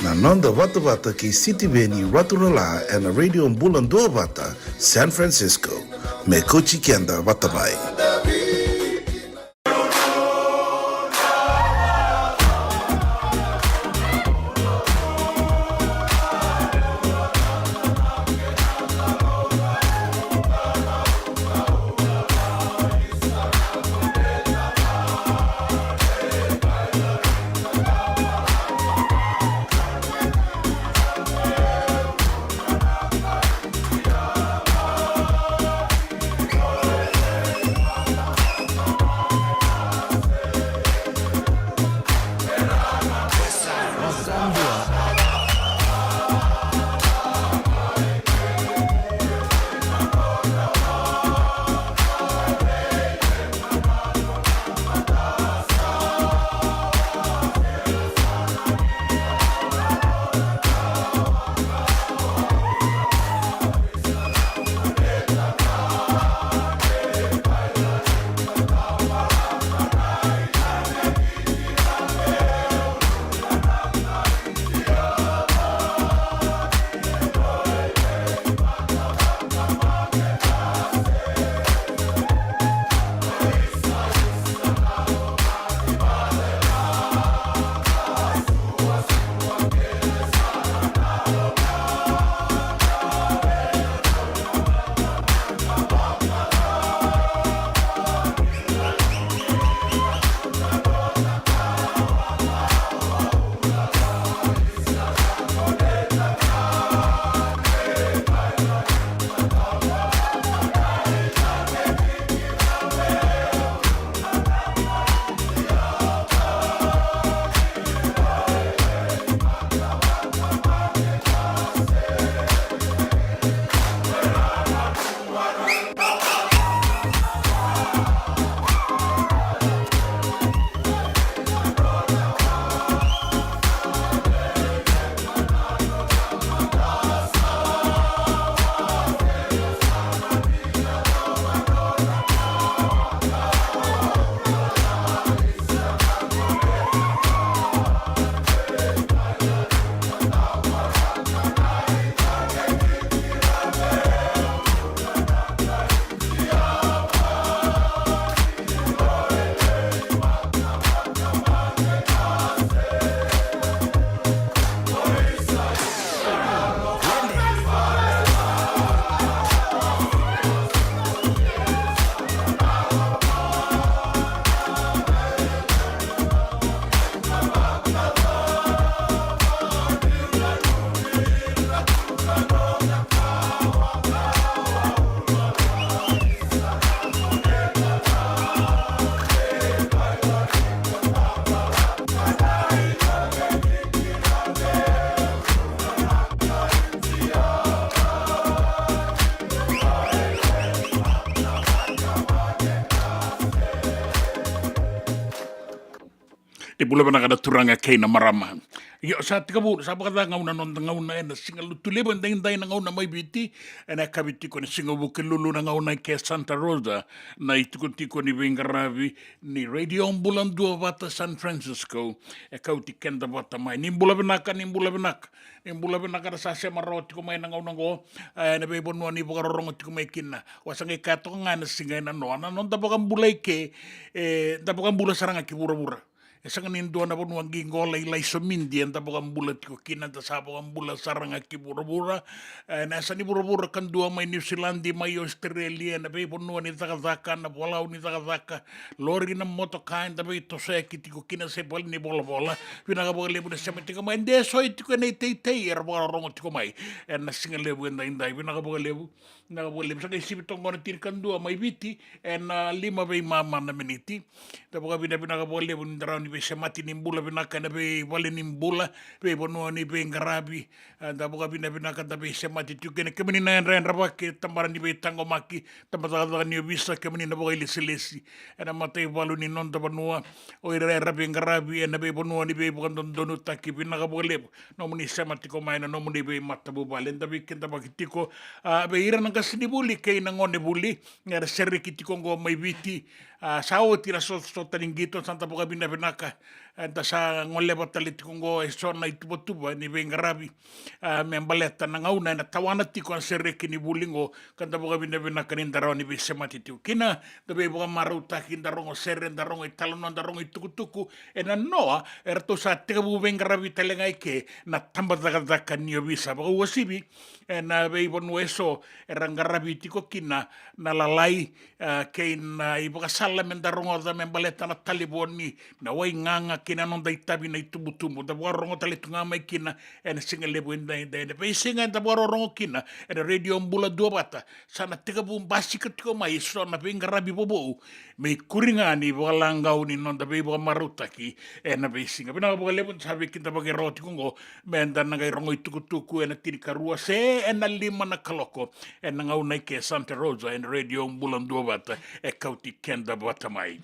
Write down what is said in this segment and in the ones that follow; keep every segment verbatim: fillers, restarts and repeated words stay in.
Na noda vatavata kei Sitiveni Raturala ena Radio Bula Duavata, San Francisco. Me kauti keda vata mai. Ni bula vinaka na turaga kei na marama. Io, sa tekivu, sa vakaca gauna, noda gauna ena Siga Lotulevu edaidai, na gauna mai Viti, ena yakavi tiko ni Siga Vukelulu, na gauna ke Santa Rosa, na itikotiko ni veiqaravi ni Radio Bula Duavata San Francisco, e kauti keda vata mai. Ni bula vinaka, ni bula vinaka. Ni bula vinaka na sa sema rawa tiko mai na gauna oqo, e, na veivanua ni vakarorogo tiko mai kina. Au sa qai kaya toka ga ena siga e nanoa, na noda vakabula i ke, e, da vakabula sara ga ki vuravura. E sega ni dua na vanua qiqo lailai somidi eda vakabula tiko kina, da sa vakabula sara ga ki vuravura. E, na yasa ni vuravura kadua, mai Niusiladi, mai Australia, na veivanua ni cakacaka, na volau ni cakacaka, lori, na motoka eda veitosoyaki tiko kina, se vale ni volavola. Vinaka vakalevu na sema tiko mai. De so e tiko ena iteitei era vakarorogo tiko mai ena siga levu edaidai. Vinaka vakalevu. Vinaka vakalevu. Sa qai sivi toka qo na tinikadua mai Viti ena lima veimama na miniti. Da vakavinavinaka vakalevu ni da rawa ni veisemati, ni bula vinaka ena veivale ni bula, veivanua ni veiqaravi. E, da vakavinavinaka da veisemati tiko kina. Kemuni na yadrayadravaki, tabana ni veitaqomaki, tabacakacaka ni ovisa, kemuni na vakailesilesi ena mataivalu ni noda vanua, o ira era veiqaravi ena veivanua ni veivakadodonutaki, vinaka vakalevu nomuni sema tiko mai na nomuni veimatavuvale. Da veikidavaki tiko, a, vei ira na qasenivuli kei na gonevuli era sereki tiko oqo mai Viti. A, sa oti na so-, sota ni qito, sa da vakavinavinaka. Eda sa goleva tale tiko oqo eso na ituvatuva ni veiqaravi, a, me baleta na gauna ena tawana tiko na sereki ni vuli oqo, ka da vakavinavinaka ni da rawa ni veisemati tiko kina. Da veivakamarautaki, da rogo sere, da rogo italanoa, da rogo itukutuku ena noa eratou sa tekivu veiqaravi tale ga eke na tabacakacaka ni ovisa. Vakauasivi ena veivanua eso era qaravi tiko kina na lalai, a, kei na ivakasala me da rogoca me baleta na talevoni, na waigaga kei na noda itavi na itubutubu. Da vakarogo tale tu ga mai kina ena siga levu edaidai, ena veisiga eda vakarorogo kina ena Radio Bula Duavata. Sa na tekivu basika tiko mai eso na veiqaravi vovou me ikuri ga ni vakalagau ni noda veivakamarautaki ena veisiga. Vinaka vakalevu ni sa veikidavaki rawa tiko oqo me da na qai rogo itukutuku ena tinikarua se ena lima na kaloko ena gauna eke Santa Rosa ena Radio Bula Duavata e kauti keda vata mai.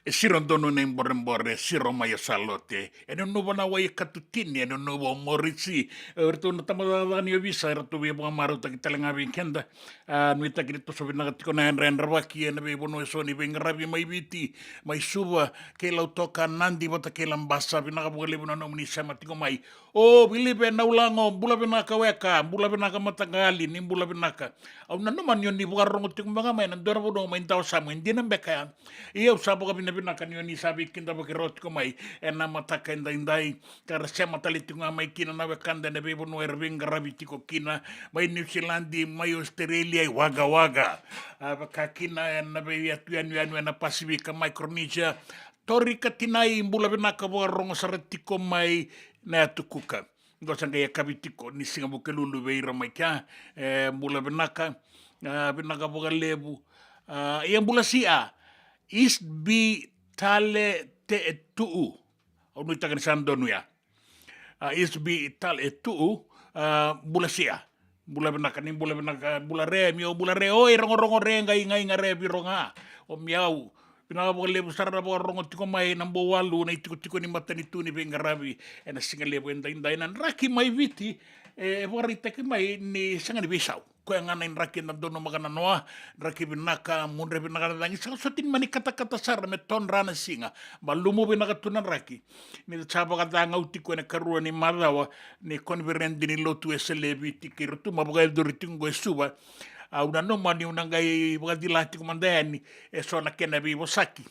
E siro donu na iborebore, siro mai o Salote. E nunuva na wai e katutini, e nunuva o Morisi. E ratou na tamata cakacaka ni ovisa, e ratou via vakamarautaki tale ga vei keda. A, nuitaki ni toso vinaka tiko na yadrayadravaki ena veivanua eso ni veiqaravi mai Viti, mai Suva, kei Lautoka, Nadi vata kei Labasa. Vinaka vakalevu na nomuni sema tiko mai. O Vilive Naulago, bula vinaka weka, bula vinaka mataqali, ni bula vinaka. Au nanuma ni o ni vakarorogo tiko beka mai na dua na vanua mai Dawasamu, e dina beka ya. Ia au sa vakavinavinaka ni o ni sa veikidavaki rawa tiko mai ena mataka edaidai. Ka ra sema tale tiko ga mai kina na wekada ena veivanua era veiqaravi tiko kina, mai Niusiladi, mai Ositerelia, i Wagga Wagga. A, vaka kina ena veiyatu yanuyanu ena Pasifika, Micronesia. Tori Katinai, bula vinaka, vakarorogo sara tiko mai na yatu Kuka. Qo sa qai yakavi tiko ni siga Vukelulu vei ira mai kea, e, bula vinaka, a, vinaka vakalevu. A, ia bula sia, East B Tale Te Tuu. Au nuitaka ni sa donu ya. A, East B Tale Tuu, a, bula sia. Bula vinaka, ni bula vinaka, bula re, mi au bula re, oi, rogorogo re, qai, qai, qai re, viro ga. O mi au, vinaka vakalevu sara na vakarorogo tiko mai na Bouwalu, na itikotiko ni matanitu ni veiqaravi ena siga levu edaidai. Na draki mai Viti, e, e vakaraitaki mai ni sega ni veisau. Koya ga na idraki eda donumaka na noa, draki vinaka, mudre vinaka na cagi, sega soti ni mani katakata sara me todra na siga. Malumu vinaka tu na draki. Ni da sa vakacagau tiko ena ikarua ni macawa ni koniferedi ni lotu Wesele e Viti kei Rotuma, vakayacori tiko qo e Suva. Au nanuma niu na qai vakacila tiko mada yani eso na kena veivosaki,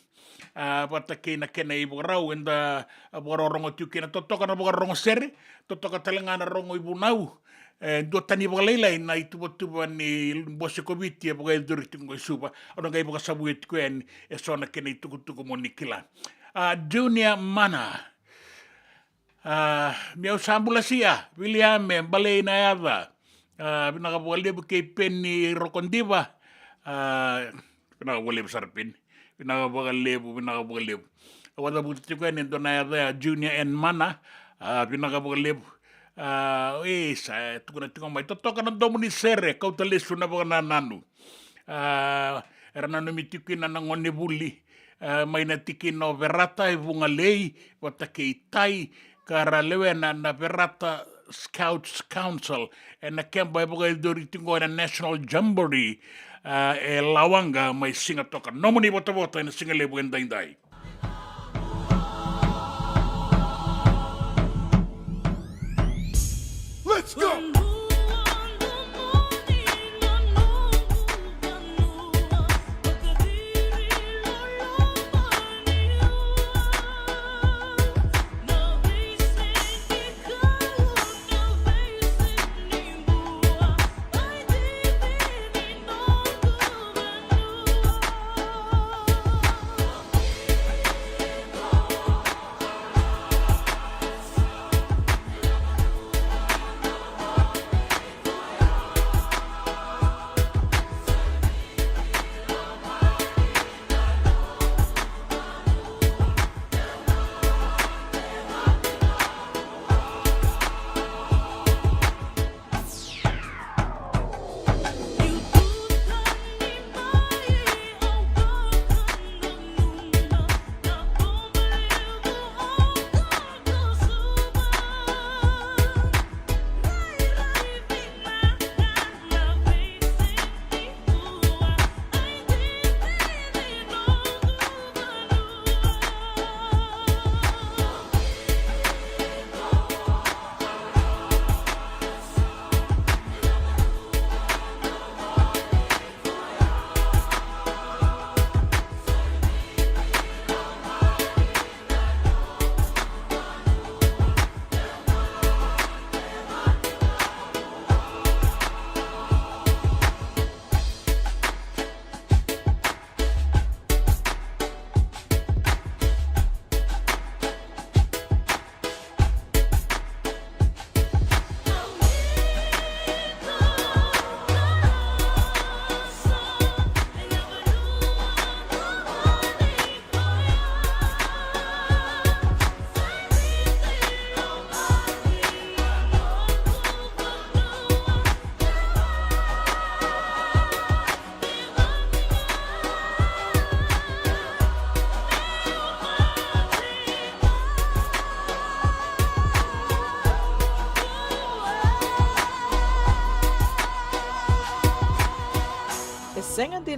a, vata kei na kena ivakarau eda vakarorogo tiko kina. Totoka na vakarorogo sere, totoka tale ga na rogo ivunau. E, duatani vakalailai na ituvatuva ni bose ko Viti e vakayacori tiko qo e Suva. Au na qai vakasavuya tiko yani eso na kena itukutuku mo ni kila. A, Junior Mana. A, mi au sa bula sia, Viliame Balei na yaca. A, vinaka vakalevu kei Peni Rokodiva. A, vinaka vakalevu sara Peni. Vinaka vakalevu, vinaka vakalevu. Au a cavuta tiko yani e dua na yaca ya, Junior N Mana. A, vinaka vakalevu. A, e, sa tukuna tiko mai, totoka na domo ni sere, kauta lesu na vakanananu. A, era nanumi tiko kina na gonevuli, a, mai na tikina o Verata e Vugalei vata kei Tai, ka ra lewena na Verata Scouts Council ena keba e vakayacori tiko ena National Jamboree, a, e Lawaqa mai Sigatoka. Nomuni votavota ena siga levu edaidai. Let's go!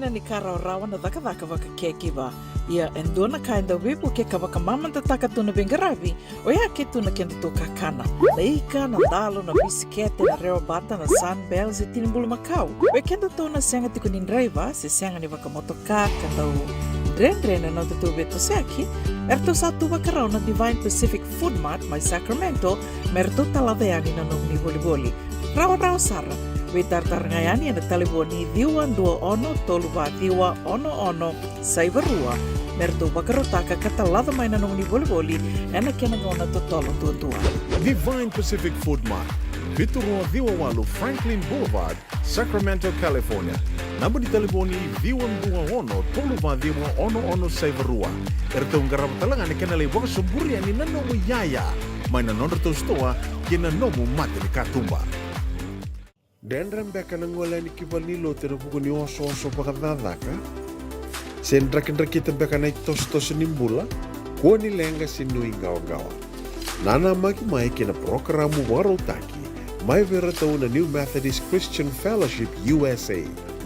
Ni ka rawarawa na cakacaka vakakekiva. Ia e dua na ka e dau veivuke ka vakamamadataka tu na veiqaravi, oya ke tu na kedatou kakana. Na ika, na dalo, na bisikete, na rewa bata, na Sunbell, se tini bulumakau. Vei kedatou na sega tiko ni draiva, se sega ni vakamotoka, ka dau dredre na nodatou veitosoyaki, eratou sa tu vakarau na Divine Pacific Food Mart mai Sacramento, me ratou talaca yani na nomuni volivoli. Rawarawa sara. Veitaratara ga yani ena talevoni ciwa dua ono tolu va ciwa ono ono saiva rua, me ratou vakarautaka ka talaca mai na nomuni volivoli ena kena gauna totolo duadua. Divine Pacific Food Mart, vitu rua ciwa walu Franklin Boulevard, Sacramento, California. Naba ni talevoni ciwa dua ono tolu va ciwa ono ono saiva rua. Eratou qarava tale ga na kena lai vakasoburi yani na nomu iyaya mai na nodratou sitoa kei na nomu mata ni katuba. Dredre beka na gole yani ki valenilotu ena vuku ni osooso vakacakacaka? Se drakidrakita beka na itosotoso ni bula? Kua ni leqa se nuiqawaqawa. Nanamaki mai kei na parokaramu vakarautaki mai vei iratou na New Methodist Christian Fellowship U S A.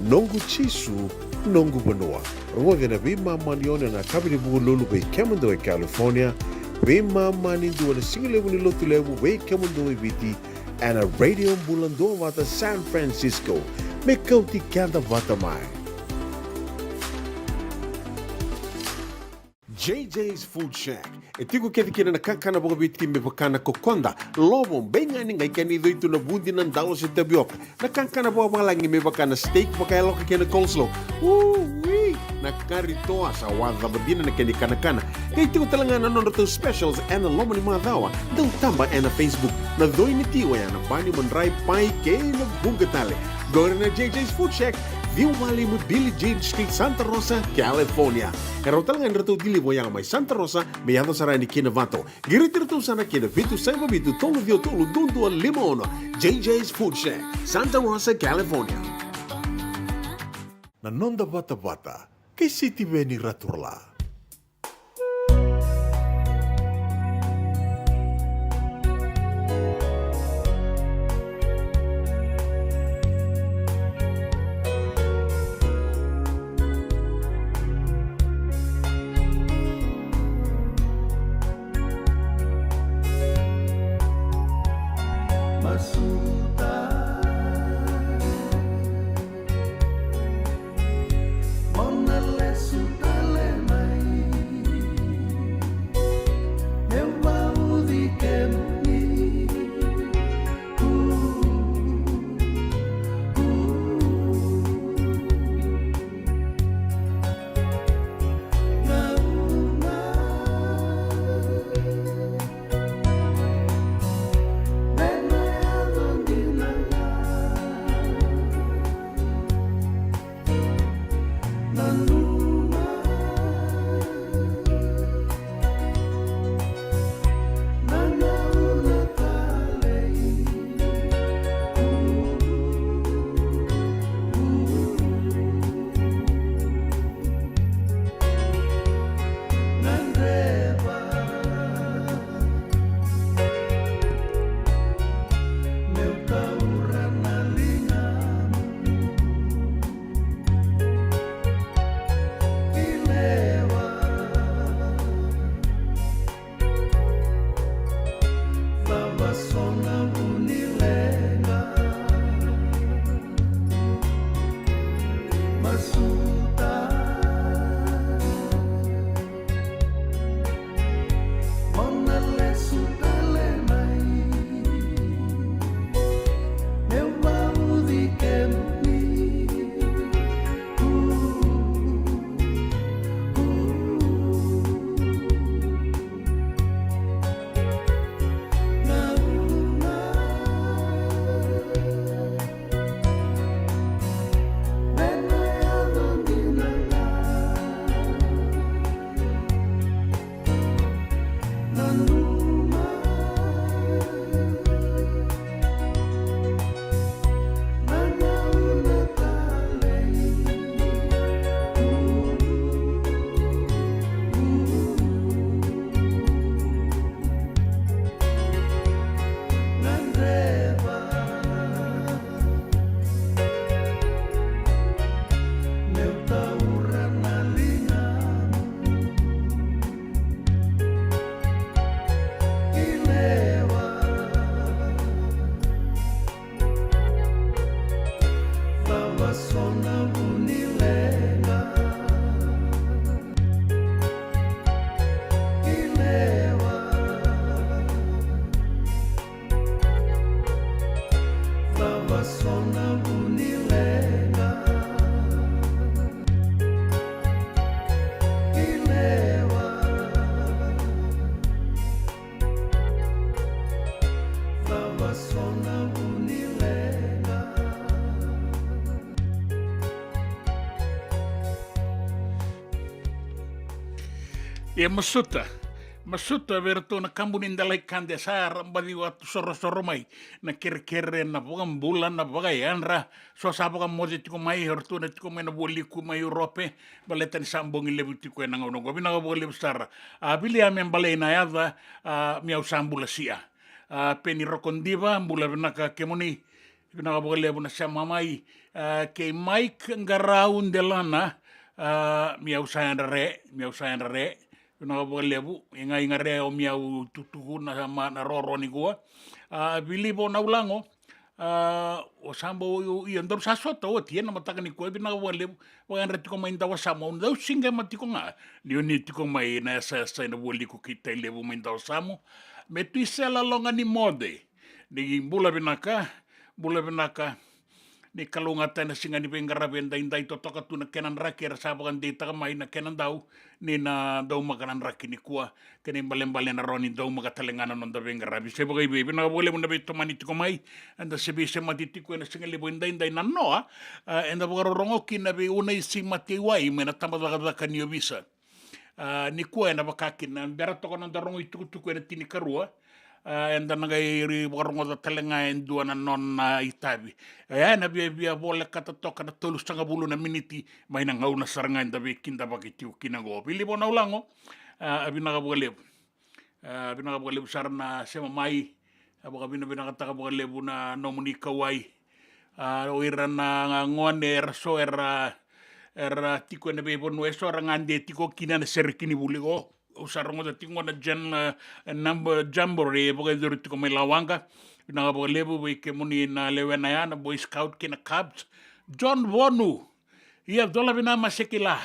Noqu Jisu, noqu vanua. Rogoci ena veimama ni ono ena yakavi ni Vukelulu vei kemudou e California, veimama ni dua na sigalevu ni Lotulevu vei kemudou e Viti, ena Radio Bula Duavata San Francisco. Me kauti keda vata mai. J J's Food Shack. E tiko kece kina na kakana vakaviti me vaka na kokoda, lovo, beigani, qai kena icoi tu na vudi, na dalo se tavioka. Na kakana vakavalagi me vaka na steak vakayaloka kei na coleslaw. Ui! Na kari toa, sa wacava dina na kena ikanakana. Qai tiko tale ga na nodratou specials ena loma ni macawa. Dau taba ena Facebook. Na coi ni ti oya na bani, madrai, pai kei na vuqa tale. Qori na J J's Food Shack, ciwa walu lima Billie Jean Street, Santa Rosa, California. E rawa tale ga ni ratou deliver oya mai Santa Rosa me yaco sara yani ki Novato. Qiriti iratou sara ki na vitu saiva vitu tolu ciwa tolu dua dua lima ono. J J's Food Shack, Santa Rosa, California. Na noda vatavata kei Sitiveni Raturala. Masuta. Mo na lesu tale mai Ia masuta, masuta vei iratou na kabu ni dela i kade sa ra baci vatu sorosoro mai na kerekere, na vakabula, na vakayadra. So sa vakamoce tiko mai o ratou na tiko mai na vualiku mai Urope, baleta ni sa bogi levu tiko ena gauna oqo. Vinaka vakalevu sara. A, Vili, a, me balei na yaca, a, Miau sa bula sia. A, Peni Rokodiva, bula vinaka kemuni. Vinaka vakalevu na sema mai. A, kei Mike Qarau Delana, a, Miau sa yadra re, Miau sa yadra re. Vinaka vakalevu, iga iga re o Miau tutuku na ma na roro nikua. A, Vili Vonaulago, a, o sa bau, ia daru sa sota oti ena mataka nikua, vinaka vakalevu. Vakayadra tiko mai Dawasamu, au dau siqema tiko ga ni o ni tiko mai na yasayasa ena vualiku kei Tailevu mai Dawasamu. Me tu i sela loga ni moce. Ni bula vinaka, bula vinaka. Ni kalougata ena siga ni veiqaravi edaidai, totoka tu na kena draki, era sa vakadeitaka mai na kena dau ni na daumaka na draki nikua. Kena ibalebale na rawa ni daumaka tale ga na noda veiqaravi se vakaivei. Vinaka vakalevu na veitomani tiko mai. Eda se veisemati tiko ena siga levu edaidai na noa, a, eda vakarorogo kina vei Unaisi Mateiwai mai na tabacakacaka ni ovisa. A, nikua ena vaka kina bera toka na noda rogo itukutuku ena tinikarua. A, eda na qai vakarogoca tale ga e dua na nona itavi. Oya ena viavia volekata toka na tolusagavulu na miniti mai na gauna sara ga eda veikidavaki tiko kina oqo. Vili Vonaulago, a, vinaka vakalevu. A, vinaka vakalevu sara na sema mai. A, vakavinavinakataka vakalevu na nomuni kauwai. A, o ira na gone era so era, era tiko ena veivanua eso era gade tiko kina na sere kini vuli qo. Au sa rogoca tiko qo na Jan, e, number jamboree e vakayacori tiko mai Lawaqa. Vinaka vakalevu vei kemuni na lewena ya na Boy Scout kei na Cubs. John Vonu. Ia, Cola Vina Masekila.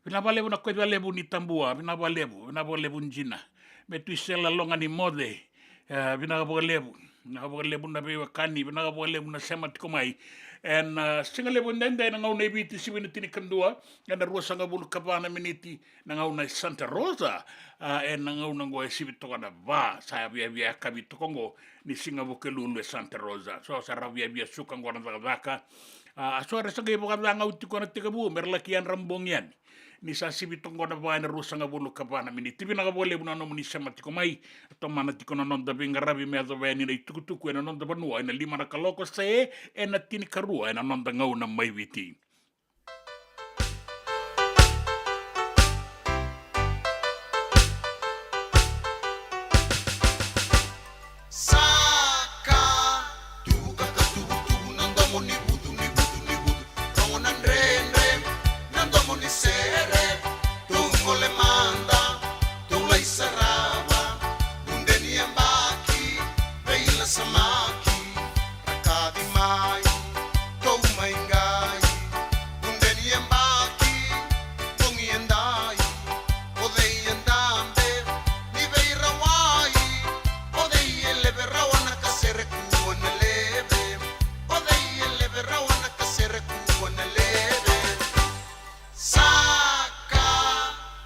Vinaka vakalevu na koica levu ni Tabua, vinaka vakalevu, vinaka vakalevu Jina. Me tu i sela loga ni moce. E, vinaka vakalevu, vinaka vakalevu na veiwekani, vinaka vakalevu na sema tiko mai. Ena, a, siga levu edaidai ena gauna e Viti sivi na tinikadua, ena ruasagavulu ka va na miniti na gauna e Santa Rosa. A, ena gauna oqo e sivi toka na va, sa viavia yakavi toka oqo ni siga Vukelulu e Santa Rosa. So sa ra viavia suka oqo na cakacaka. A, a so era sa qai vakacagau tiko na tekivu me ra laki yadra bogi yani. Ni sa sivi toka oqo na va ena ruasagavulu ka va na miniti. Vinaka vakalevu na nomuni sema tiko mai. Tomana tiko na noda veiqaravi me yacova yani na itukutuku ena noda vanua ena lima na kaloko se ena tinikarua ena noda gauna mai Viti. Sa ka tuvuka ka tuvutuvu na domo ni vutu, ni vutu, ni vutu. Rogo na dredre na domo ni sere. Tou gole mada, tou lai sarava. Vude ni yabaki, veilasamaki. Ra kaci mai, tou mai qai. Vude ni yabaki, bogi edai. O cei e dabe ni veirawai? O cei e leve rawa na ka sere kua na leve? O cei e leve rawa na ka sere kua na leve? Sa ka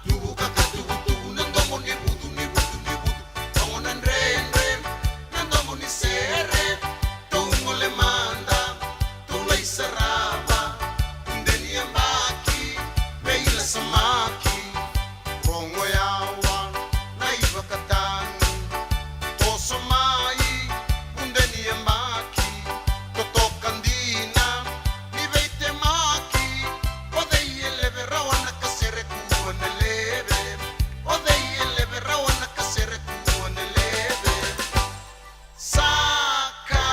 tuvuka ka tuvutuvu na domo ni vutu, ni vutu, ni vutu. Rogo na dredre na domo ni sere. Tou gole mada, tou lai sarava. Vude ni yabaki, veilasamaki. Rogo yawa na ivakatagi. Toso mai, vude ni yabaki. Totoka dina ni veitemaki. O cei e leve rawa na ka sere kua na leve? O cei e leve rawa na ka sere kua na leve? Sa ka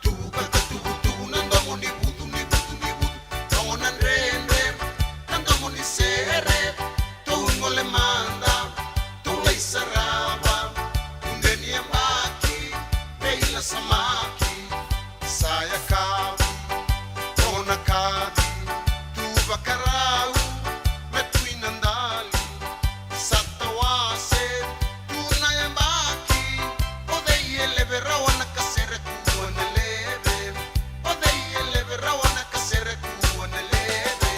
tuvuka ka tuvutuvu na domo ni vutu, ni vutu, ni vutu. Rogo na dredre na domo ni sere. Tou gole mada, tou lai sarava. Vude ni yabaki, veilasamaki. Sa yakavi, tou na kaci, tu vakarau, me tu i na dali. Sa tawase tu na yabaki. O cei e leve rawa na ka sere kua na leve? O cei e leve rawa na ka sere kua na leve?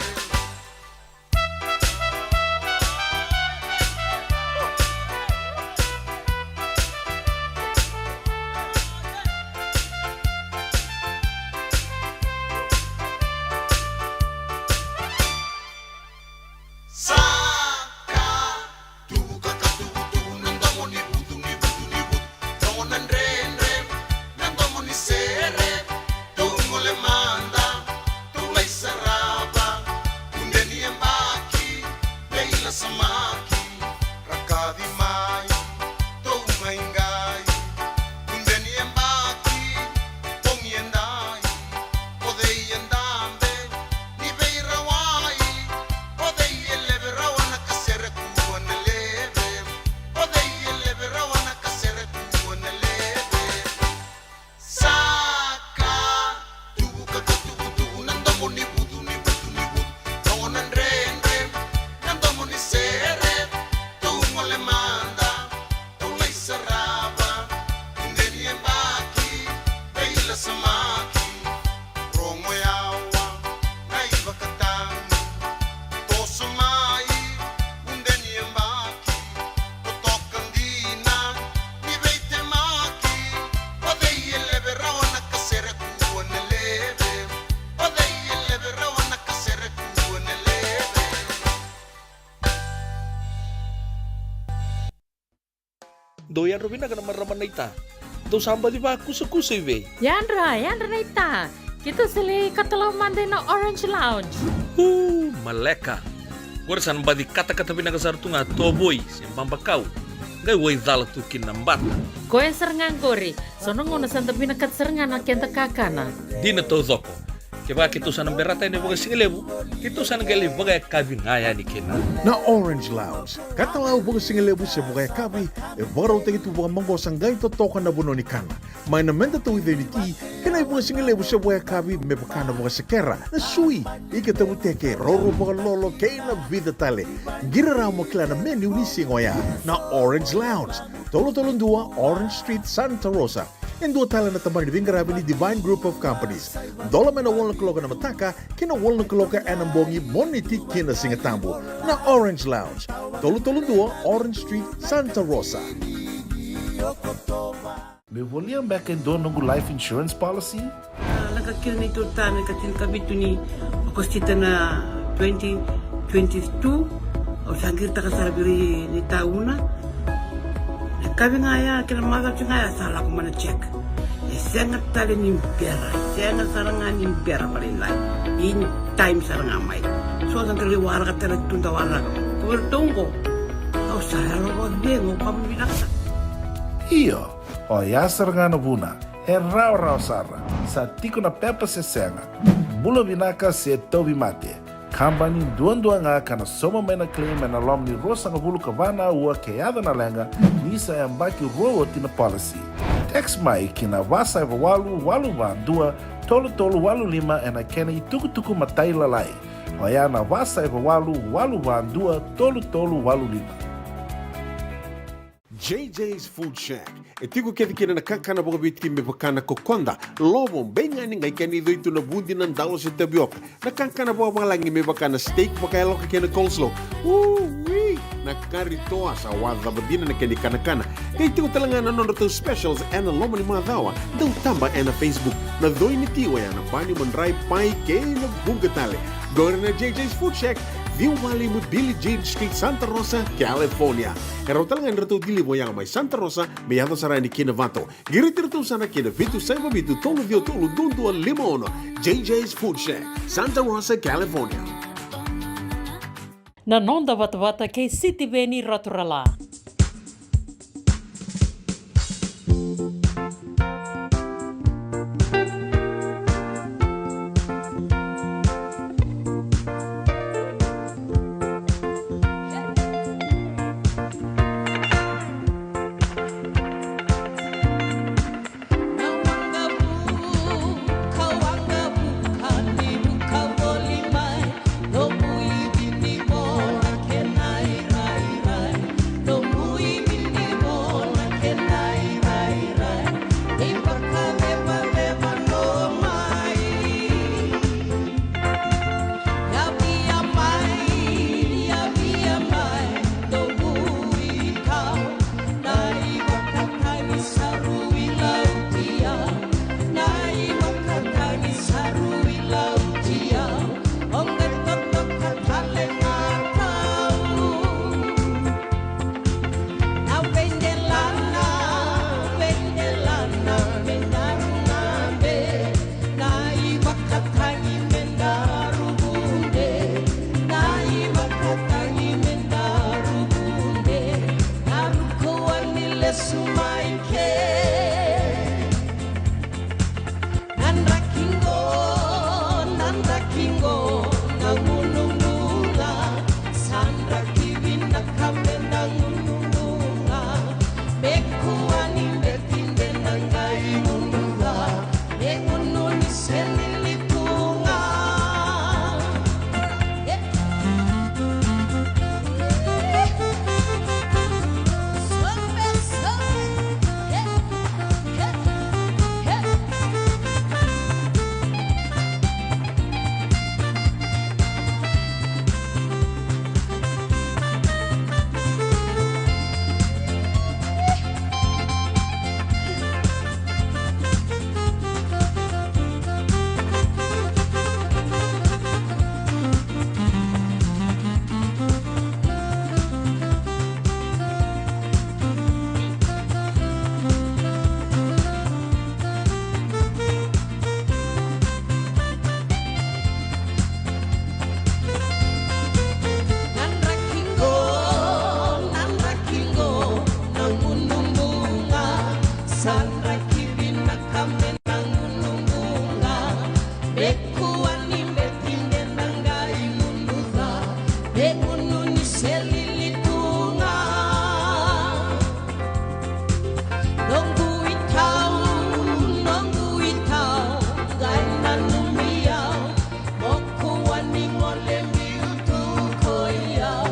Samaki, rakavi mai, tou mai qai. Ude ni yabaki, pogi edai. O cei e dabe ni veirawai? O cei e leve rawa na kasere kua na leve? O cei e leve rawa na kasere kua na leve? Saka, tuvu ka ka tuvutuvu, na domo ni vutu ni vutu ni vutu, rogo na dredre, na domo ni sere, tou gole mada, tou lai sarava, ude ni yabaki, veila samaki, rogo yawa, na ivakatagi, toso mai, ude ni yabaki, totoka dina, ni veitemaki. O cei e leve rawa na kasere kua na leve? O cei e leve rawa na kasere kua na leve? Dou yadra vinaka na marama naita. Dou sa baci vakusakusa i vei? Yadra, yadra naita. Keitou sa lai katalau mada ina Orange Lounge. Uu, maleka. Qori sa na baci katakata vinaka sara tu ga tovoi se babakau. Qai waicala tu kina na bata. Koya sara ga qori. So na gauna sa da vinakata sara ga na keda kakana. Dina taucoko. Kevaka keitou sa na berata yani vakasigalevu, keitou sa na qai lai vakayakavi ga yani kina. Na Orange Lounge. Katalau vakasigalevu se vakayakavi, e vakarautaki tu vakamaqosa qai totoka na vanua ni kana. Mai na meda tauica ni ti, kei na ivakasigalevu se vakayakavi me vaka na vakasekera, na sui, ika tavuteke, rourou vakalolo, kei na vica tale. Qiri rawa mo kila na menu ni siga oya. Na Orange Lounge, tolu tolu dua Orange Street, Santa Rosa. E dua tale na tabana ni veiqaravi ni Divine Group of Companies. Dola mai na walu na kaloko ena mataka, kei na walu na kaloko ena bogi, Moniti ki na Sigatabu. Na Orange Lounge, tolu tolu dua Orange Street, Santa Rosa. Meu volia beka e dua noqu life insurance policy? A, lako kina neitou tane ka tinikavitu ni Okosita na twenty twenty-two. Au sa qiritaka sara vei ira na tauna. Na yakavi ga ya kei na macawa ga ya sa lako mai na check. E sega tale ni bera, e sega sara ga ni bera vakalailai. In time sara ga mai. So sa qai waraka tale tu da waraka. Ko vei ratou oqo. Au sa yalo vakacegu, au vakavinavinaka sara. Io, oya sara ga na vuna. E rawarawa sara. Sa tiko na pepa se sega. Bula vinaka se tauvimate. Kabani duadua ga ka na sauma mai na claim ena loma ni ruasagavulu ka va na aua ke yaco na leqa, ni sa yabaki rua oti na policy. Text mai ki na va saiva walu walu va dua tolu tolu walu lima ena kena itukutuku matailalai. Oya na va saiva walu walu va dua tolu tolu walu lima. J J's Food Shack. E tiko kece kina na kakana vakaviti me vaka na kokoda, lovo, beigani, qai kena icoi tu na vudi, na dalo se tavioka. Na kakana vakavalagi me vaka na steak vakayaloka kei na coleslaw. Ui! Na kari toa sa wacava dina na kena ikanakana. Qai tiko tale ga na nodratou specials ena loma ni macawa. Dau taba ena Facebook. Na coi ni ti oya na bani, madrai, pai kei na vuqa tale. Qori na J J's Food Shack, ciwa walu lima Billie Jean Street, Santa Rosa, California. E rawa tale ga ni ratou deliver oya mai Santa Rosa me yaco sara yani ki Novato. Qiriti iratou sara ki na vitu saiva vitu tolu ciwa tolu dua dua lima ono. J J's Food Shack, Santa Rosa, California. Na noda vatavata kei Sitiveni Raturala. E gunu ni seli li tu ga. Noqu itau, noqu itau, qai nanumi au. Moku a ni gole biu tu ko i au.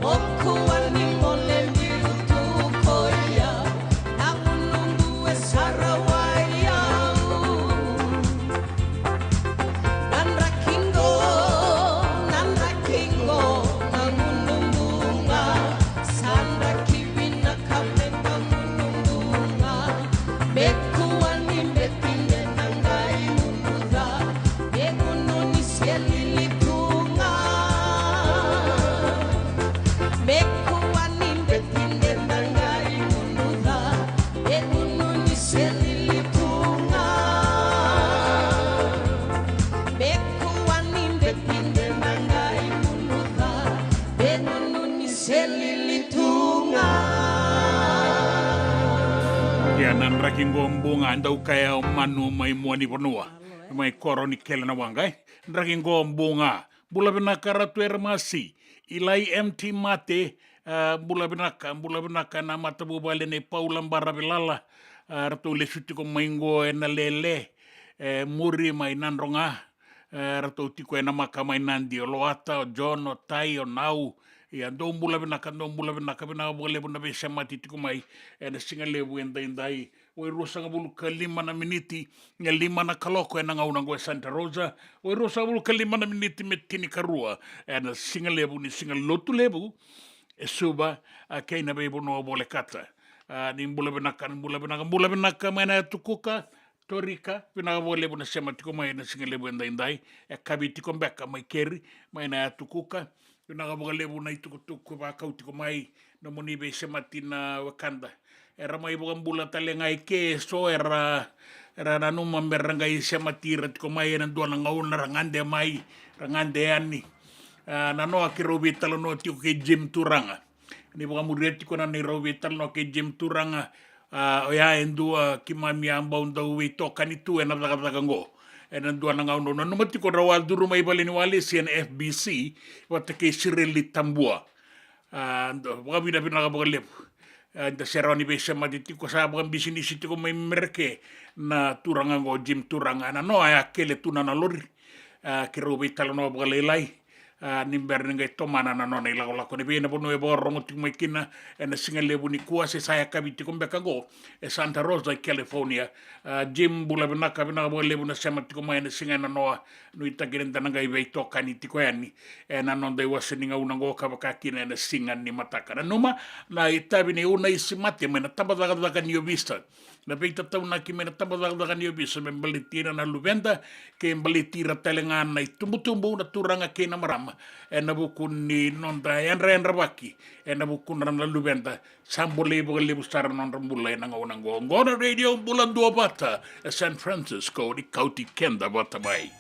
Moku a ni gole biu tu ko i au. Na gunuqu e sarawai au. Na draki qo, na draki qo, na gunuqu ga. Sa draki vinaka me na gunuqu ga. Me kua ni beti de na qai gunu ca. Me gunu ni seli li tu ga. Me kua ni beti de na qai gunu ca. Me gunu ni seli li tu ga. Me kua ni beti de na qai gunu ca. Me gunu ni seli li tu ga. Ia na draki qo bu ga, dau kaya o Manu mai Muanivanua, mai koro ni Kelenawaqa, e. Draki qo bu ga. Bula vinaka Ratu Eremasi, Ilai M T Mate, a, bula vinaka, bula vinaka na matavuvale nei Paula Baravilala, a, ratou lesu tiko mai qo ena Lele, e, Muri mai Nadroga, e, ratou tiko ena Maka mai Nadi, o Loata, o John, o Tai, o Nau. Ia dou bula vinaka, dou bula vinaka, vinaka vakalevu na veisemati tiko mai ena siga levu edaidai. Oi ruasagavulu ka lima na miniti e lima na kaloko ena gauna qo e Santa Rosa. Oi ruasagavulu ka lima na miniti me tinikarua ena siga levu ni siga lotu levu e Suva, a, kei na veivanua volekata. A, ni bula vinaka, ni bula vinaka, bula vinaka mai na Yatu Kuka, Torika, vinaka vakalevu na sema tiko mai ena siga levu edaidai. E kavi tiko beka mai keri, mai na Yatu Kuka. Vinaka vakalevu na itukutuku e vakau tiko mai, nomuni veisemati na wekada. Era mai vakabula tale ga i ke, so era, era nanuma me ra qai semati ira tiko mai ena dua na gauna, ra gade mai, ra gade yani. A, nanoa keirau veitalanoa tiko kei Jim Turaga. Ni vakamuria tiko na neirau veitalanoa kei Jim Turaga, a, oya e dua keimami a bau dau veitokani tu ena cakacaka qo. Ena dua na gauna au nanuma tiko drau a curu mai valeniwalesi ena F B C vata kei Sireli Tabua. A, dau vakavinavinaka vakalevu. A, da se rawa ni veisemati tiko, sa vakabisinisi tiko mai Mereke na turaga qo, Jim Turaga. Nanoa a kele tu na nona lori. A, keirau veitalanoa vakalailai. A, ni bera ni qai tomana na nona ilakolako. Ni vei na vanua e vakarorogo tiko mai kina ena siga levu nikua, se sa yakavi tiko beka qo e Santa Rosa, California. A, Jim, bula vinaka, vinaka vakalevu na sema tiko mai ena siga e nanoa. Nuitaki ni da na qai veitokani tiko yani ena noda iwase ni gauna qo ka vaka kina ena siga ni mataka. Nanuma na itavi nei Unaisi Mate mai na tabacakacaka ni ovisa. Na veitataunaki mai na tabacakacaka ni ovisa me baleti ira na luveda, kei baleti ira tale ga na itubutubu, na turaga kei na marama, ena vuku ni noda yadrayadravaki ena vukudra na luveda. Sa bolei vakalevu sara na nodra bula ena gauna qo. Qo na Radio Bula Duavata e San Francisco, ni kauti keda vata mai.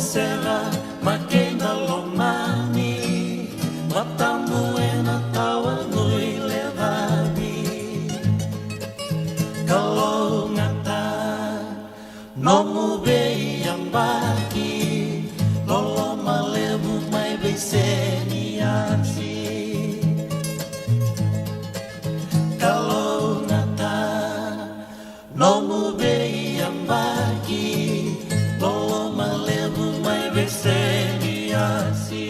Sera, ma keda lomani, matamu ena tawa nui lecavi. Kalougata nomu veiyabaki, loloma levu mai vei Seniasi. Kalougata nomu veiyabaki, loloma levu mai vei Seniasi.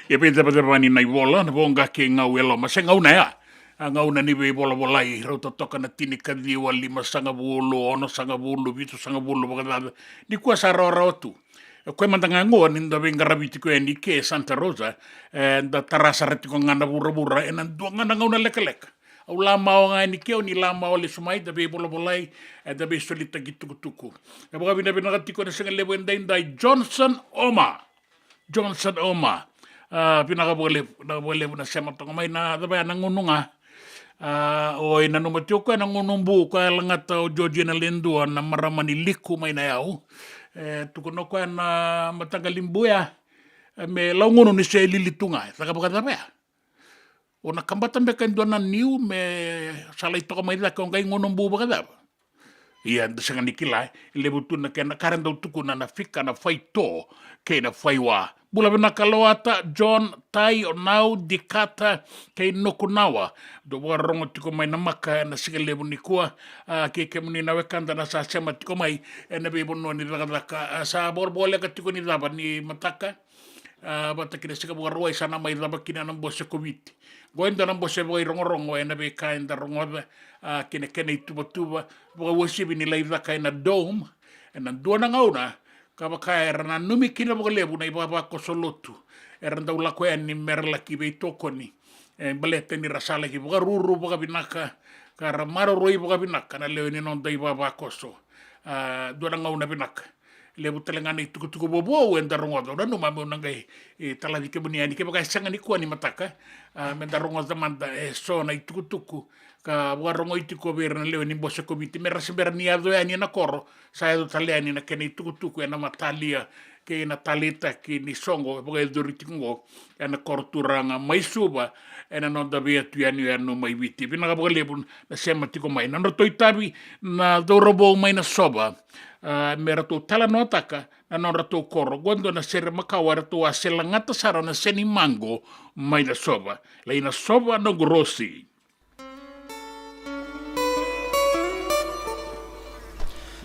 Ia vei cevaceva ni na ivola, na voqa kei gau e loma, se gauna ya. A gauna ni veivolavolai, rauta toka na tinikaciwa, limasagavulu, onosagavulu, vitusagavulu vakacaca. Nikua sa rawarawa tu. E koya mada ga qo ni da veiqaravi tiko yani ke Santa Rosa, e, da tara sara tiko ga na vuravura ena dua ga na gauna lekaleka. Au lamawa ga yani ke, o ni lamawa lesu mai, da veivolavolai, e, da veisolitaki tukutuku. E vakavinavinaka tiko ena siga levu edaidai, Johnson Oma. Johnson Oma. A, vinaka vakalevu, vinaka vakalevu na sema toka mai, na cava ya na gunu ga. A, o i nanuma tiko o koya na gunu bu, o koya e lagata o Georgina Ledua, na marama ni Liku mai na yau. E tukuna o koya na mataqali bu ya, e, me laugunu ni se lili tu ga, e caka vakacava ya. O na kabata beka e dua na niu me sa lai toka mai cake, o qai gunu bu vakacava? Ia, da sega ni kila, e levu tu na kena ka ra dau tukuna na fika, na faito kei na faiwa. Bula vinaka Loata, John, Tai, Onau, Dikata kei Nokunawa. Dou vakarorogo tiko mai Namaka ena siga levu nikua. A, kei kemuni na wekada na sa sema tiko mai ena veivanua ni cakacaka. A, sa vakavoleka tiko ni cava ni mataka. A, vata kei na siga Vakarauwai sa na mai cava kina na bose Koviti. Qo e dua na bose vakairogorogo ena veika eda rogoca, a, kei na kena ituvatuva, vakauasivi ni lai caka ena Dome ena dua na gauna, ka vaka era nanumi kina vakalevu na ivavakoso lotu era dau lako yani me ra laki veitokoni, e, baleta ni ra sa laki vakaruru vakavinaka ka ra maroroi vakavinaka na lewe ni noda ivavakoso. A, dua na gauna vinaka. Levu tale ga na itukutuku vovou eda rogoca. Au nanuma meu na qai, e, talaci kemuni yani kevaka e sega nikua ni mataka, a, meda rogoca mada e so na itukutuku ka vakarogoi tiko vei ira na lewe ni bose Koviti, me ra se bera ni yaco yani ena koro, sa yaco tale yani na kena itukutuku ena matalia kei na taleitaki ni soqo e vakayacori tiko oqo ena koro turaga mai Suva, ena noda veiyatu yanuyanu mai Viti. Vinaka vakalevu na sema tiko mai. Na nodratou itavi na cauravou mai Nasova, a, me ratou talanoataka na nodratou koro. Qo e dua na sere makawa eratou a se lagata sara na Senimaqo mai Nasova. Lai Nasova noqu rosi.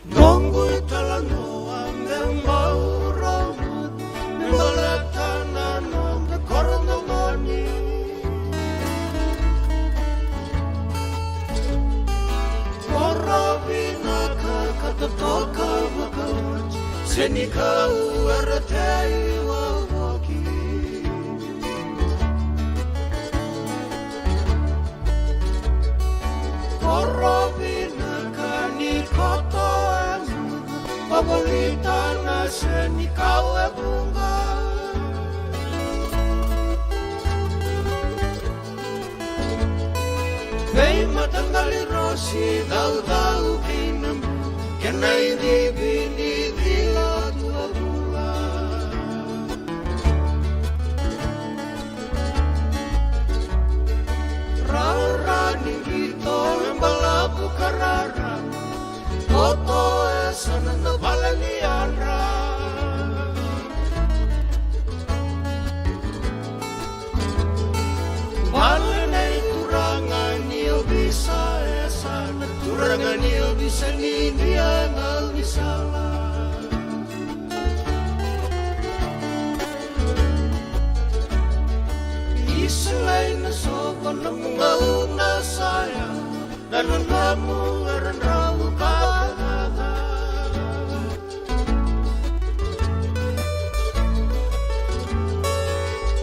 Noqu italanoa me bau rogoci, me baleta na noda koro domoni. Koro vinaka ka totoka vakaoti, Senikau era tei wavoki. Koro vinaka ni koto e guca, vavolita na Senikau e vuqa. Veimataqali rosi, caucau kei na bu, kena icivi ni cila tu a vula. Rara ni qito e balavu ka rara, koto e sana na vale ni yadra. Vale nei turaga ni ovisa e sana, turaga ni ovisa ni Idia e gaunisala. Isa lai Nasova nomu gauna sa yaco, na nodamu era drau ka vakacaca.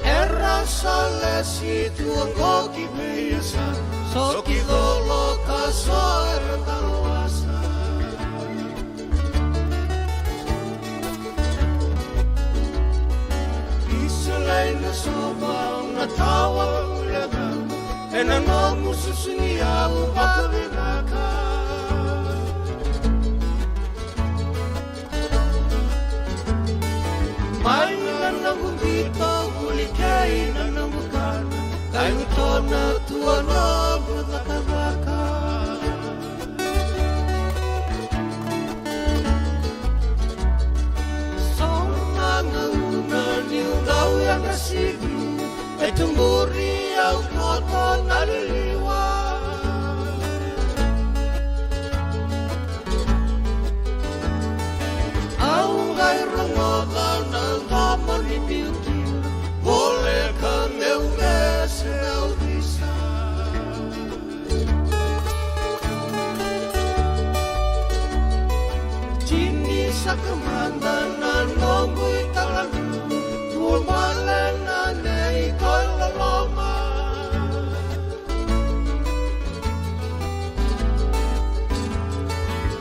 Era sa lesi tu oqo ki veiyasana, so ki colo ka so era talawasa. Isa lai Nasova, au na tawa uleqa ena nomu susu ni yau vakavinaka. Ua noqu cakacaka. So na gauna niu dau yadra sivi, e tuburi au koto na liliwa. Au qai rogoca na domo ni biuti, voleka meu qese au visa. Tini saka mada na noqu italanoa, tu bale na nei koi loloma.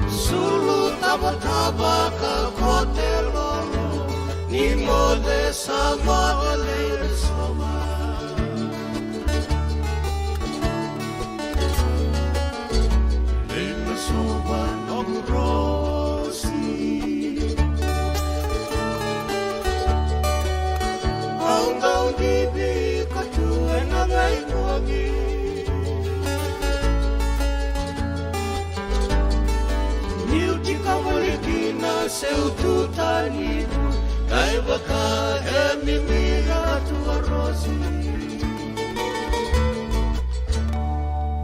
Sulu tabataba ka kote lolo, ni moce sa moce lei soma. Lei soma nomu rosi. Au dau bibi ka tu ena vei mogi. Niu tiko voli kina seu tu tani, kai vaka e mimira tu a rosi.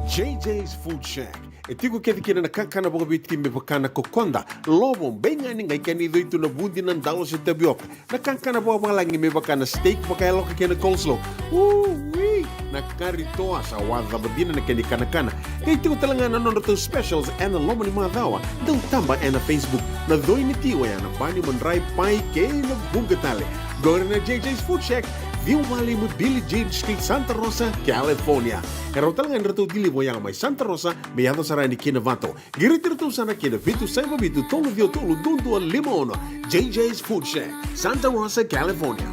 J J's Food Shack. E tiko kece kina na kakana vakaviti me vaka na kokoda, lovo, beigani, qai kena icoi tu na vudi, na dalo se tavioka. Na kakana vakavalagi me vaka na steak vakayaloka kei na coleslaw. Ui! Na kari toa sa wacava dina na kena ikanakana. Qai tiko tale ga na nodratou specials ena loma ni macawa. Dau taba ena Facebook. Na coi ni ti oya na bani, madrai, pai kei na vuqa tale. Qori na J J's Food Shack, ciwa walu lima Billie Jean Street, Santa Rosa, California. E rawa tale ga ni ratou deliver oya mai Santa Rosa me yaco sara yani ki Novato. Qiriti iratou sara ki na vitu saiva vitu tolu ciwa tolu dua dua lima ono. J J's Food Shack, Santa Rosa, California.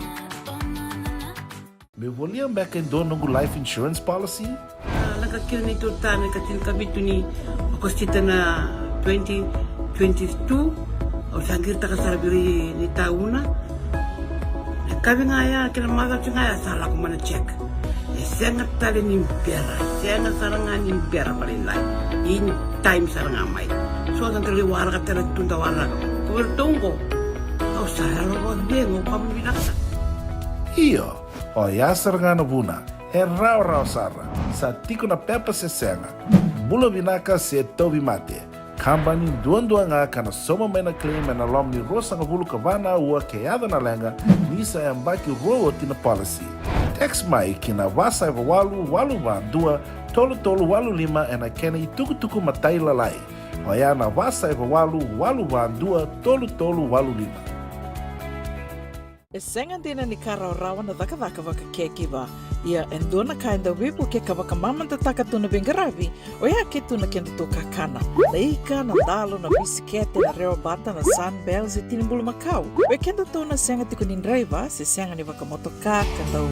Meu volia beka e dua noqu life insurance policy? A, lako kina neitou ta na ika tinikavitu ni Okosita na twenty twenty-two. Au sa qiritaka sara vei ira ni tauna. Na kavi ga ya kei na macawa ga ya sa lako mai na check. E sega tale ni bera, e sega sara ga ni bera vakalailai. In time sara ga mai. So da qai waraka tale tu da waraka. Ko vei ratou qo, au sa yalo vakacegu, au vakavinavinaka sara. Io, oya sara ga na vuna. E rawarawa sara. Sa tiko na pepa se sega. Bula vinaka se tauvimate. Kabani duadua ga ka na sauma mai na claim ena loma ni ruasagavulu ka va na aua ke yaco na leqa, ni sa yabaki rua oti na policy. Text mai ki na va saiva walu walu va dua tolu tolu walu lima ena kena itukutuku matailalai. Oya na va saiva walu walu va dua tolu tolu walu lima. E sega dina ni ka rawarawa na cakacaka vaka caregiver. Ia e dua na ka e dau veivukei ka vakamamadataka tu na veiqaravi, oya ke tu na kedatou kakana. Na ika, na dalo, na bisikete, na rewabata, na Sunbell, se tini bulumakau. Vei kedatou na sega tiko ni draiva, se sega ni vakamotoka, ka dau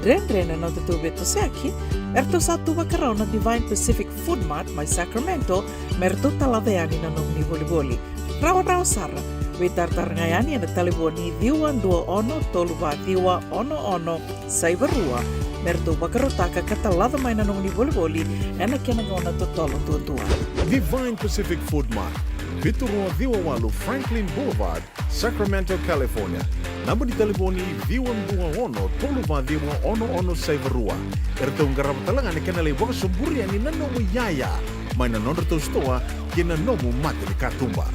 dredre na nodatou veitosoyaki, eratou sa tu vakarau na Divine Pacific Food Mart mai Sacramento, me ratou talaca yani na nomuni volivoli. Rawarawa sara. Veitaratara ga yani ena talevoni ciwa dua ono tolu va ciwa ono ono saiva rua, me ratou vakarautaka ka talaca mai na nomuni volivoli ena kena gauna totolo duadua. Divine Pacific Food Mart, vitu rua ciwa walu Franklin Boulevard, Sacramento, California. Naba ni talevoni ciwa dua ono tolu va ciwa ono ono saiva rua. Eratou qarava tale ga na kena lai vakasoburi yani na nomu iyaya mai na nodratou sitoa kei na nomu mata ni katuba.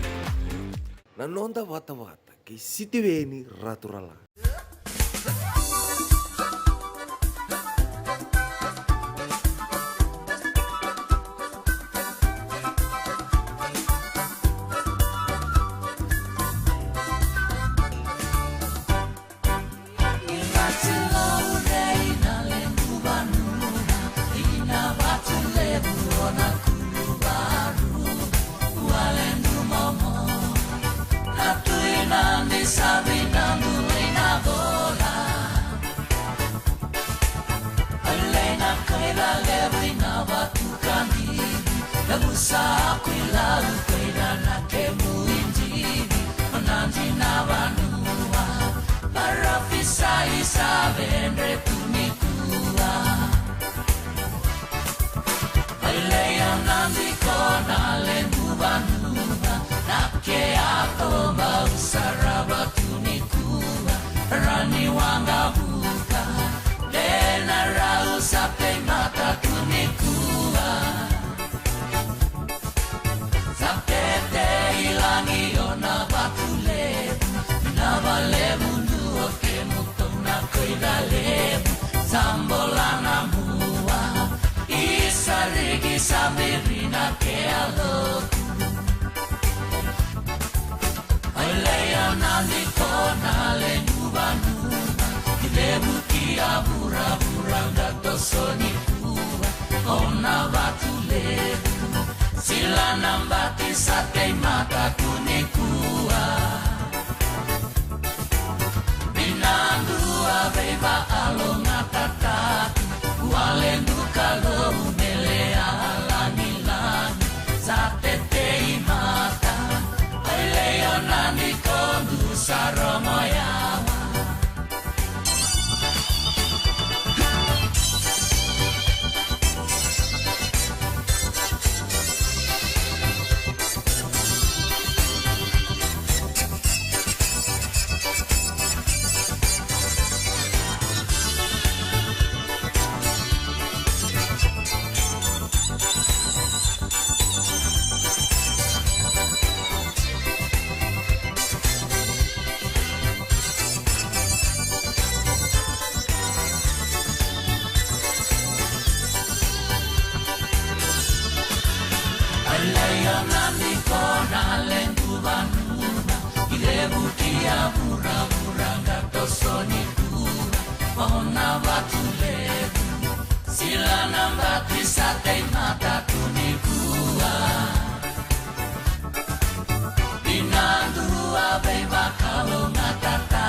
Na noda vatavata kei Sitiveni Raturala. Samirina ke a lotu. Oi lei o na niko na lenuvanua, i levu ki a vuravura ga toso nikua, o na vatu levu. Sila na bati sa tei mata tu nikua. Vinadua veivakalogatata, wale duka lou melea lagilagi, sa tetei mata, ai leona ni kodu sa rogo yawa. Ai leona ni kona ledu vanua, i levu ki a vuravura ga toso nikua, o na vatu levu. Sila na bati sa tei mata tu nikua. Vinadua veivakalogatata,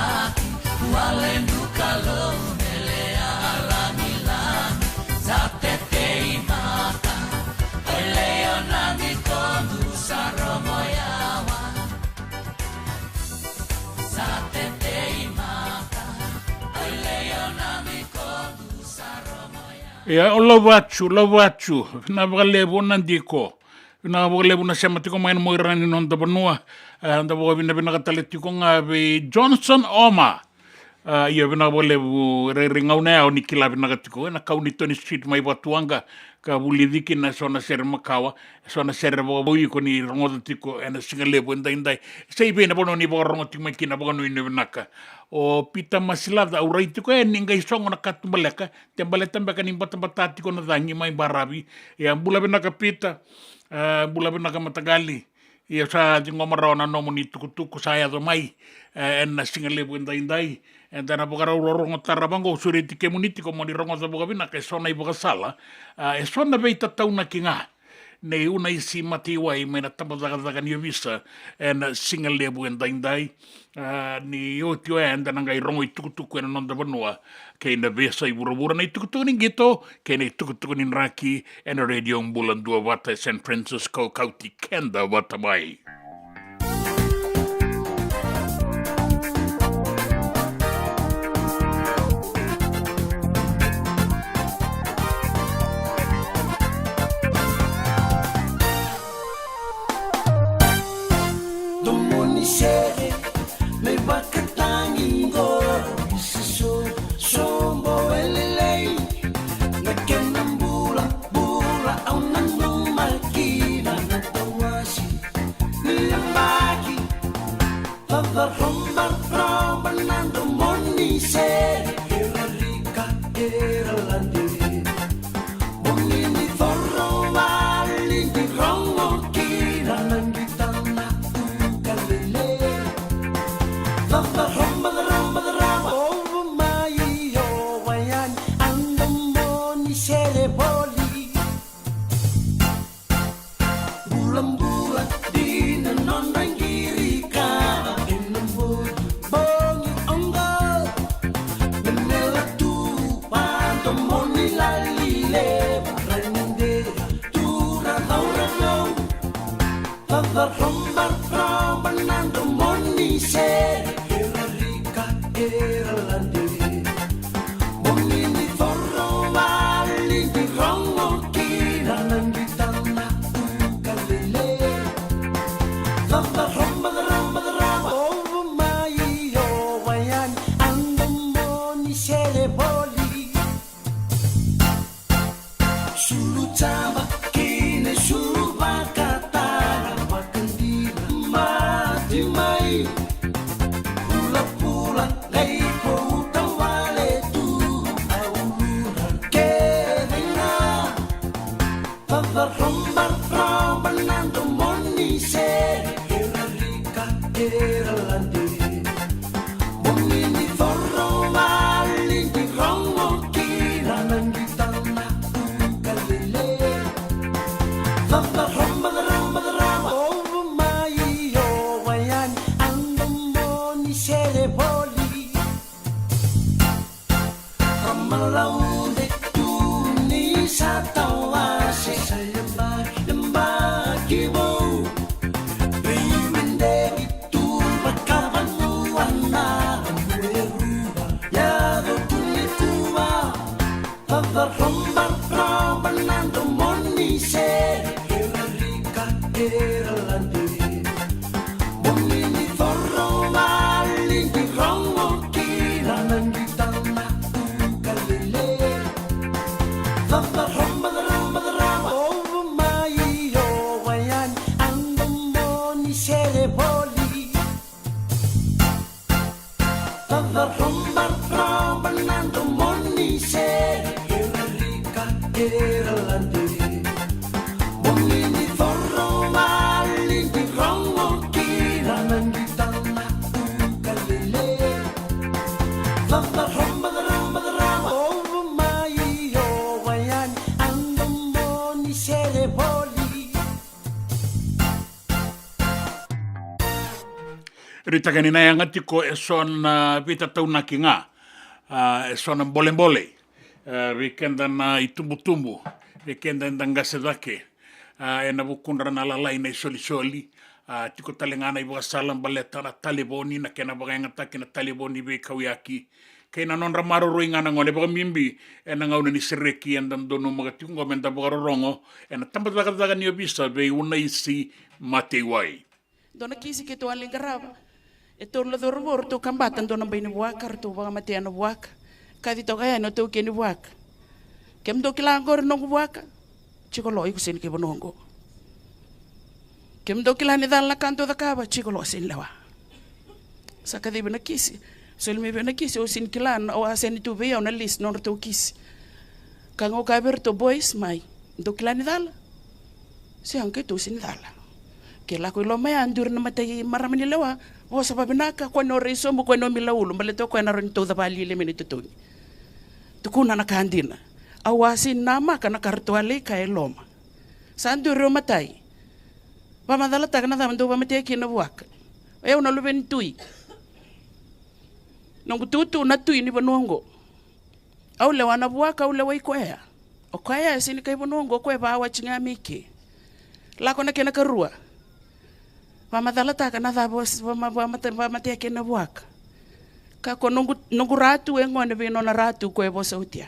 wale duka lou melea lagilagi, sa tetei mata, ai leona ni kodu sa rogo yawa. Sa tetei mata, ai leona ni kodu sa rogo yawa. Ia, o Lavatu, Lavatu, vinaka vakalevu na diko. Vinaka vakalevu na sema tiko mai na mo ira ni noda vanua. E, da vakavinavinaka tale tiko ga vei Johnson Oma. A, ia vinaka vakalevu, rairai gauna ya o ni kila vinaka tiko ena kau ni Tony Street mai Vatuwaqa, ka vulici kina eso na sere makawa, eso na sere vakavou iko ni rogoca tiko ena siga levu edaidai. Sa i vei na vanua ni vakarogo tiko mai kina, vakanuinui vinaka. O Pita Masilaca, au rai tiko e ni qai sogo na katubaleka, te baleta beka ni batabata tiko na cagi mai baravi. Ia bula vinaka Pita, e, bula vinaka mataqali. Ia sa ciqoma rawa na nomuni tukutuku sa yaco mai, e, ena siga levu edaidai. Eda na vakarau rorogo tarava oqo, sureti kemuni tiko mo ni rogoca vakavinaka eso na ivakasala, a, eso na veitataunaki ga nei Unaisi Mataiwai mai na tabacakacaka ni ovisa ena siga levu edaidai. A, ni oti oya eda na qai rogo i tukutuku ena noda vanua kei na veiyasai vuravura, na i tukutuku ni qito kei na i tukutuku ni draki ena Radio Bula Duavata e San Francisco, kauti keda vata mai. Domoni sere me vakatagi qo, i se so, sobo e lelei. Na kena bulabula au nanuma kina na tawasi ni yabaki. Cava roba roba na domoni sere, era rika era ladere. Bogi ni coro vale ni rogo kina na qita na uka lele. Cava roba roba roba, ovo mai o wayani, a domoni sere voli. Bulabula dina nodra qiri kava ena bogi oqo. Menela tu vadomoni lali levu, rai ni dei tu ra cau ra cau. Cava roba roba na domoni sere, era rika era ladere. Bogi ni coro vale ni rogo kina na qita na uka lele. Cava roba roba roba, ovo mai o wayani, a domoni sere voli. Sulu cava kei na sulu vakatara, vakadidi Roba na domoni se era rika era lade. Boni ni coro vali ni rogo kina na qitana uka lele. Cava roba, cava roba, cava roba. Ovo mai o wayani a domoni sere voli. Ramalau de tu ni sa tawase. Sa yabaki, yabaki vou. Vei menderi tu vakavanuana. Mueruva yado tu ni kuva. Vava romba, romba na domoni se. Era rika, era lade. Boni ni coro vali ni rogo kina na qitana uka lele. Cava roba, cava roba, cava roba. Ovo mai o wayani a domoni sere voli. Cava roba, roba na domoni se. Era rika, era lade. Boni ni coro vali ni rogo kina na qitana uka lele. Cava roba, cava roba, cava roba. Ovo mai o wayani a domoni sere voli. Ritaka ni na yaga tiko e so na veitataunaki ga, a, e so na bolebole, a, vei keda na itubutubu, vei keda eda qase cake, a, ena vukudra na lalai na isolisoli, a, tiko tale ga na ivakasala baleta na talevoni, na kena vakayagataki na talevoni veikauyaki, kei na nodra maroroi ga na gone, vakabibi ena gauna ni sereki eda donumaka tiko oqo meda vakarorogo ena tabacakacaka ni ovisa vei Unaisi Mateiwai. Dua na kisi keitou a lai qarava. E tolu na cauravou ratou kabata dua na bai ni vuaka, ratou vakamatea na vuaka. Kaci toka yani o taukei ni vuaka. Kemudou kila oqori noqu vuaka? Jiko lo, iko sega ni kai vanua oqo. Kemudou kila ni cala na ka dou cakava? Jiko lo, sega ni lewa. Sa kacivi na kisi. Soli mai vei au na kisi, au sega ni kila, au a sega ni tu vei au na list nodratou kisi. Ka ga au kaya vei iratou, boys, mai. Dou kila ni cala? Sega, keitou sega ni cala. Ke lako i loma ya, duri na matai marama ni lewa. Vosa vavinaka, kua ni o rai sobu, kua ni o mila ulu, baleta o koya na rawa ni tauca vakalili mai na itotogi. Tukuna na ka dina. Au a sega ni namaka na ka ratou a lai kaya e loma. Sa duri o matai. Vakamacalataka na cava dou vakamatea kina na vuaka. O yau na luve ni tui. Noqu tutu na tui ni vanua oqo. Au lewa na vuaka, au lewai koya. O koya e sega ni kai vanua oqo, o koya e vakawati ga mai ke. Lako na kena karua. Vakamacalataka na cava, vama-, vamate-, vakamatea kina na vuaka. Ka ko noqu, noqu ratu e gone vei nona ratu ko e vosa oti ya.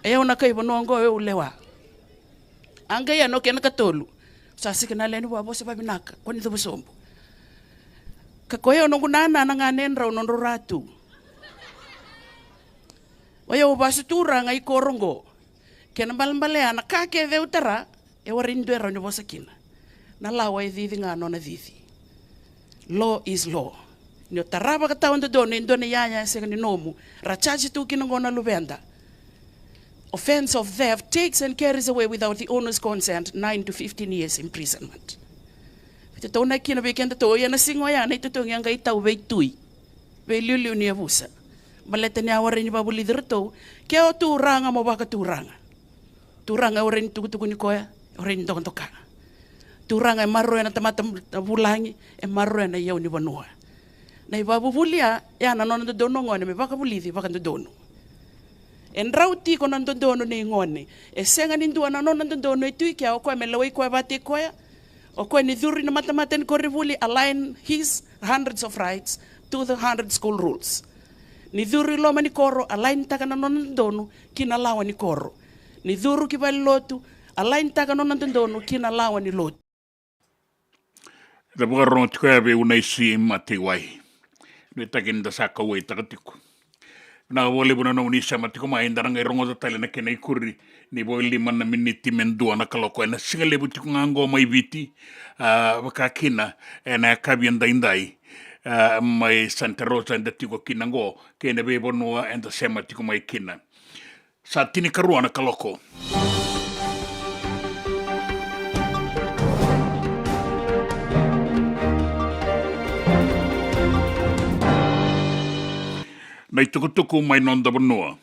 E au na kai vanua oqo, au lewa. A qai ya na kena katolu. Sa sika na lewe ni vua, vosa vavinaka, kua ni cuva sobu. Ka ko yau noqu nana na ganedrau nodrau ratu. O yau vasu turaga i koro oqo. Kena balebale ya na ka kece au tara, e warai ni dua e rawa ni vosa kina. Na lawa e cici ga nona cici. Law is law. Ni o tara vakatawa dodonu e dua na iyaya e sega ni nomu, ra charge tu kina oqo na luveda. Offence of theft takes and carries away without the owner's consent nine to fifteen years imprisonment. Veitataunaki kina vei kedatou, ia na siga oya na itotogi a qai tau vei tui, vei liuliu ni yavusa. Baleta ni a warai ni vakavulici iratou, ke o turaga mo vakaturaga. Turaga e warai ni tukutukuni koya, e warai ni dokadoka. Turaga e maroroya na tamata vulagi, e maroroya na iyau ni vanua. Na ivakavuvuli ya, ya na nona dodonu o gone me vakavulici vakadodonu. E drau tiko na dodonu nei gone. E sega ni dua na nona dodonu e tu i kea, o koya me lewai koya vakataki koya. O koya ni curu i na matamata ni koronivuli, align his hundreds of rights to the hundred school rules. Ni curu i loma ni koro, align taka na nona dodonu ki na lawa ni koro. Ni curu ki valenilotu, align taka na nona dodonu ki na lawa ni lotu. Da vakarorogo tiko ya vei Unaisi Mateiwai. Nuitaki ni da sa kauwaitaka tiko. Vinaka vakalevu na nomuni sema tiko mai, da na qai rogoca tale na kena ikuri ni vo lima na miniti me dua na kaloko ena siga levu tiko ga oqo mai Viti, a, vaka kina ena yakavi edaidai, a, mai Santa Rosa eda tiko kina oqo, kei na veivanua eda sema tiko mai kina. Sa tinikarua na kaloko. Na itukutuku mai noda vanua.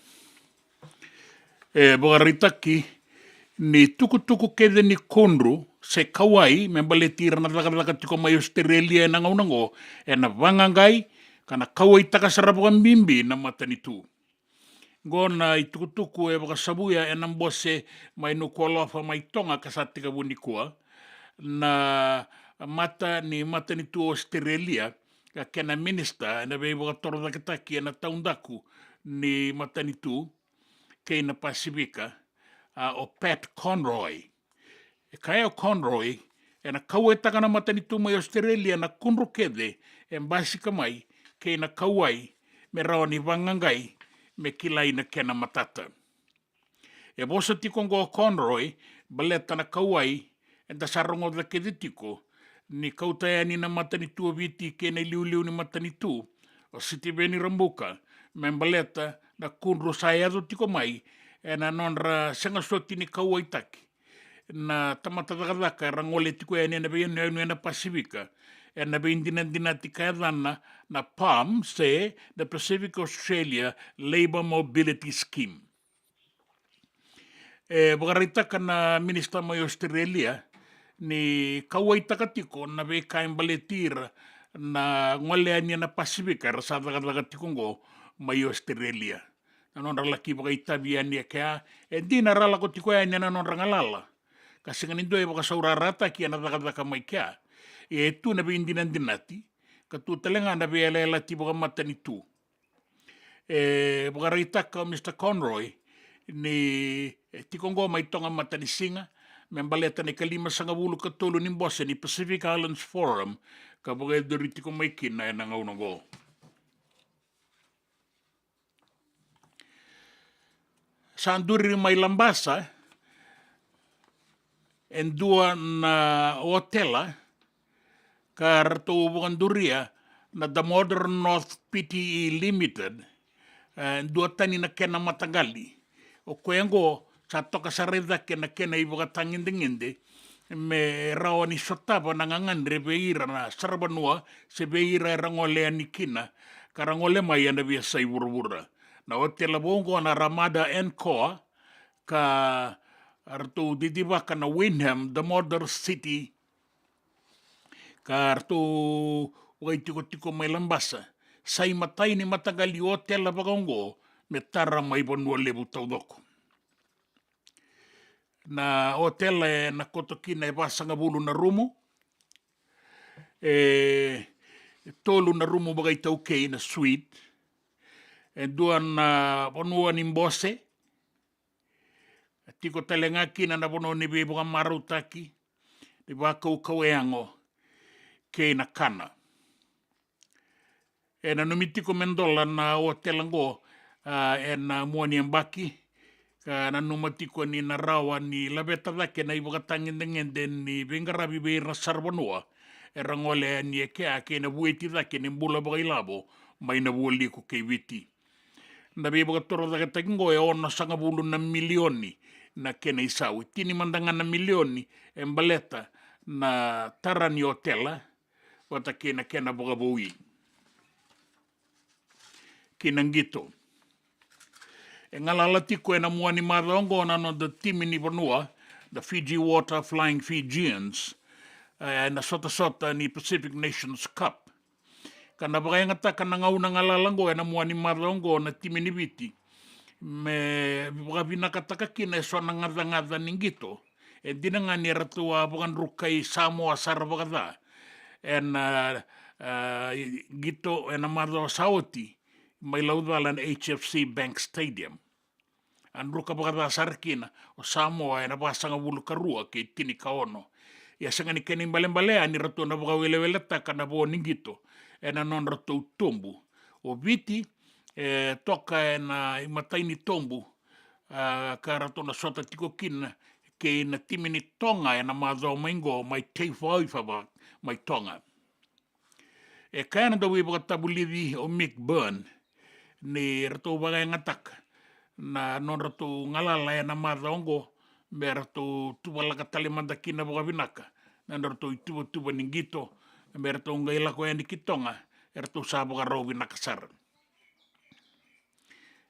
E vakaraitaki ni tukutuku kece ni kudru se kauwai me baleti ira na cakacaka tiko mai Australia ena gauna oqo, ena vaqaqai ka na kauwaitaka sara vakabibi na matanitu. Oqo na itukutuku e vakasavuya ena bose mai Nukualofa mai Toga ka sa tekivu nikua. Na mata ni matanitu Australia ka kena minisita ena veivakatorocaketaki ena taudaku ni matanitu kei na Pasifika, a, o Pat Conroy. E kaya o Conroy, ena kauwaitaka na matanitu mai Australia na kudru kece e basika mai kei na kauwai me rawa ni vaqaqai me kilai na kena matata. E vosa tiko oqo o Conroy baleta na kauwai eda sa rogoca kece tiko ni kauta yani na matanitu o Viti kei na iliuliu ni matanitu o Sitiveni Rabuka me baleta na kudru sa yaco tiko mai ena nodra sega soti ni kauwaitaki na tamata cakacaka era gole tiko yani ena veiyanuyanu ena Pasifika ena veidinadinati ka yacana na PALM se na Pacific Australia Labour Mobility Scheme. E vakaraitaka na minisita mai Australia ni kauwaitaka tiko na veika e baleti ira na gole yani ena Pasifika era sa cakacaka tiko oqo mai Australia. Na nodra laki vakaitavi yani e kea, e dina era lako tiko yani ena nodra galala ka sega ni dua e vakasaurarataki ena cakacaka mai kea. E tu na veidinadinati ka tu tale ga na veiyalayalati vakamatanitu. E vakaraitaka o Mr Conroy ni e tiko oqo mai Toga Matanisiga me baleta na ikalimasagavulu ka tolu ni bose ni Pacific Islands Forum ka vakayacori tiko mai kina ena gauna oqo. Sa duri mai Labasa e dua na otela ka ratou vakaduria na Damodar North Pte Limited, e dua tani na kena mataqali. O koya oqo sa toka sara i cake na kena ivakatagedegede me rawa ni sotava na gagadre vei ira na saravanua se vei ira era gole yani kina ka ra gole mai ena veiyasai vuravura. Na otela vou oqo na Ramada Encore ka ratou didivaka na Wyndham Damodar City ka ratou vakaitikotiko mai Labasa. Sa imatai ni mataqali otela vakaoqo me tara mai Vanua Levu taucoko. Na otela ena koto kina e vasagavulu na rumu, e tolu na rumu vakaitaukei na suite, e dua na vanua ni bose, tiko tale ga kina na vanua ni veivakamarautaki, ni vakaukauwa yago kei na kana. E nanumi tiko me dola na otela oqo, a, ena mua ni yabaki ka nanuma tiko ni na rawa ni laveta cake na ivakatagedegede ni veiqaravi vei ira na saravanua era gole yani e kea kei na vueti cake ni bula vakailavo mai na vualiku kei Viti. Na veivakatorocaketaki oqo e onosagavulu na milioni na kena isau. E tini mada ga na milioni e baleta na tara ni otela vata kei na kena vakavoui ki na qito. E galala tiko ena mua ni macawa oqo na noda timi ni vanua, the Fiji Water Flying Fijians, ena sotasota ni Pacific Nations Cup. Ka na vakayagataka na gauna galala oqo ena mua ni macawa oqo na timi ni Viti me vakavinakataka kina eso na gacagaca ni qito. E dina ga ni ratou a vakadrukai Samoa sara vakaca ena, a, qito ena macawa sa oti mai laucala na H F C Bank Stadium. A druka vakaca sara kina o Samoa ena vasagavulu ka rua kei tinikaono. Ia sega ni kena ibalebale ni ratou na vakaweleweletaka na vo ni qito ena nodratou tobu. O Viti e toka ena imatai ni tobu, a, ka ratou na sota tiko kina kei na timi ni Toga ena macawa mai qo mai Te Whaiwhava mai Toga. E kaya na dauveivakatavulici o Mick Byrne ni ratou vakayagataka na nodratou galala ena macawa oqo me ratou tuvalaka tale mada kina vakavinaka na nodratou ituvatuva ni qito me ratou qai lako yani ki Toga, e ratou sa vakarau vinaka sara.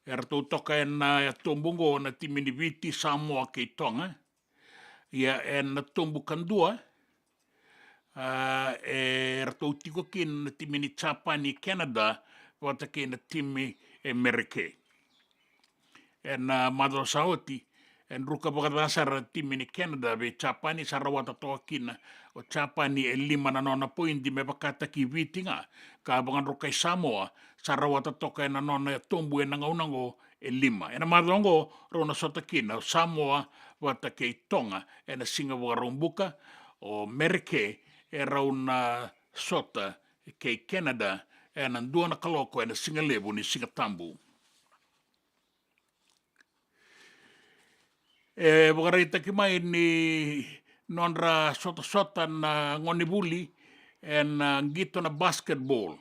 Eratou toka ena yatobu oqo na timi ni Viti, Samoa kei Toga. Ia ena tobu kadua, a, eratou tiko kina na timi ni Japani, Canada, vata kei na timi e Mereke. Ena macawa sa oti, e druka vakaca sara na timi ni Canada vei Japani, sa rawata toka kina o Japani e lima na nona poidi me vakataki Viti ga, ka vakadrukai Samoa sa rawata toka ena nona yatobu ena gauna oqo e lima. Ena macawa oqo rau na sota kina o Samoa vata kei Toga ena siga Vakaraubuka, o Mereke e rau na sota kei Canada ena dua na kaloko ena siga levu ni Siga Tabu. E vakaraitaki mai ni nodra sotasota na gonevuli ena qito na basketball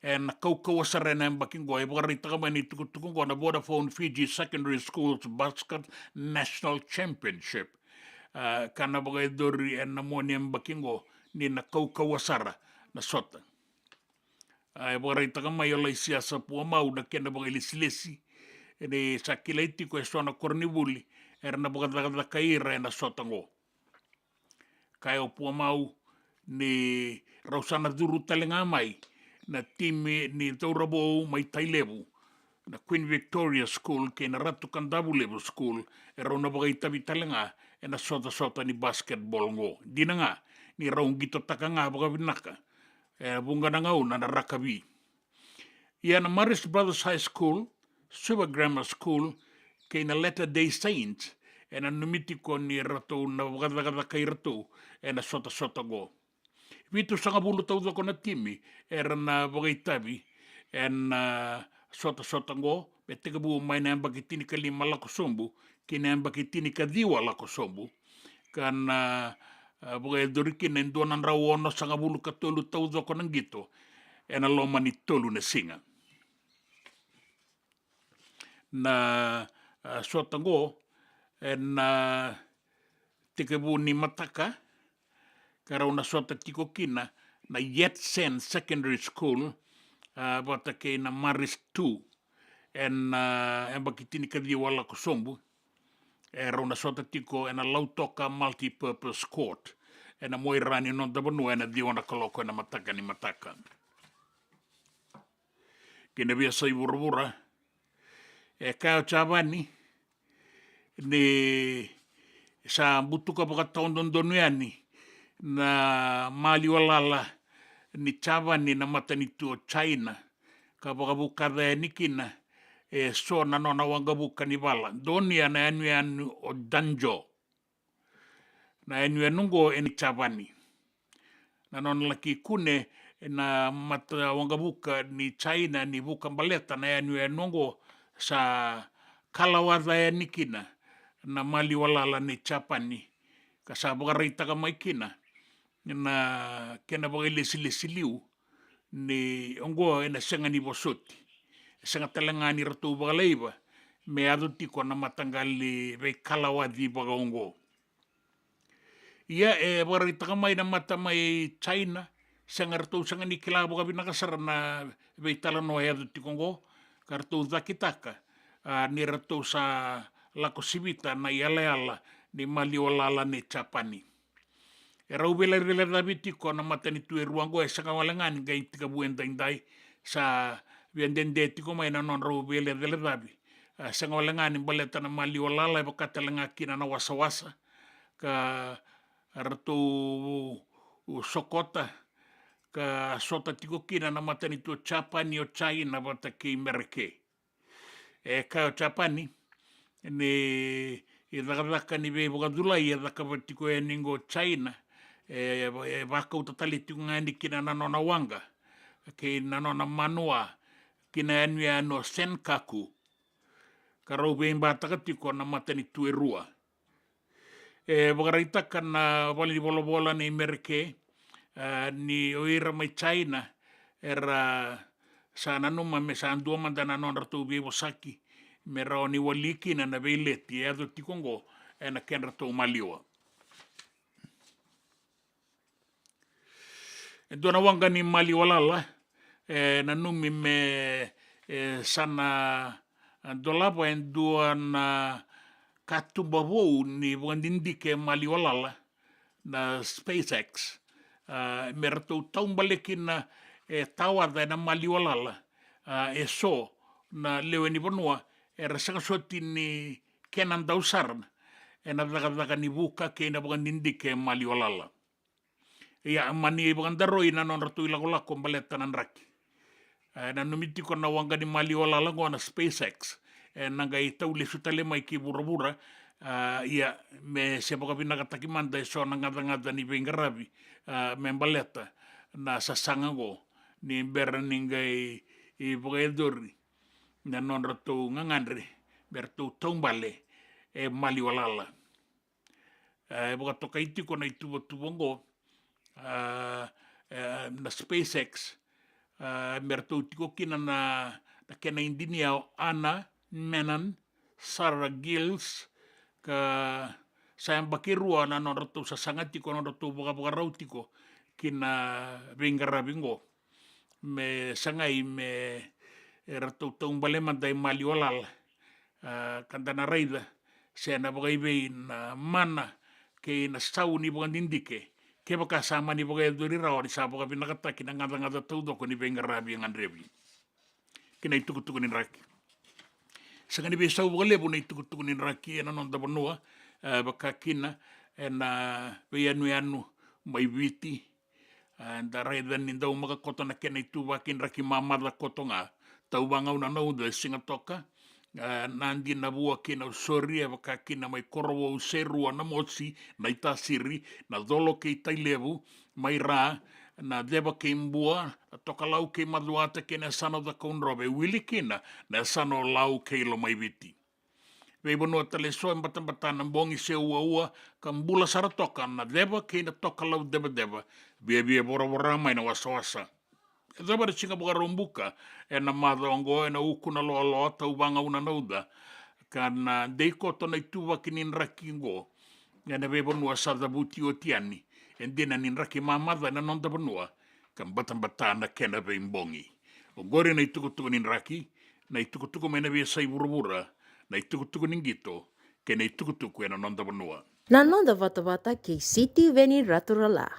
ena kaukauwa sara ena yabaki oqo. E vakaraitaka mai ni tukutuku oqo na Vodafone Fiji Secondary Schools Basket National Championship, a, ka na vakayacori ena mua ni yabaki oqo, ni na kaukauwa sara na sota. A, e vakaraitaka mai o Laisiasa Puamau na kena vakailesilesi, ni sa kilai tiko e so na koronivuli era na vakacakacakai ira ena sota oqo. Kaya o Puamau ni rau sa na curu tale ga mai na timi ni cauravou mai Tailevu, na Queen Victoria School kei na Ratu Kadavulevu School, e rau na vakaitavi tale ga ena sotasota ni basketball oqo. Dina ga ni rau qitotaka ga vakavinaka e vuqa na gauna na rakavi. Ia na Marist Brothers High School, Suva Grammar School kei na Latter Day Saints e nanumi tiko ni ratou na vakacakacaka iratou ena sotasota oqo. Vitusagavulu taucoko na timi era na vakaitavi ena sotasota oqo, me tekivu mai na yabaki tinikalima lako sobu ki na yabaki tinikaciwa lako sobu, ka na, a, vakayacori kina e dua na drau onosagavulu ka tolu taucoko na qito ena loma ni tolu na siga. Na, a, sota oqo ena tekivu ni mataka, ka rau na sota tiko kina na Yatsen Secondary School, a, vata kei na Marist two ena, a, yabaki tinikaciwa lako sobu. E rau na sota tiko ena Lautoka Multipurpose Court ena muaira ni noda vanua ena ciwa na kaloko ena mataka ni mataka. Kei na veiyasai vuravura, e kaya o Javani ni sa butuka vakatawadodonu yani na maliwa lala ni Javani na matanitu o China, ka vakavukaca yani kina e so na nona waqavuka ni vala. Donuya na yanuyanu o Danjo. Na yanuyanu oqo e ni Javani. Na nona laki kune na mata waqavuka ni China ni vuka baleta na yanuyanu oqo sa kalawaca yani kina na maliwa lala ni Japani, ka sa vakaraitaka mai kina na kena vakailesilesi liu ni oqo ena sega ni vosoti. E sega tale ga ni ratou vakalaiva me yaco tiko na mataqali veikalawaci vakaoqo. Ia e vakaraitaka mai na mata mai China, sega, ratou sega ni kila vakavinaka sara na veitalanoa e yaco tiko oqo, ka ratou cakitaka, a, ni ratou sa lako sivita na iyalayala ni maliwa lala ni Japani. E rau veilecalecavi tiko na matanitu e rua oqo, e sega wale ga ni qai tekivu edaidai, sa via dede tiko mai na nodrau veilecalecavi. A, sega wale ga ni baleta na maliwa lala, e vaka tale ga kina na wasawasa ka ratou sokota ka sota tiko kina na matanitu o Japani, o China vata kei Mereke. E kaya o Japani ni icakacaka ni veivakaculai e cakava tiko yani oqo o China, e, e vakauta tale tiko ga yani kina na nona waqa kei na nona manua ki na yanuyanu o Senkaku, ka rau veibataka tiko na matanitu e rua. E vakaraitaka na valenivolavola nei Mereke, a, ni o ira mai China era sa nanuma me sa dua mada na nodratou veivosaki me rawa ni wali kina na veileti e yaco tiko oqo ena kedratou maliwa. E dua na waqa ni maliwa lala e nanumi me, e, sa na, a dolava e dua na katuba vou ni vakadidike maliwalala na SpaceX, a, me ratou taubale kina e tawaca ena maliwalala, a, e so na lewe ni vanua era sega soti ni kena dau sara ena cakacaka ni vuka kei na vakadidike maliwalala. Ia, mani vakadaroi na nodratou ilakolako baleta na draki. E nanumi tiko na waqa ni maliwalala oqo na SpaceX, e na qai tau lesu tale mai ki vuravura. A, ia, me se vakavinakataki mada e so na gacagaca ni veiqaravi, a, me baleta na sasaga oqo ni bera ni qai vakayacori na nodratou gagadre me ratou taubale e maliwalala. E vakatokai tiko na ituvatuva oqo, a, e, na SpaceX, a, me ratou tiko kina na, na kena idinia o Anna Menan, Sarah Gillis, ka sa yabaki rua na nodratou sasaga tiko, nodratou vakavakarau tiko ki na veiqaravi oqo me sagai me, e, ratou taubale mada e maliwalala. A, ka da na raica se na vakaivei na mana kei na sau ni vakadidike kevaka sa mani vakayacori rawa ni sa vakavinakataki na gacagaca taucoko ni veiqaravi e gadrevi. Kei na itukutuku ni draki. Sega ni veisau vakalevu na itukutuku ni draki ena noda vanua, e, vaka kina ena veiyanuyanu mai Viti. A, da raica ni daumaka koto na kena ituvaki draki mamaca koto ga. Tauvagauna na uca e Sigatoka, a, Nadi, Navua kei Nausori, e vaka kina mai Korovou, Serua, Namosi, Naitasiri, Nacolo kei Tailevu, mai Ra, Naceva kei Bua, Natokalau kei Macuata kei na yasana o Cakaudrove, wili kina na yasana o Lau kei Lomaiviti. Veivanua tale eso e batabata na bogi se uaua ka bula sara toka na ceva kei na tokalau cevaceva, viavia voravora mai na wasawasa. Yacova na Siga Vakaraubuka ena macawa oqo ena uku na loaloa, tauvagauna na uca, ka na dei koto na ituvaki ni draki oqo ena veivanua sa cavuti oti yani. E dina ni draki mamaca ena noda vanua ka batabata na kena veibogi. Oqori na itukutuku ni draki, na itukutuku mai na veiyasai vuravura, na itukutuku ni qito kei na itukutuku ena noda vanua. Na noda vatavata kei Sitiveni Raturala.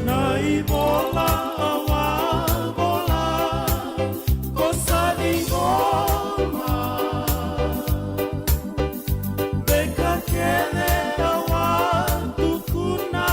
Na ivola au a vola, ko sa ni goma. Veika kece au a tukuna,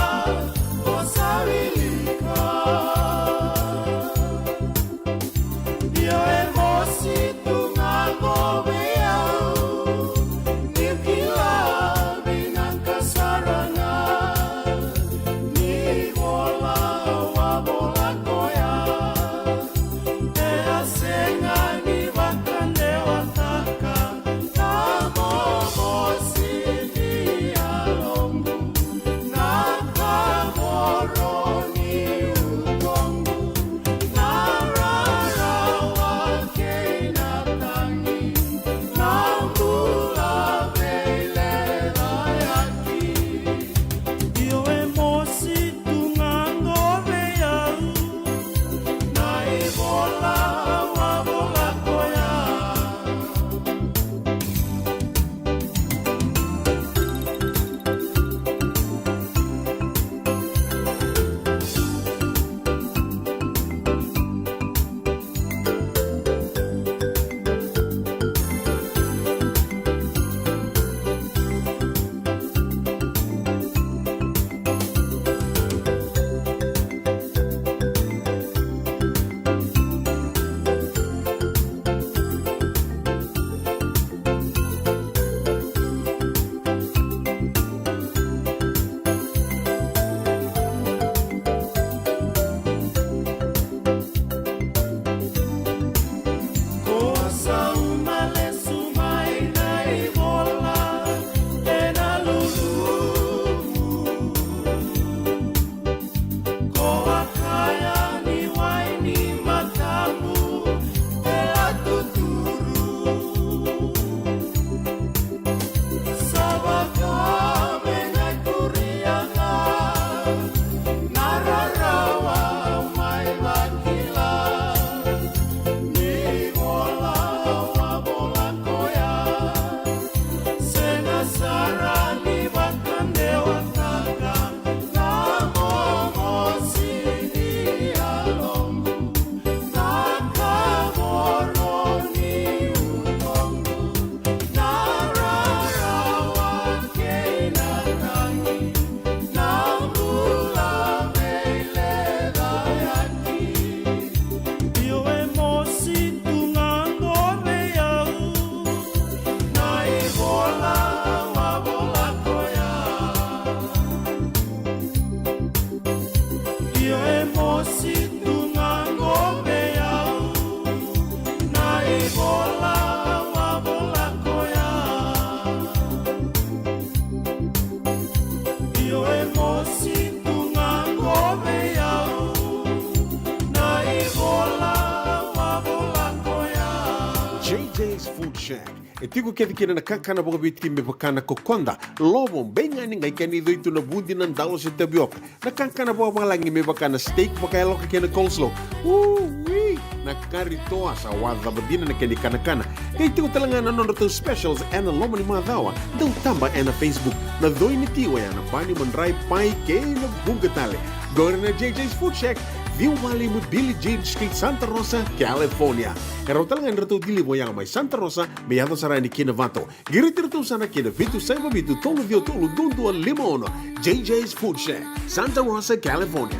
E tiko kece kina na kakana vakaviti me vaka na kokoda, lovo, beigani, qai kena icoi tu na vudi, na dalo se tavioka. Na kakana vakavalagi me vaka na steak vakayaloka kei na coleslaw. Ui! Na kari toa sa wacava dina na kena ikanakana. Qai tiko tale ga na nodratou specials ena loma ni macawa. Dau taba ena Facebook. Na coi ni ti oya na bani, madrai, pai kei na vuqa tale. Qori na J J's Food Shack, ciwa walu lima Billie Jean Street, Santa Rosa, California. E rawa tale ga ni ratou deliver oya mai Santa Rosa, me yaco sara yani ki Novato. Qiriti iratou sara ki na vitu saiva vitu tolu ciwa tolu dua dua lima ono. J J's Food Shack, Santa Rosa, California.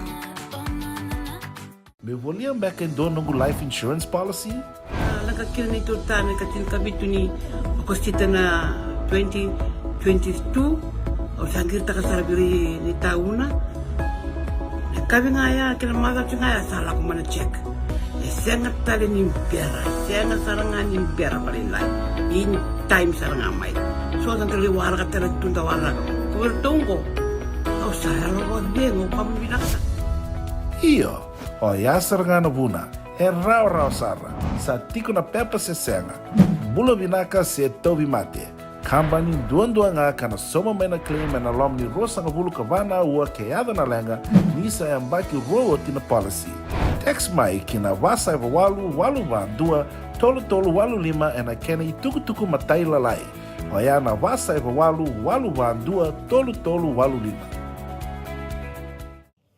Me volia beka e dua noqu life insurance policy? A, lako kina neitou tane ka tinikavitu ni Okosita na twenty twenty-two. Au sa qiritaka sara vei ira ni tauna. Na kavi ga ya kei na macawa ga ya sa lako mai na check. E sega tale ni bera, e sega sara ga ni bera vakalailai. In time sara ga mai. So sa qai waraka tale tu da waraka. Ko vei ratou qo. Au sa yalo vakacegu, au kama vinaka sara. Io, oya sara ga na vuna. E rawarawa sara. Sa tiko na pepa se sega. Bula vinaka se tauvimate. Kabani duadua ga ka na sauma mai na claim ena loma ni ruasagavulu ka va na aua ke yaco na leqa, ni sa yabaki rua oti na policy. Text mai ki na va saiva walu walu va dua tolu tolu walu lima ena kena itukutuku matailalai. Oya na va saiva walu walu va dua tolu tolu walu lima.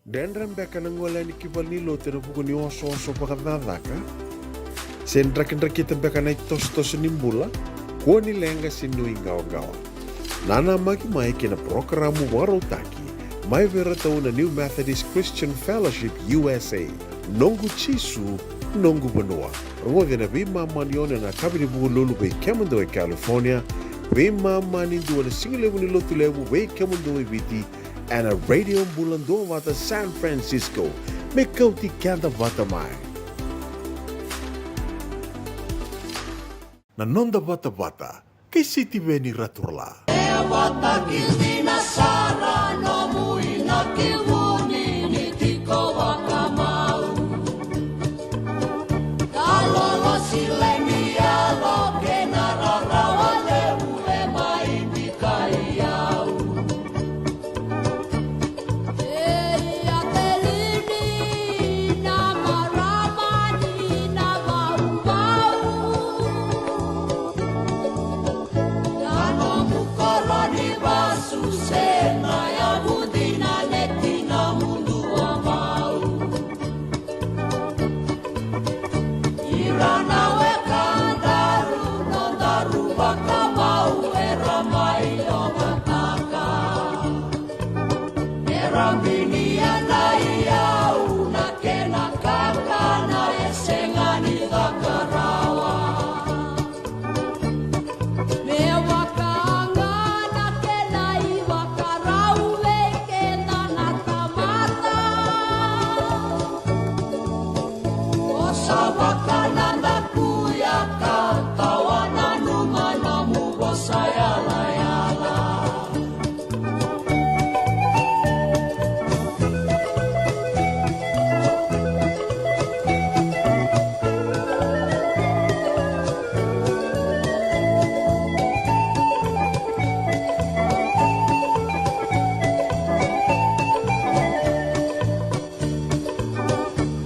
Dredre beka na gole yani ki valenilotu ena vuku ni osooso vakacakacaka? Se drakidrakita beka na itosotoso ni bula, kua ni leqa se nuiqawaqawa? Nanamaki mai ki na parokaramu vakarautaki mai vei iratou na New Methodist Christian Fellowship U S A, Noqu Jisu, Noqu Vanua. Rogoci ena veimama ni ono ena yakavi ni Vukelulu vei kemudou e California, veimama ni dua na sigalevu ni Lotulevu vei kemudou e Viti, ena Radio Bula Duavata San Francisco, me kauti keda vata mai. Na noda vatavata kei Sitiveni Raturala. E vata ki dina sara nomu inaki vuni ni tiko vakamau. Ka lolosi lemi yalo kei na rarawa levu e mai bikai au. Ei, a telini na marama ni na vauvau. Na nomu koro ni vasu se na yavudi na neti na mudu a mau. Ira na wekadaru, nodaru vakamau era mai ogataka. Era binia na iyau na kena kakana e sega ni caka rawa. Me vaka ga na kena ivakarau vei keda na tamata. Vosa vaka na dakuya ka tawa nanuma nomu vosa yalayala.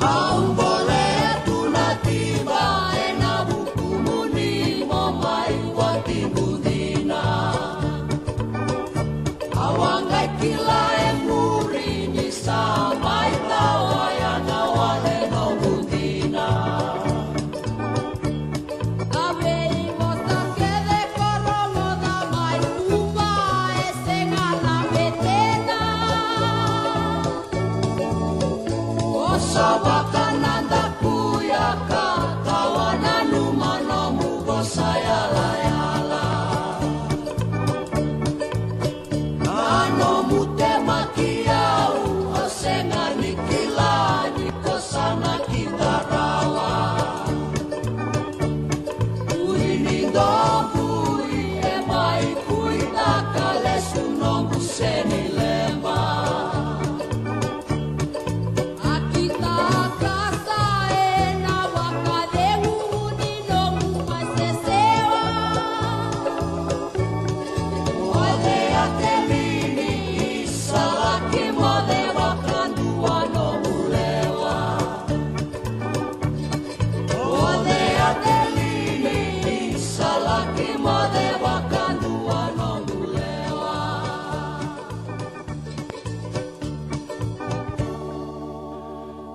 Au bolea tu na tiba ena vukumuni mo mai watiqu dina. Au a qai kila e muri ni sa mai tawa ya na wale noqu dina. A veivosa kece ko rogoca mai Kuba e sega na betena. Vosa vaka na dakuya ka tawa nanuma nomu vosa yalayala. Na nomu temaki au, au sega ni kila ni ko sa na kida rawa. Ui ni dobui e mai kuitaka lesu noqu seni leba. A kitaka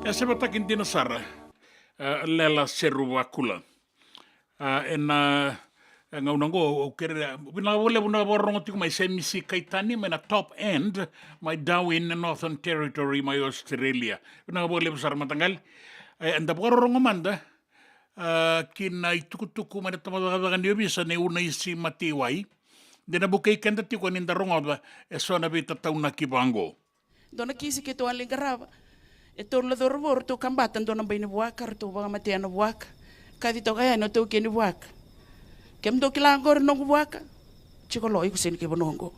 E se vataki dina sara, e, Lela Seru Vakula. A, ena, e, gauna oqo, au kerea, vinaka vakalevu na vakarorogo tiko mai, Semisi Kaitani, mai na Top End, mai Darwin, Northern Territory, mai Australia. Vinaka vakalevu sara mataqali. E, eda vakarorogo mada, a, ki na itukutuku mai na tabacakacaka ni ovisa nei Unaisi Mataiwai. De na vukei keda tiko ni da rogoca eso na veitataunaki vaqo. Dua na kisi keitou a lai qarava. E tolu na cauravou ratou kabata dua na bai ni vuaka, ratou vakamatea na vuaka. Kaci toka yani o taukei ni vuaka. Kemudou kila oqori noqu vuaka? Jiko lo, iko sega ni kai vanua oqo.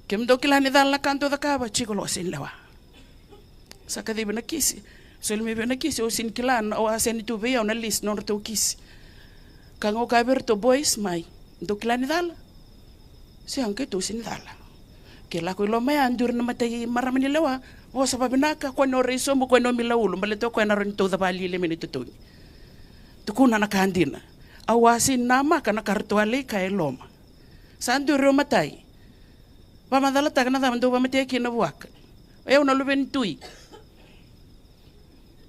Kemudou kila ni cala na ka dou cakava? Jiko lo, sega ni lewa. Sa kacivi na kisi. Soli mai vei au na kisi, au sega ni kila, au a send tu vei au na list nodratou kisi. Ka qai kaya vei iratou, boys, mai. Dou kila ni cala? Sega, keitou sega ni cala. Ke lako i loma ya, duri na matai marama ni lewa, vosa vavinaka, kua ni o rai sobu, kua ni o mila ulu, baleta o koya na rawa ni tauca vakalialia mai na itotogi. Tukuna na ka dina. Au a sega ni namaka na ka ratou a lai kaya e loma. Sa duri o matai. Vakamacalataka na cava dou vakamatea kina na vuaka. O yau na luve ni tui.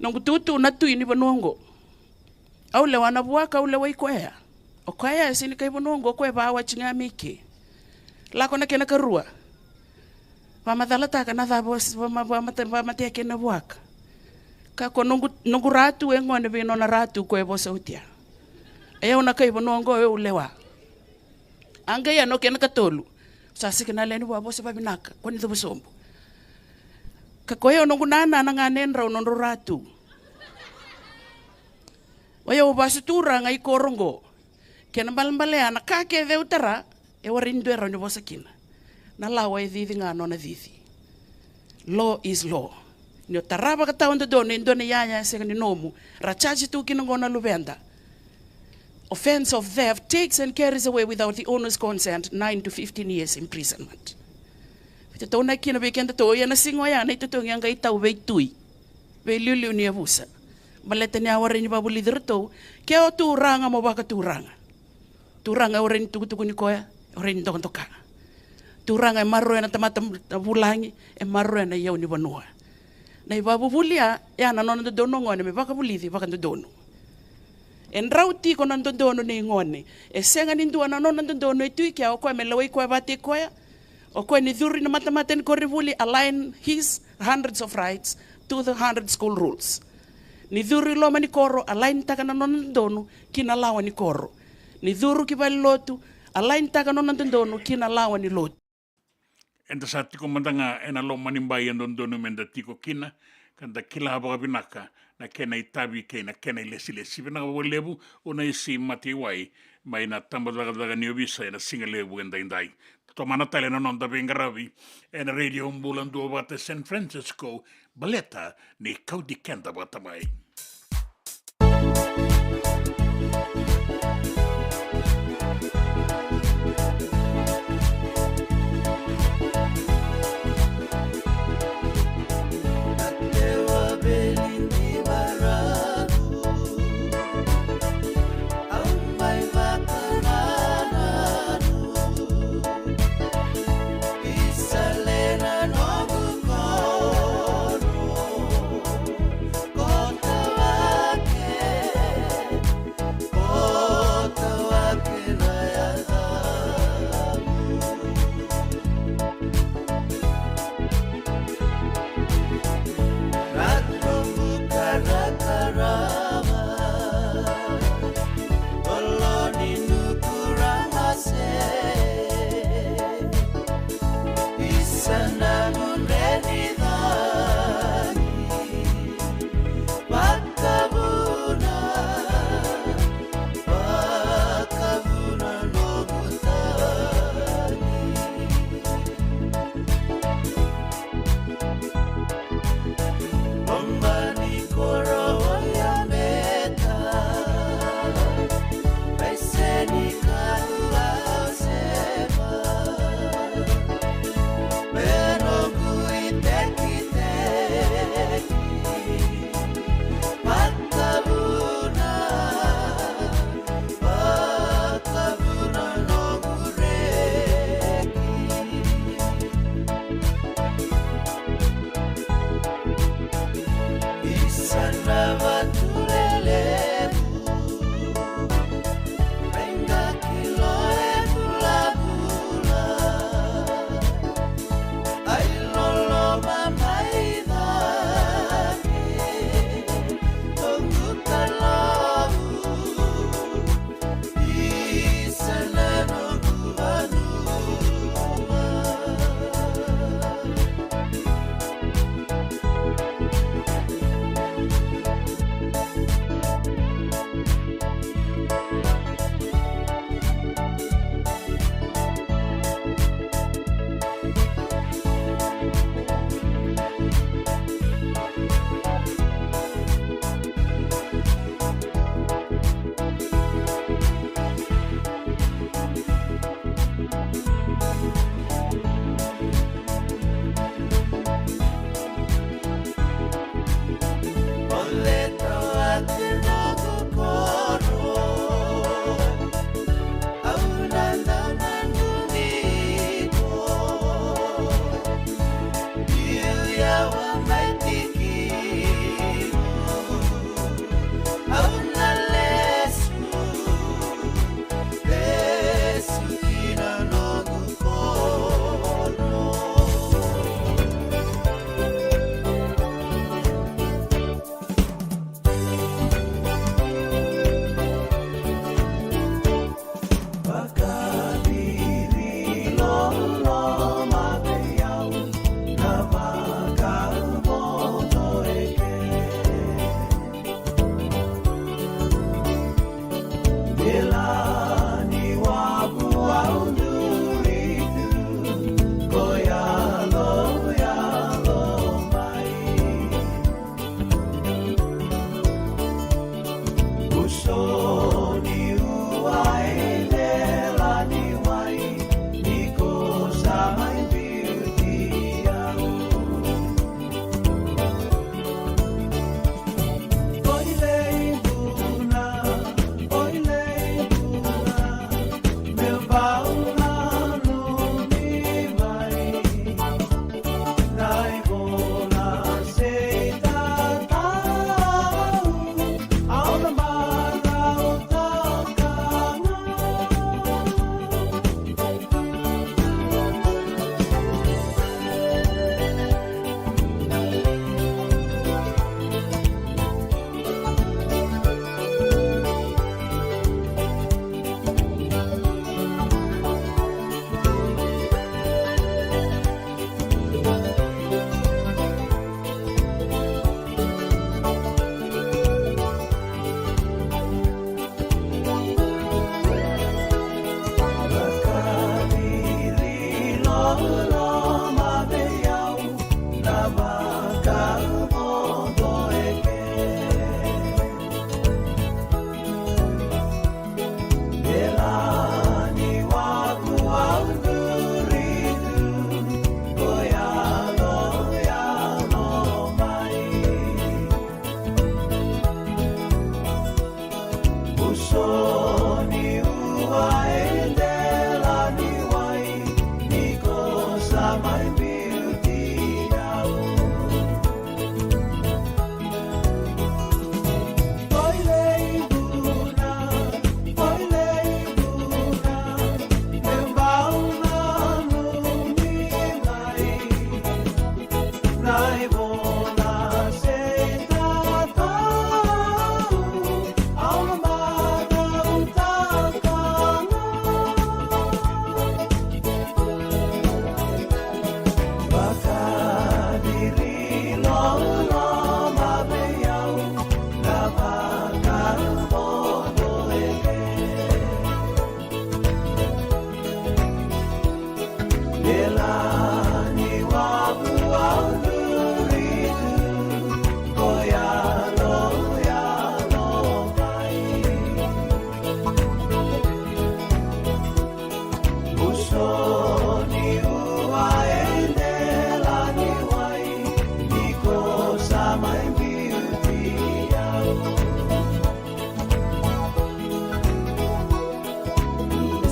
Noqu tutu na tui ni vanua oqo. Au lewa na vuaka, au lewai koya. O koya e sega ni kai vanua oqo, o koya e vawati ga mai ke. Lako na kena karua. Vakamacalataka na cava o s-, vama-, vamate-, vamatea kina na vuaka. Ka ko noqu, noqu ratu e gone vei nona ratu ko e vosa oti ya. E au na kai vanua oqo, e au lewa. A qai ya na kena katolu. Sa sega na lewe ni vua, vosa vavinaka, kua ni cuva sobu. Ka ko yau noqu nana na ganedrau nodrau ratu. O yau vasu turaga i koro oqo. Kena balebale ya na ka kece au tara, e warai ni dua e rawa ni vosa kina. Na lawa e cici ga nona cici. Law is law. Ni o tara vakatawadodonu e dua na iyaya e sega ni nomu, ra charge tu kina oqo na luveda. Offence of theft takes and carries away without the owner's consent nine to fifteen years imprisonment. Veitataunaki kina vei kedatou, ia na siga oya na itotogi a qai tau veitui, veiliuliu ni yavusa. Baleta ni a warai ni vakavulici iratou, ke o turaga mo vakaturaga. Turaga e warai ni tukutukuni koya, e warai ni dokadoka. Turaga e maroroya na tamata vulagi, e maroroya na iyau ni vanua. Na ivakavuvuli ya, ya na nona dodonu o gone me vakavulici vakadodonu. E drau tiko na dodonu nei gone. E sega ni dua na nona dodonu e tu i kea, o koya me lewai koya vata i koya. O koya ni curu i na matamata ni koronivuli, align his hundreds of rights to the hundred school rules. Ni curu i loma ni koro, align taka na nona dodonu ki na lawa ni koro. Ni curu ki valenilotu, align taka na nona dodonu ki na lawa ni lotu. Eda sa tiko mada ga ena loma ni bai e dodonu meda tiko kina, ka da kila vakavinaka na kena itavi kei na kena ilesilesi. Vinaka vakalevu Unaisi Mataiwai mai na tabacakacaka ni ovisa ena sigalevu edaidai. Tomana tale na noda veiqaravi ena Radio Bula Duavata San Francisco, baleta ni kauti keda vata mai.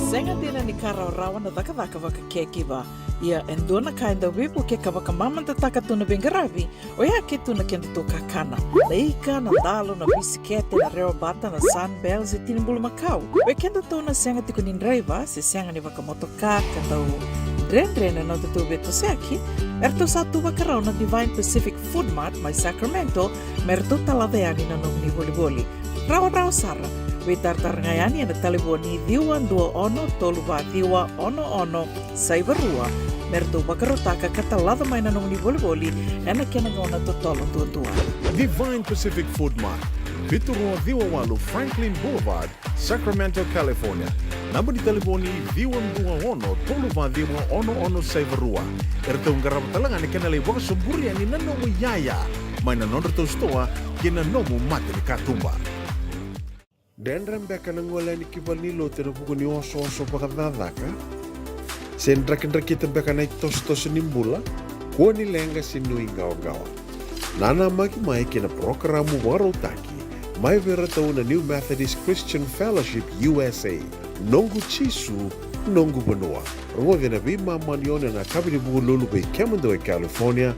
Sega dina ni ka rawarawa na cakacaka vaka caregiver. Ia e dua na ka e dau veivuke ka vakamamadataka tu na veiqaravi, oya ke tu na kedatou kakana. Na ika, na dalo, na bisikete, na rewa bata, na Sunbell, se tini bulumakau. Vei kedatou na sega tiko ni draiva, se sega ni vakamotoka, ka dau dredre na nodatou veitosoyaki, eratou sa tu vakarau na Divine Pacific Food Mart mai Sacramento, me ratou talaca yani na nomuni volivoli. Rawarawa sara, veitaratara ga yani ena talevoni ciwa dua ono tolu va ciwa ono ono saiva rua, me ratou vakarautaka ka talaca mai na nomuni volivoli ena kena gauna totolo duadua. Divine Pacific Food Mart, vitu rua ciwa walu Franklin Boulevard, Sacramento, California. Naba ni talevoni ciwa dua ono tolu va ciwa ono ono saiva rua. Eratou qarava tale ga na kena lai vakasoburi yani na nomu iyaya mai na nodratou sitoa kei na nomu mata ni katuba. Dredre beka na gole yani ki valenilotu ena vuku ni osooso vakacakacaka? Se drakidrakita beka na itosotoso ni bula? Kua ni leqa se nuiqawaqawa. Nanamaki mai kei na parokaramu vakarautaki mai vei iratou na New Methodist Christian Fellowship U S A. Noqu Jisu, noqu vanua. Rogoci ena veimama ni ono ena yakavi ni Vukelulu vei kemudou e California,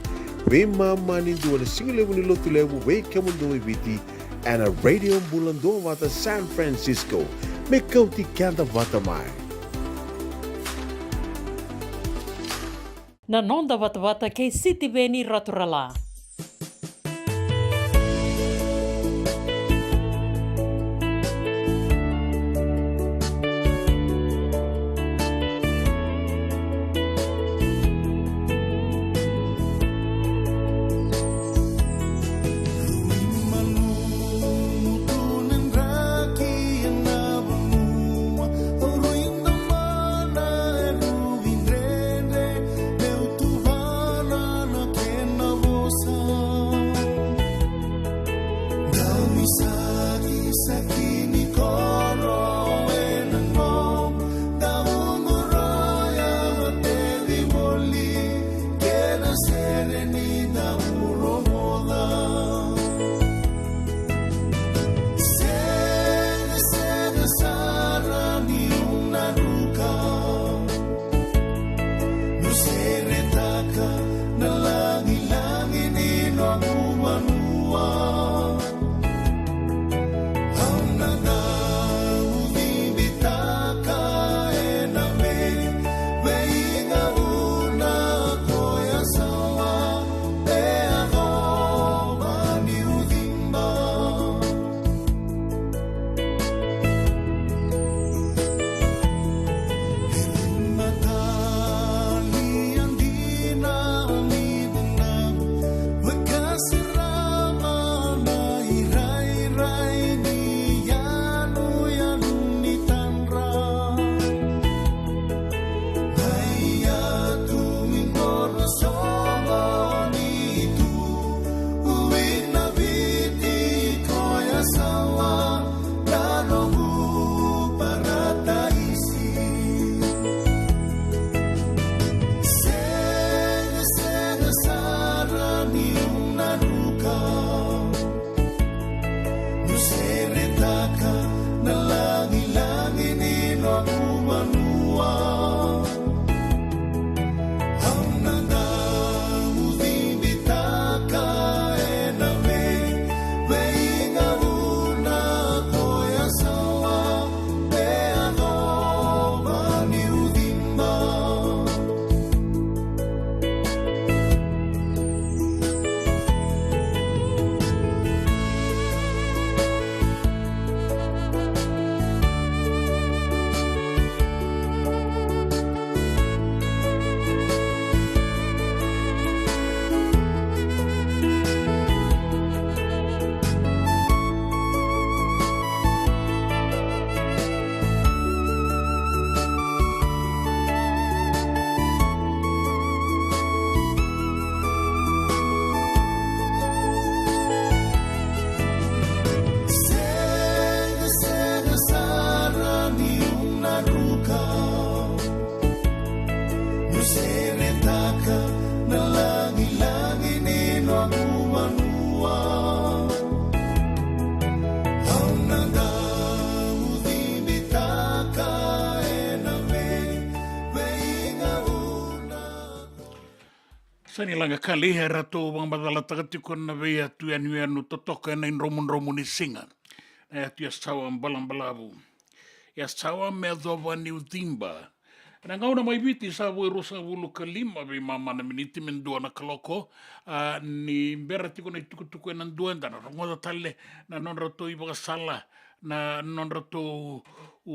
veimama ni dua na sigalevu ni Lotulevu vei kemudou e Viti, ena Radio Bula Duavata San Francisco. Me kauti keda vata mai. Na noda vatavata kei Sitiveni Raturala. Ni laga kali, eratou vakamacalataka tiko na veiyatu yanuyanu totoka ena idromudromu ni siga. Na yatu Yasawa balabalavu. Yasawa me yacova niu ciba. Na gauna mai Viti sa vo e ruasagavulu ka lima veimama na miniti me dua na kaloko. A, ni bera tiko na itukutuku ena dua, eda na rogoca tale na nodratou ivakasala, na nodratou u,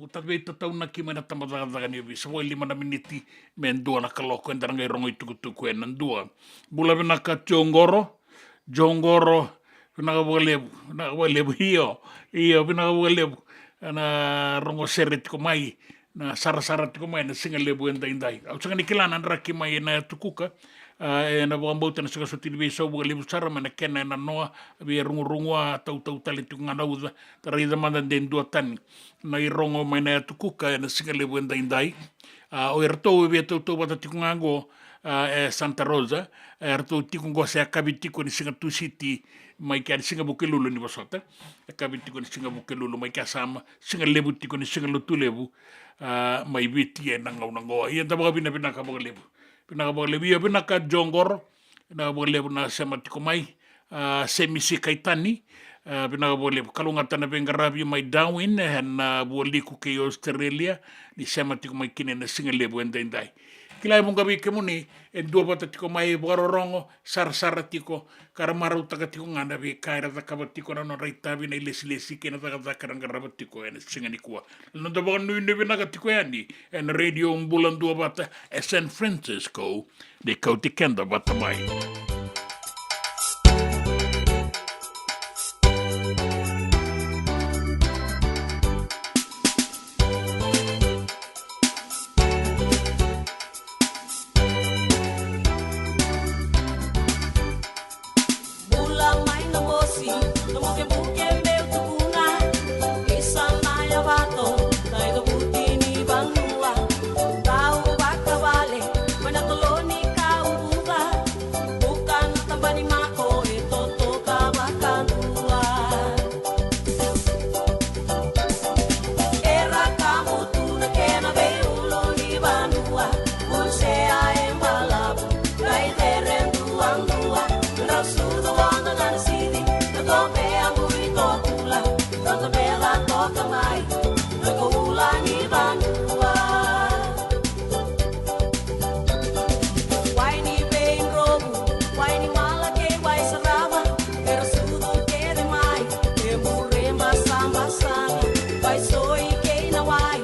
u, ta-, veitataunaki mai na tabacakacaka ni ovisa. Vo e lima na miniti me dua na kaloko, eda na qai rogo itukutuku ena dua. Bula vinaka Joe Qoro, Joe Qoro, vinaka vakalevu, vinaka vakalevu, io, io, vinaka vakalevu. Na rogo sere tiko mai, na sarasara tiko mai na siga levu edaidai. Au sega ni kila na draki mai ena Yatu Kuka, a, ena vakabauta na sega soti ni veisau vakalevu sara mai na kena ena noa, via rugurugua, tautau tale tiko ga na uca, da raica mada de dua tani na irogo mai na Yatu Kuka ena siga levu edaidai. A, o iratou e via tautauvata tiko ga qo, a, e Santa Rosa, e ratou tiko qo se yakavi tiko ni siga Tusiti, mai kea ni siga Vukelulu ni vosota, yakavi tiko ni siga Vukelulu mai kea sa ma-, siga levu tiko ni siga Lotulevu, a, mai Viti ena gauna qo. Ia da vakavinavinaka vakalevu. Vinaka vakalevu, ia vinaka Joe Qoro, vinaka vakalevu na sema tiko mai, a, Semisi Kaitani, a, vinaka vakalevu. Kalougata na veiqaravi mai Darwin, ena Vualiku kei Australia, ni sema tiko mai kina ena siga levu edaidai. Kila e vuqa vei kemuni, e dua vata tiko mai vakarorogo, sarasara tiko, ka ra marautaka tiko ga na veika era cakava tiko na nodra itavi na ilesilesi kei na cakacaka era qarava tiko ena siga nikua. Na noda vakanuinui vinaka tiko yani ena Radio Bula Duavata e San Francisco, ni kauti keda vata mai. Bula mai na mosi, na bukebuke meu tukuna. Isa na yavato, na icavuti ni vanua. Tau vakavale, mai na koloni ka uvuca. Buka na tabani mako, e totoka vakadua. Era kamutu na kena veiulunivanua, Unisea e balavu, qai cere duadua, drau sucu oda ga na siri, na tobe a bui tokula, na tobe la toka mai, na koula ni vanua. Wai ni veidrovu, wai ni mala kei wai sarava, era sucu kece mai, e bure basabasana, wai soi kei na wai,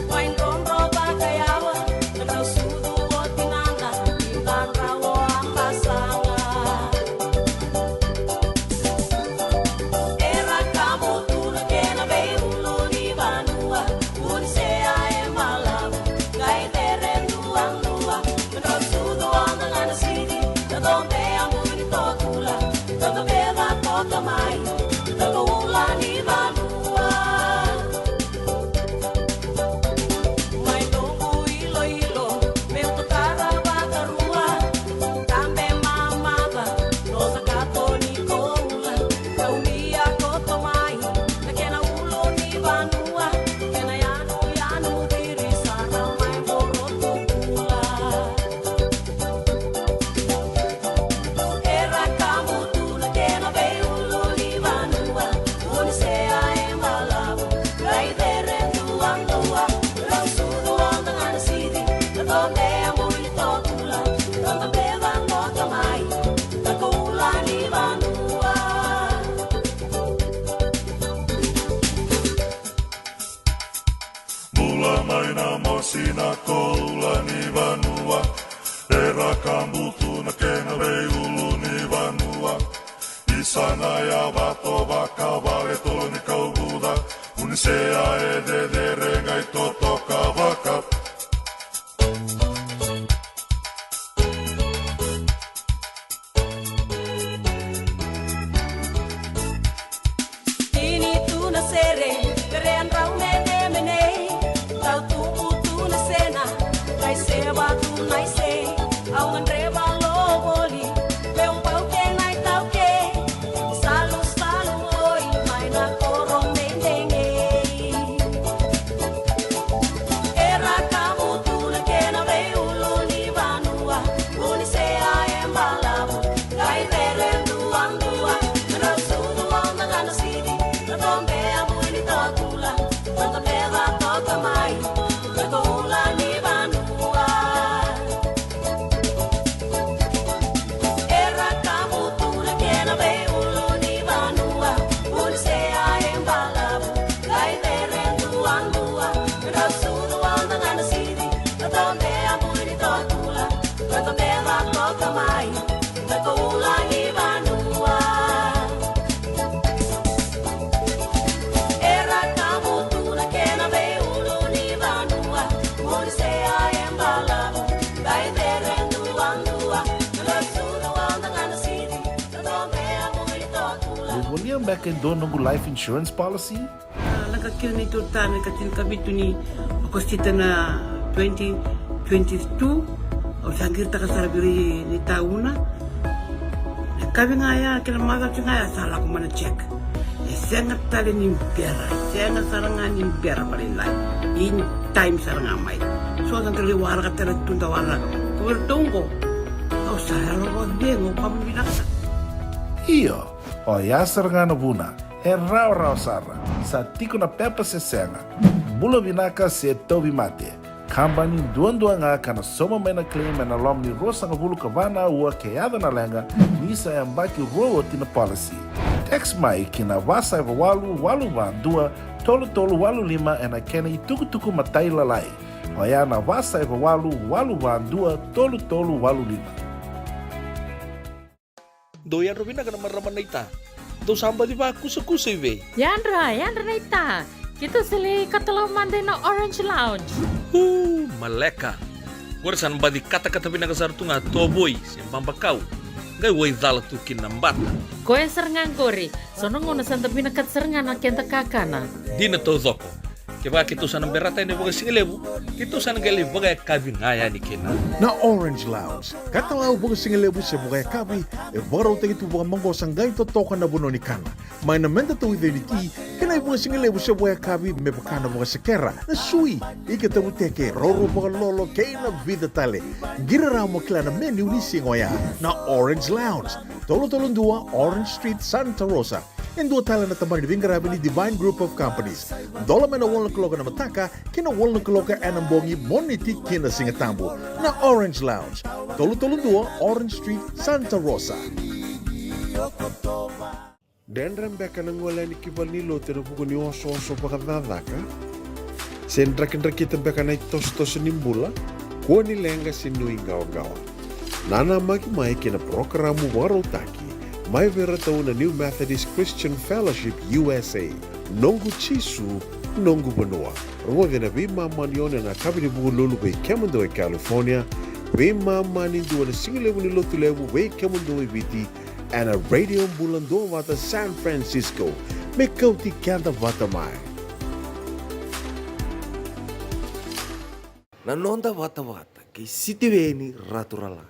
wai drodro vakayawa, na drau sucu o tinana, ni dadrau o abasaga. Era kamutu na kena veiulunivanua, Unisea e balavu, qai cere duadua, na drau sucu oda ga na siri, na tobe a bui tokula, na tobe la toka mai, na koula ni vanua. Mai noqu iloilo, meu tokara vakarua, tabe mamaca, nosa kato ni koula, kaulia koto mai, na kena ulunivanua, kena yanuyanu ciri sara mai vorotukula. Era kamutu na kena veiulunivanua, Unisea e balavu, qai cere duadua, drau sucu oda ga na siri, na tobe a bui tokula, na tobe la toka mai, na koula ni vanua. Bula mai na mosi na koula ni vanua, era kamutu na kena veiulunivanua. Isa na yavato vakavale tolo ni kauvuca, Unisea e cecere qai totoka vaka. Tini tu na sere, sere a drau menemene, tau tubu tu na sena, kai seva tu na ise, au gadreva lo voli, meu bau ke na itauke, salu Beka e dua noqu life insurance policy? A, lako kina ni tolu na ka tinikavitu ni Okosita na twenty twenty-two. Au sa qiritaka sara vei ira ni tauna. Na kavi ga ya kei na macawa ga ya sa lako mai na check. E sega tale ni bera, e sega sara ga ni bera vakalailai. In time sara ga mai. So sa dau lai waraka tale tu da waraka. Ko vei ratou oqo. Au sa yalo vakacegu, au vakavinavinaka. Io, oya sara ga na vuna. E rawarawa sara. Sa tiko na pepa se sega. Bula vinaka se tauvimate. Kabani duadua ga ka na sauma mai na claim ena loma ni ruasagavulu ka va na aua ke yaco na leqa ni sa yabaki rua oti na policy. Text mai ki na va saiva walu walu va dua tolu tolu walu lima ena kena itukutuku matailalai. Oya na va saiva walu walu va dua tolu tolu walu lima. Dou yadra vinaka na marama naita. Dou sa baci vakusakusa i vei? Yadra, yadra naita. Keitou sa lai katalau mada ina Orange Lounge. Uu, maleka. Qori sa na baci katakata vinaka sara tu ga tovoi se babakau. Qai waicala tu kina na bata. Koya sara ga qori. So na gauna sa da vinakata sara ga na keda kakana. Dina taucoko. Kevaka keitou sa na berata yani vakasigalevu, keitou sa na qai lai vakayakavi ga yani kina. Na Orange Lounge, katalau vakasigalevu se vakayakavi, e vakarautaki tu vakamaqosa qai totoka na vanua ni kana. Mai na meda tauica ni ti, kei na ivakasigalevu se vakayakavi me vaka na vakasekera, na sui, ika tavuteke, roro vakalolo, kei na vica tale. Qiri rawa mo kila na menu ni siga oya. Na Orange Lounge, tolu tolu dua Orange Street, Santa Rosa. E dua tale na tabana ni veiqaravi ni Divine Group of Companies. Dola mai na walu na kaloko na mataka ki na walu na kaloko ena bogi, Moniti ki na Sigatabu. Na Orange Lounge, tolu tolu dua Orange Street, Santa Rosa. Dredre beka na gole yani ki valenilotu ena vuku ni osooso vakacakacaka? Se drakidrakita beka na itosotoso ni bula? Kua ni leqa se nuiqawaqawa. Nanamaki mai ki na parokaramu vakarautaki mai vei iratou na New Methodist Christian Fellowship U S A, Noqu Jisu, Noqu Vanua. Rogoci ena veimama ni ono ena yakavi ni Vukelulu vei kemudou e California, veimama ni dua na sigalevu ni Lotulevu vei kemudou e Viti, ena Radio Bula Duavata San Francisco, me kauti keda vata mai. Na noda vatavata kei Sitiveni Raturala.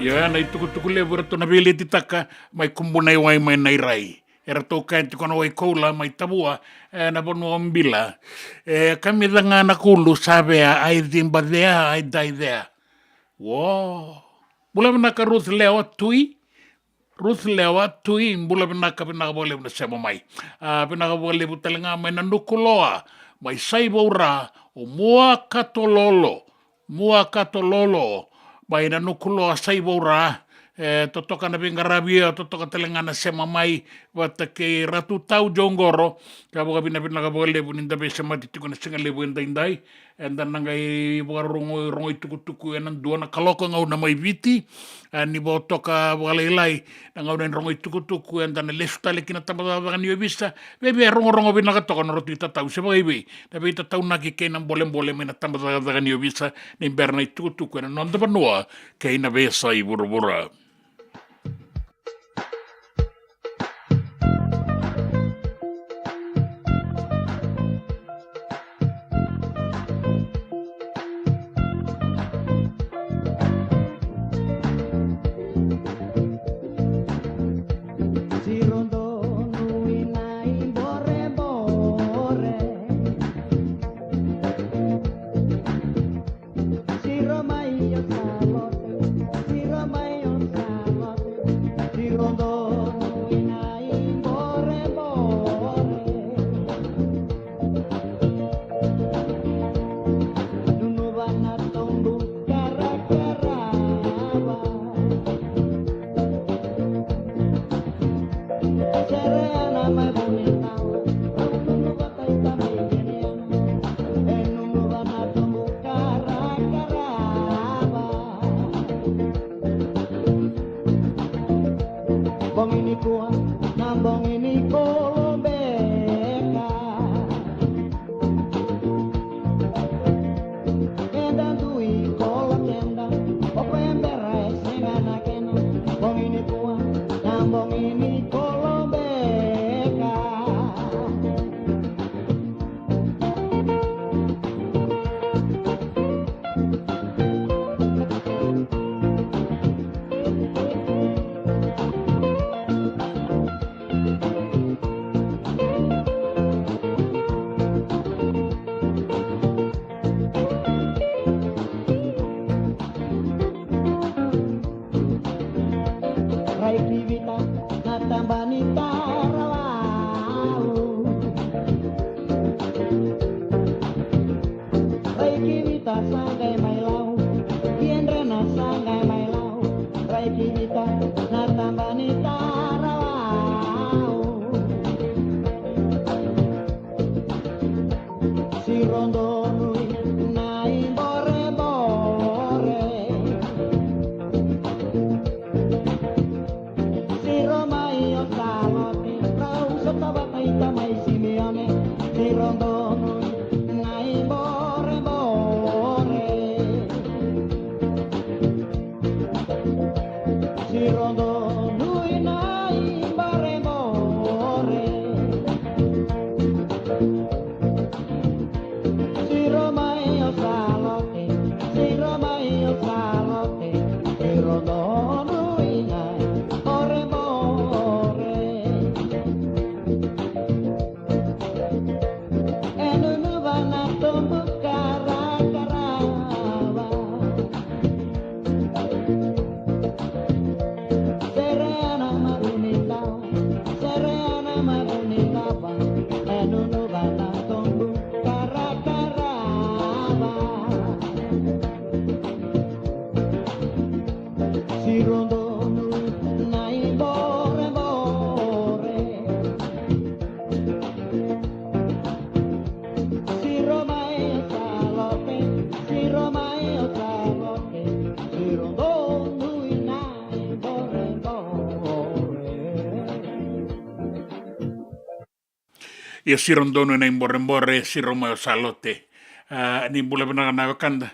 Io, e na itukutuku levu eratou na veiletitaka mai Kubunaiwai mai Nairai. Eratou kaya tiko na Waikoula mai Tavua, e na vanua o Bila. E kamica ga na kulu sa vea, ai ciba cea, ai dai cea. Wo. Bula vinaka Ruth Lewa Tui. Ruth Lewa Tui, bula vinaka, vinaka vakalevu na sema mai. A, vinaka vakalevu tale ga mai na Nukuloa, mai Saivaura, o Mua Katololo. Mua Katololo, mai na Nukuloa Saivaura. E, totoka na veiqaravi, e, totoka tale ga na sema mai, vata kei Ratu Tau Joqoro. Ka vakavinavinaka vakalevu ni da veisemati tiko na siga levu e daidai. Eda na qai vakarorogo, rogo itukutuku e na dua na kaloko gauna mai Viti. A, ni vakatoka vakalailai na gauna ni rogo itukutuku, eda na lesu tale ki na tabacakacaka ni ovisa. Vei, vei, rogorogo vinaka toka na nodratou itatau se vakaivei na veitataunaki kei na bolebole mai na tabacakacaka ni ovisa ni bera na itukutuku e na noda vanua kei na veiyasai vuravura. Bogi nikua na bogi ni kolo beka. Keda dui kolo keda, o koya bera e sega na kena. Bogi nikua na bogi ni kolo beka. Rai ki Vita na taba ni Taravau. Rai ki Vita sa qai mai Lau, ki Edrena sa qai mai Lau. Rai ki Vita na taba ni Taravau. Siro donu na iborebore. Siro mai o Salote, rau sota vata i tamai Simeone. Siro donu na iborebore. Siro donu na iborebore. Siro mai o Salote, siro mai o Salote, siro donu na iborebore. E nunuva na tobu karakarava. Serea na maru ni tawa, serea na maru ni tawa, e nunuva na tobu karakarava. Siro donu na iborebore. Siro mai o Salote, siro mai o Salote, siro donu na iborebore. Ia siro donu na iborebore, siro mai o Salote. A, ni bula vinaka na wekada.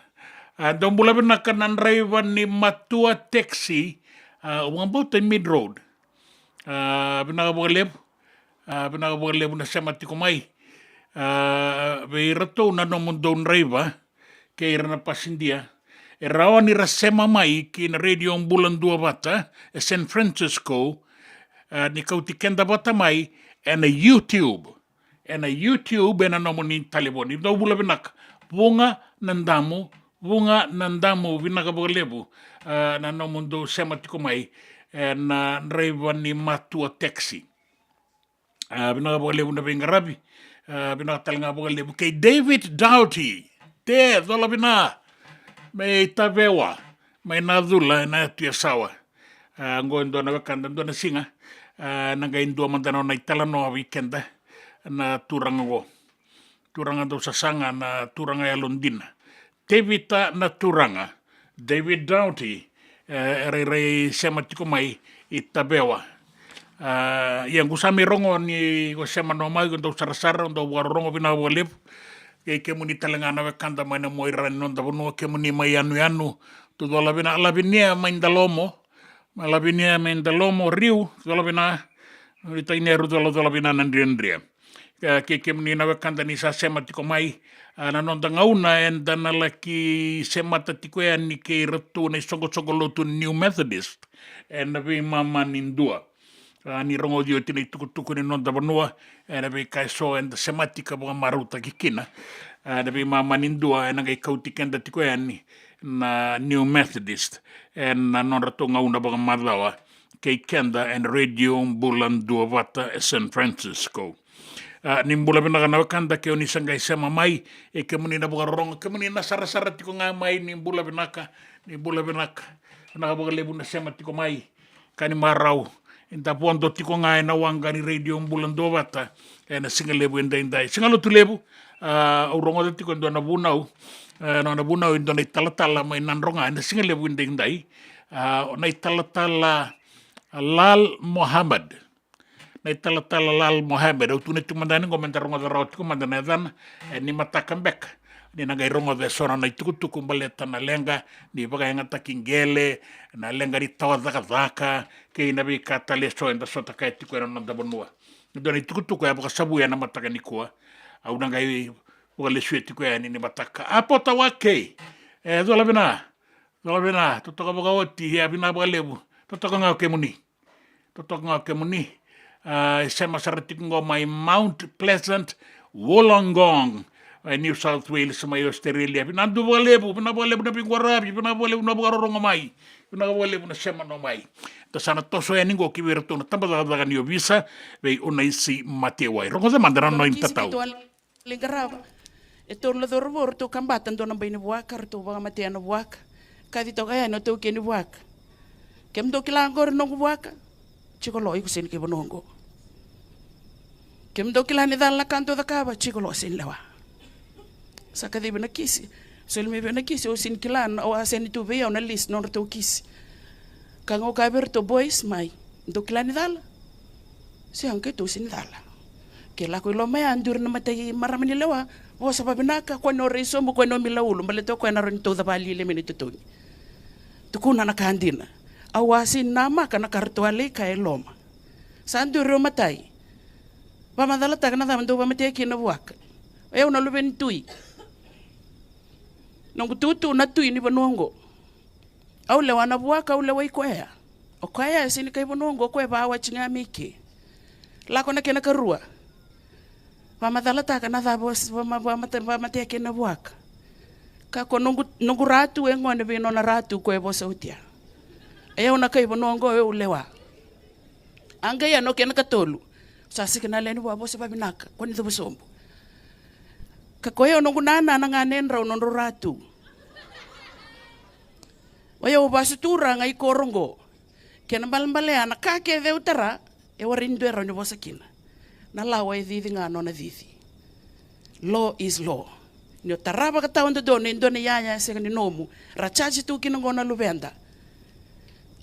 A, dou bula vinaka na draiva ni matua taxi. A, o vakabauta i Mead Road. A, vinaka vakalevu. A, vinaka vakalevu na sema tiko mai. A, vei iratou na nomudou draiva kei ira na pasidia. E rawa ni ra sema mai ki na Radio Bula Duavata e San Francisco, e, ni kauti keda vata mai ena YouTube. Ena YouTube ena nomuni talevoni. Dou bula vinaka. Vuqa na damu, vuqa na damu, vinaka vakalevu, e, na nomudou sema tiko mai, e, na draiva ni matua taxi. A, vinaka vakalevu na veiqaravi. A, vinaka tale ga vakalevu kei David Doughty. Te, cola vina. Mai Tavewa. Mai Nacula, ena yatu Yasawa. A, qo e dua na wekada, dua na siga. A, na qai dua mada na nona italanoa vei keda. Na turaga qo. Turaga dau sasaga, na turaga yalodina. Tevita na turaga, David Doughty, e, e rairai sema tiko mai i Tavewa. A, ia qu sa mai rogo ni ko sema no mai, ko dau sarasara, dau vakarorogo vinaka vakalevu. Kei kemuni tale ga na wekada mai na mua i ra ni noda vanua, kemuni mai yanuyanu, tu cola vina, Lavinia mai Dalomo, mai Lavinia mai Dalomo, Riu, cola vina, Ritainia Riu, cola, cola vina na dredre. Ke, ke kemuni na wekada ni sa sema tiko mai, a, na noda gauna eda na laki semata tiko yani kei ratou na isoqosoqo lotu New Methodist, ena veimama ni dua. A, ni rogoci oti na itukutuku ni noda vanua, ena veika eso eda semati ka vakamarautaki kina. A, ena veimama ni dua, ena qai kauti keda tiko yani na New Methodist, ena nodratou gauna vakamacawa, kei keda ena Radio Bula Duavata e San Francisco. A, ni bula vinaka na wekada, ke o ni sa qai sema mai, e kemuni na vakarorogo, kemuni na sarasara tiko ga mai, ni bula vinaka, ni bula vinaka. Vinaka vakalevu na sema tiko mai. Ka ni marau, eda vodo tiko ga ena waqa ni Radio Bula Duavata, ena siga levu edaidai. Siga Lotulevu, a, au rogoca tiko e dua na vunau, e, na, na vunau e dua na italatala mai Nadroga, ena siga levu edaidai. A, na italatala, a, Lal Mohammed. Na italatala Lal Mohammed, au tukuna tiko mada yani qo meda rogoca rawa tiko mada na yacana, e, ni mataka beka. Ni na qai rogoca eso na nona itukutuku baleta na leqa ni vakayagataki qele, na leqa ni tawa cakacaka, kei na veika tale eso eda sota kaya tiko ena noda vanua. E dua na itukutuku e a vakasavuya ena mataka nikua. Au na qai vakalesuya tiko yani ni mataka. A pota wa kei. E, cola vina. Cola vina. Totoka vakaoti. Ia vinaka vakalevu. Totoka ga o kemuni. Totoka ga o kemuni. A, e sema sara tiko qo mai Mount Pleasant, Wollongong, e New South Wales, mai Australia. Vinaka vakalevu, vinaka vakalevu na veiqaravi, vinaka vakalevu na vakarorogo mai, vinaka vakalevu na sema no mai. Da sa na toso yani qo ki vei iratou na tabacakacaka ni ovisa, vei Unaisi Matewai. Rogoca mada na nona italatala. Lai qarava. E tolu na cauravou ratou kabata dua na bai ni vuaka, ratou vakamatea na vuaka. Kaci toka yani o taukei ni vuaka. Kemudou kila qori noqu vuaka? Jiko lo, iko sega ni kai vanua oqo. Kemudou kila ni cala na ka dou cakava? Jiko lo, sega ni lewa. Sa kacivi na kisi. Soli mai vei au na kisi, au sega ni kila, au a sega ni tu vei au na list nodratou kisi. Ka ga au kaya vei iratou, boys, mai. Dou kila ni cala? Sega, keitou sega ni cala. Ke lako i loma ya, duri na matai marama ni lewa, vosa vavinaka, kua ni o rai sobu, kua ni o mila ulu, baleta o koya na rawa ni tauca vakalialia mai na itotogi. Tukuna na ka dina. Au a sega ni namaka na ka ratou a lai kaya e loma. Sa duri o matai. Vakamacalataka na cava dou vakamatea kina na vuaka. O yau na luve ni tui. Noqu tutu na tui ni vanua oqo. Au lewa na vuaka, au lewai koya. O koya e sega ni kai vanua oqo, o koya e vawati ga mai ke. Lako na kena karua. Vakamacalataka na cava o s-, vama-, vamate-, vamatea kina na vuaka. Ka ko noqu, noqu ratu e gone vei nona ratu ko e vosa oti ya. E au na kai vanua oqo, e au lewa. A qai ya na kena katolu. Sa sega na lewe ni vua, vosa vavinaka, kua ni cuva sobu. Ka ko yau noqu nana na ganedrau nodrau ratu. O yau vasu turaga i koro oqo. Kena balebale ya na ka kece au tara, e warai ni dua e rawa ni vosa kina. Na lawa e cici ga nona cici. Law is law. Ni o tara vakatawadodonu e dua na iyaya e sega ni nomu, ra charge tu kina qo na luveda.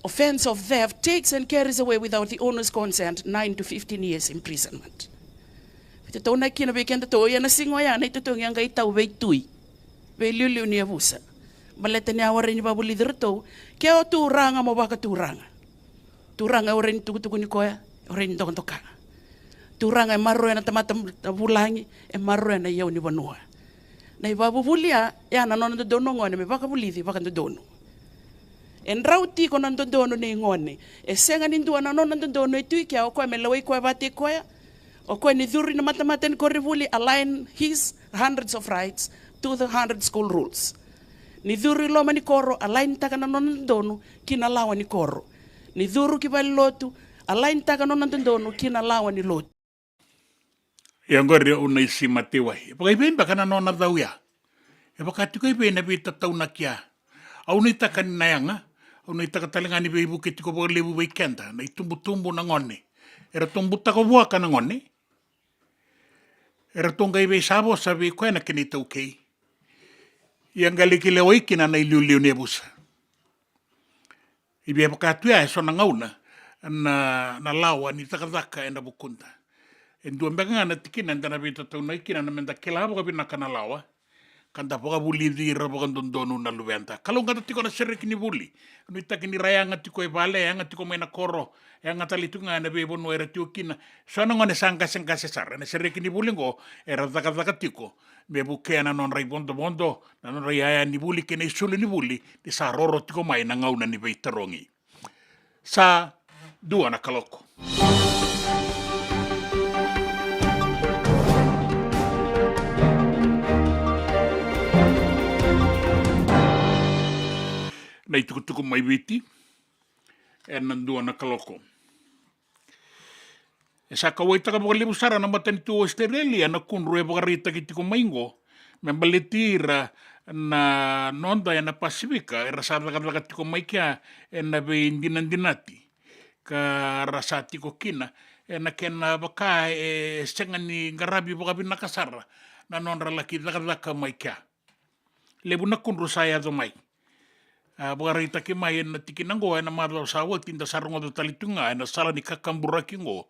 Offence of theft takes and carries away without the owner's consent nine to fifteen years imprisonment. Veitautaunaki kina vei kedatou, ia na siga oya na itotogi a qai tau vei tui, vei liuliu ni yavusa. Baleta ni a warai ni vakavulici iratou, ke o turaga mo vakaturaga. Turaga e warai ni tukutuku ni koya, e warai ni dokadokaga. Turaga e maroroya na tamata vulagi, e maroroya na iyau ni vanua. Na ivakavuvuli ya, ya na nona dodonu o gone me vakavulici vakadodonu. E drau tiko na dodonu nei gone. E sega ni dua na nona dodonu e tu i kea o koya me lewai koya vata i koya. O koya ni curu i na matamata ni koronivuli, align his hundreds of rights to the hundred school rules. Ni curu i loma ni koro, align taka na nona dodonu ki na lawa ni koro. Ni curu ki valelotu, align taka na nona dodonu ki na lawa ni lotu. Ia oqori au na isi Matewai. E vakaivei beka na nona cau ya? E vaka tiko i vei na veitataunaki ya? Au nuitaka ni na yaga, au nuitaka tale ga ni veivuke tiko vakalevu vei keda na itubutubu na gone. Eratou butako vuaka na gone. Eratou qai veisavosa vei koya na kena itaukei. Ia qai laki lewai kina na iliuliu ni yavusa. I via vaka tu ya e so na gauna na, na lawa ni cakacaka ena vukuda. E dua beka ga na tikina eda na veitataunaki kina na meda kila vakavinaka na lawa, ka da vakavulici ira vakadodonu na luveda. Kalougata tiko na sereki ni vuli. Nuitaki ni ra yaga tiko e vale, yaga tiko mai na koro, yaga tale tiko ga ena veivanua era tiko kina. So na gone sa qaseqase sara ena sereki ni vuli oqo, era cakacaka tiko me vukea na nodra ivodovodo, na nodra iyaya ni vuli kei na isulu ni vuli, ni sa roro tiko mai na gauna ni veitarogi. Sa dua na kaloko. Na itukutuku mai Viti ena dua na kaloko. E sa kauwaitaka vakalevu sara na matanitu o Ositerelia na kudru e vakaraitaki tiko mai oqo me baleti ira na noda ena Pasifika era sa cakacaka tiko mai kea ena veidinadinati, ka ra sa tiko kina ena kena vaka e sega ni qaravi vakavinaka sara na nodra laki cakacaka mai kea. Levu na kudru sa yaco mai. A vakaraitaki mai ena tikina oqo, ena macawa sa oti da sa rogoca tale tu ga ena sala ni kakaburaki oqo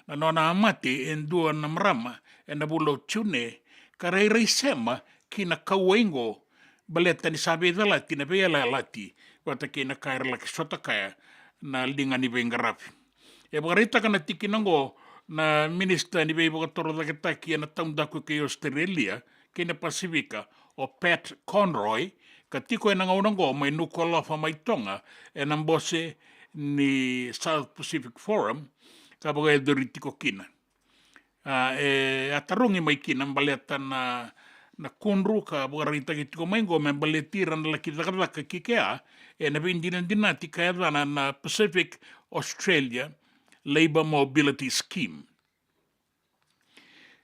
na nona a mate e dua na marama ena vula o June, ka rairai sema ki na kauwai oqo baleta ni sa veicalati na veiyalayalati vata kei na ka era laki sota kaya na liga ni veiqaravi. E vakaraitaka na tikina oqo na minisita ni veivakatorocaketaki ena taudaku kei Ositerelia kei na Pasifika, o Pat Conroy, ka tiko ena gauna oqo mai Nuku'alofa mai Toga ena bose ni South Pacific Forum, ka vakayacori tiko kina. A, e a tarogi mai kina baleta na, na kudru ka vakaraitaki tiko mai oqo me baleti ira na laki cakacaka ki kea ena veidinadinati ka yacana na Pacific Australia Labour Mobility Scheme.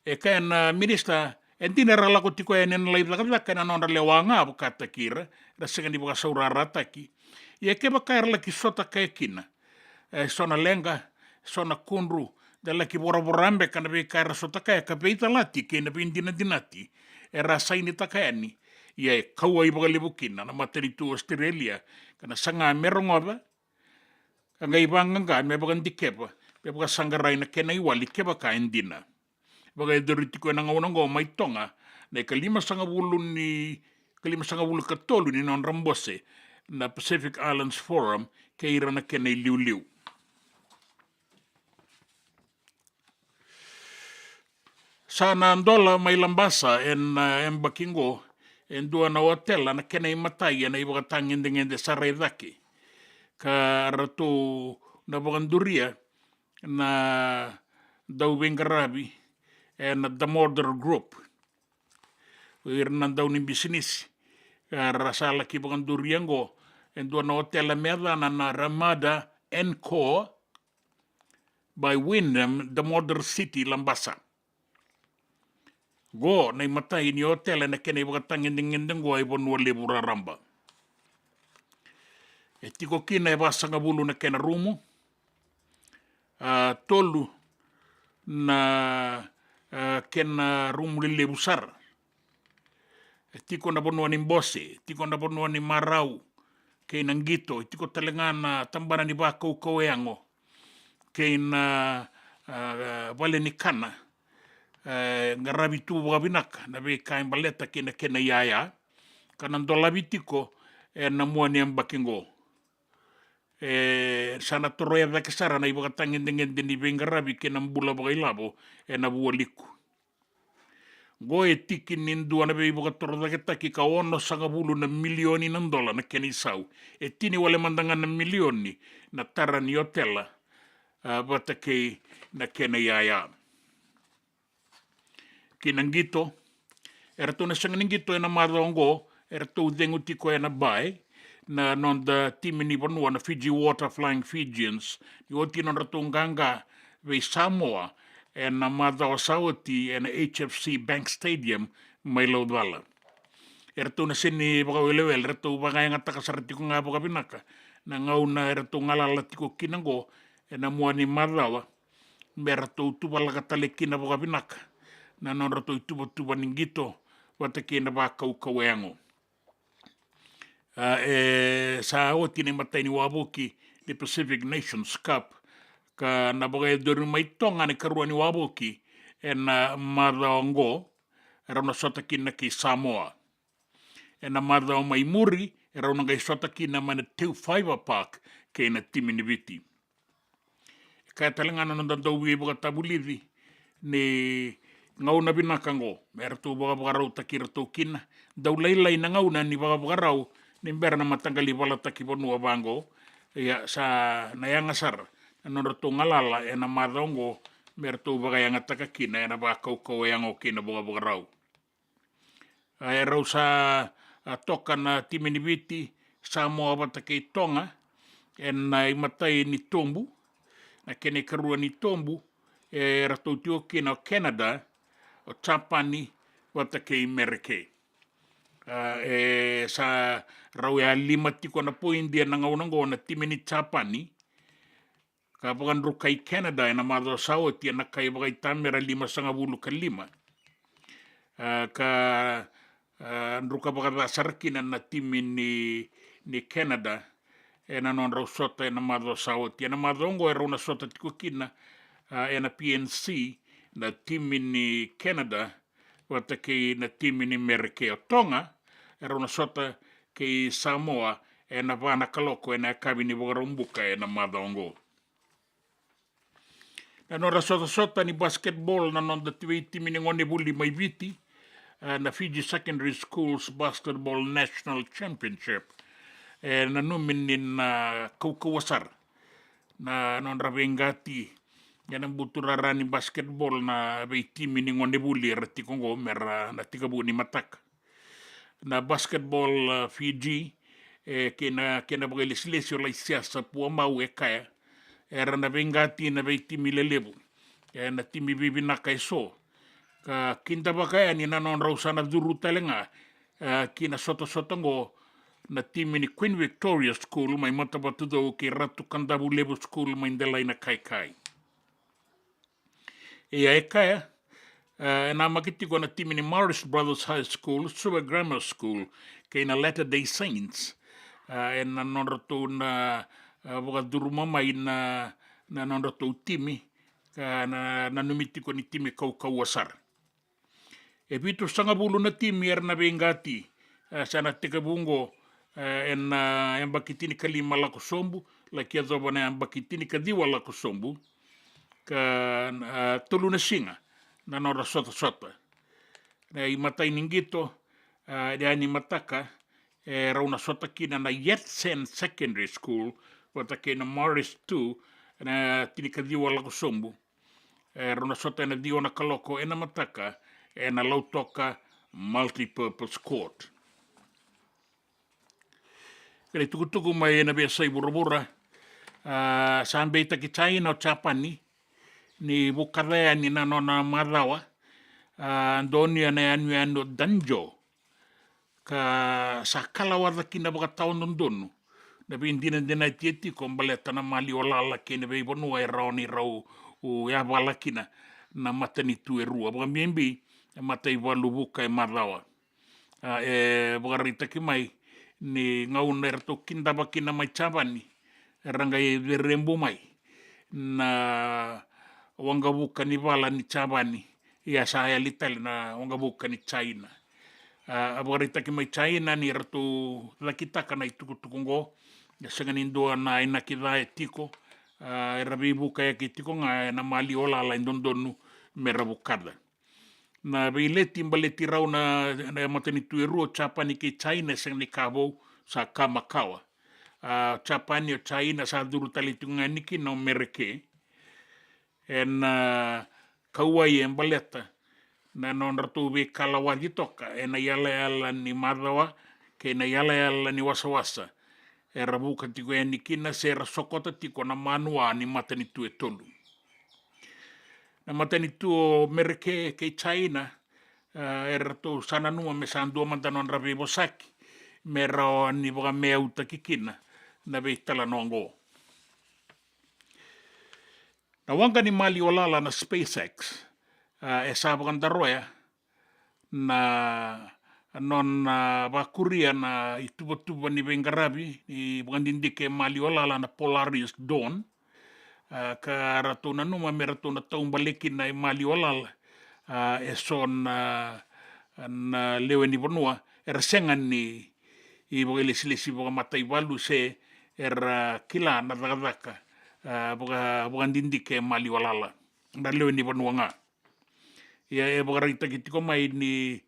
E kaya na minisita, e dina era lako tiko yani ena lai cakacaka ena nodra lewa ga vakataki ira, era sega ni vakasaurarataki. Ia kevaka era laki sota kaya kina e so na leqa, so na kudru, da laki voravora beka na veika era sota kaya ka veicalati kei na veidinadinati era sainitaka yani. Ia e kauwai vakalevu kina na matanitu Ositerelia ka na saga me rogoca ka qai vaqaqa me vakadikeva, me vakasaqarai na kena iwali kevaka e dina. Vakayacori tiko ena gauna oqo mai Toga na ikalimasagavulu ni, ikalimasagavulu ka tolu ni nodra bose na Pacific Islands Forum kei ira na kena iliuliu. Sa na dola mai Labasa ena, e, yabaki oqo e dua na otela na kena imatai ena ivakatagedegede sa rai cake, ka ratou na vakaduria na dauveiqaravi ena Damodar Group. O ira na daunibisinisi ka ra sa laki vakaduria oqo e dua na otela me yacana na Ramada Encore by Wyndham, Damodar City, Labasa. Oqo na imatai ni otela ena kena ivakatagedegede oqo e Vanua Levu raraba. E tiko kina e vasagavulu na kena rumu, a, tolu na, a, kena rumu lelevu sara. E tiko na vanua ni bose, e tiko na vanua ni marau kei na qito, e tiko tale ga na tabana ni vakaukauwa yago kei na, a, vale ni kana. E qaravi tu vakavinaka na veika e baleta kei na kena iyaya ka na dolavi tiko ena mua ni yabaki oqo. E sa na toroya cake sara na ivakatagedegede ni veiqaravi kei na bula vakailavo ena Vualiku. Qo e tiki ni dua na veivakatorocaketaki ka onosagavulu na milioni na dola na kena isau. E tini wale mada ga na milioni na tara ni otela, a, vata kei na kena iyaya. Kei na qito, eratou na sega ni qito ena macawa oqo, eratou cegu tiko ena bai na noda timi ni vanua na Fiji Water Flying Fijians, ni oti nodratou qaqa vei Samoa ena macawa sa oti ena H F C Bank Stadium mai Laucala. Eratou na sega ni vakawelewele, eratou vakayagataka sara tiko ga vakavinaka na gauna eratou galala tiko kina oqo ena mua ni macawa, me ratou tuvalaka tale kina vakavinaka na nodratou ituvatuva ni qito vata kei na vakaukauwa yago. A, e sa oti na imatai ni wavoki ni Pacific Nations Cup, ka na vakayacori mai Toga na ikarua ni wavoki ena macawa oqo, erau na sota kina kei Samoa. Ena macawa mai muri, erau na qai sota kina mai na Teu Fibre Park kei na timi ni Viti. E kaya tale ga na noda dauveivakatavulici ni gauna vinaka oqo me ratou vakavakarautaki iratou kina. Dau lailai na gauna ni vakavakarau ni bera na mataqali valataki vanua vaqo. Ia sa na yaga sara na nodratou galala ena macawa oqo me ratou vakayagataka kina ena vakaukauwa yago kei na vakavakarau. A, erau sa, a, toka na timi ni Viti, Samoa vata kei Toga ena imatai ni tobu. Na kena ikarua ni tobu, e ratou tiko kina o Canada, o Japani vata kei Mereke. A, e sa rau yalima tiko na poidi ena gauna oqo na timi ni Japani, ka vakadrukai Canada ena macawa sa oti ena kai vakaitamera limasagavulu ka lima. A, ka, a, druka vakaca sara kina na timi ni, ni Canada ena nodrau sota ena macawa sa oti. Ena macawa oqo erau na sota tiko kina, a, ena P N C na timi ni Canada vata kei na timi ni Mereke. O Toga erau na sota kei Samoa ena va na kaloko ena yakavi ni Vakaraubuka ena macawa oqo. Na nodra sotasota ni basketball na noda veitimi ni gonevuli mai Viti, e, na Fiji Secondary Schools Basketball National Championship. E nanumi ni na kaukauwa sara na nodra veiqati ena buturara ni basketball na veitimi ni gonevuli era tiko oqo me ra na tekivu ni mataka. Na Basketball, e, Fiji, e, kei na, kei na vakailesilesi o Laisiasa Puamau e kaya era na veiqati na veitimi lelevu, e, na timi vivinaka eso, ka kidavaka yani na nodrau sa na curu tale ga, e, ki na sotasota oqo na timi ni Queen Victoria School mai Matavatucou kei Ratu Kadavulevu School mai Delainakaikai. Ia e kaya, e, e namaki tiko na timi ni Marist Brothers High School, Suva Grammar School kei na Latter Day Saints, e, ena nodratou na, e, vakacuruma mai na, na nodratou timi, ka na, nanumi tiko ni timi kaukauwa sara. E vitusagavulu na timi era na veiqati, e, sa na tekivu oqo, e, ena, e, yabaki tinikalima lako sobu, laki yacova na yabaki tinikaciwa lako sobu, ka, e, tolu na siga na nodra sotasota. Na imatai ni qito, e, ena yanimataka, e, rau na sota kina na Yatsen Secondary School vata kei na Morris two, ena tinikaciwa lako sobu. E, rau na sota ena ciwa na kaloko ena mataka ena Lautoka Multipurpose Court. Kena itukutuku mai ena veiyasai vuravura, a, sa beitaki China o Japani ni vukaca yani na nona macawa, a, donuya na yanuyanu o Danjo, ka sa kalawaca kina vakatawadodonu na veidinadinati e tiko baleta na maliwa lala kei na veivanua e rawa ni rau yavala kina na matanitu e rua, vakabibi na mataivalu vuka e macawa. A, e vakaraitaki mai ni gauna eratou kidava kina mai Japani, era qai cerebu mai na waqavuka ni vala ni Japani, ia sa yali tale na waqavuka ni China. A, a vakaraitaki mai China ni ratou cakitaka na itukutuku oqo, e sega ni dua na inaki ca e tiko, a, era veivukayaki tiko ga ena maliwa lala e dodonu me ra vukaca. Na veileti baleti rau na, na matanitu e rua, o Japani kei China, e sega ni ka vou, sa ka makawa. A, o Japani, o China, sa curu tale tiko ga yani kina o Mereke. Ena kauwai e baleta na nodratou veikalawaci toka ena iyalayala ni macawa kei na iyalayala ni wasawasa era vuka tiko yani kina se ra sokota tiko na manua ni matanitu e tolu. Na matanitu o Mereke kei China, a, eratou sa nanuma me sa dua mada nodra veivosaki me rawa ni vakameautaki kina na veitalanoa oqo. Na waqa ni maliwalala na SpaceX, a, e sa vakadaroya na nona, a, vakuria na ituvatuva ni veiqaravi ni vakadidike e maliwalala na Polaris Dawn, a, ka ratou nanuma me ratou na taubale kina e maliwalala, a, e so na, na lewe ni vanua era sega ni vakailesilesi vakamataivalu se era kila na cakacaka, a, vaka, vakadidike e maliwalala na lewe ni vanua ga. Ia e vakaraitaki tiko mai ni,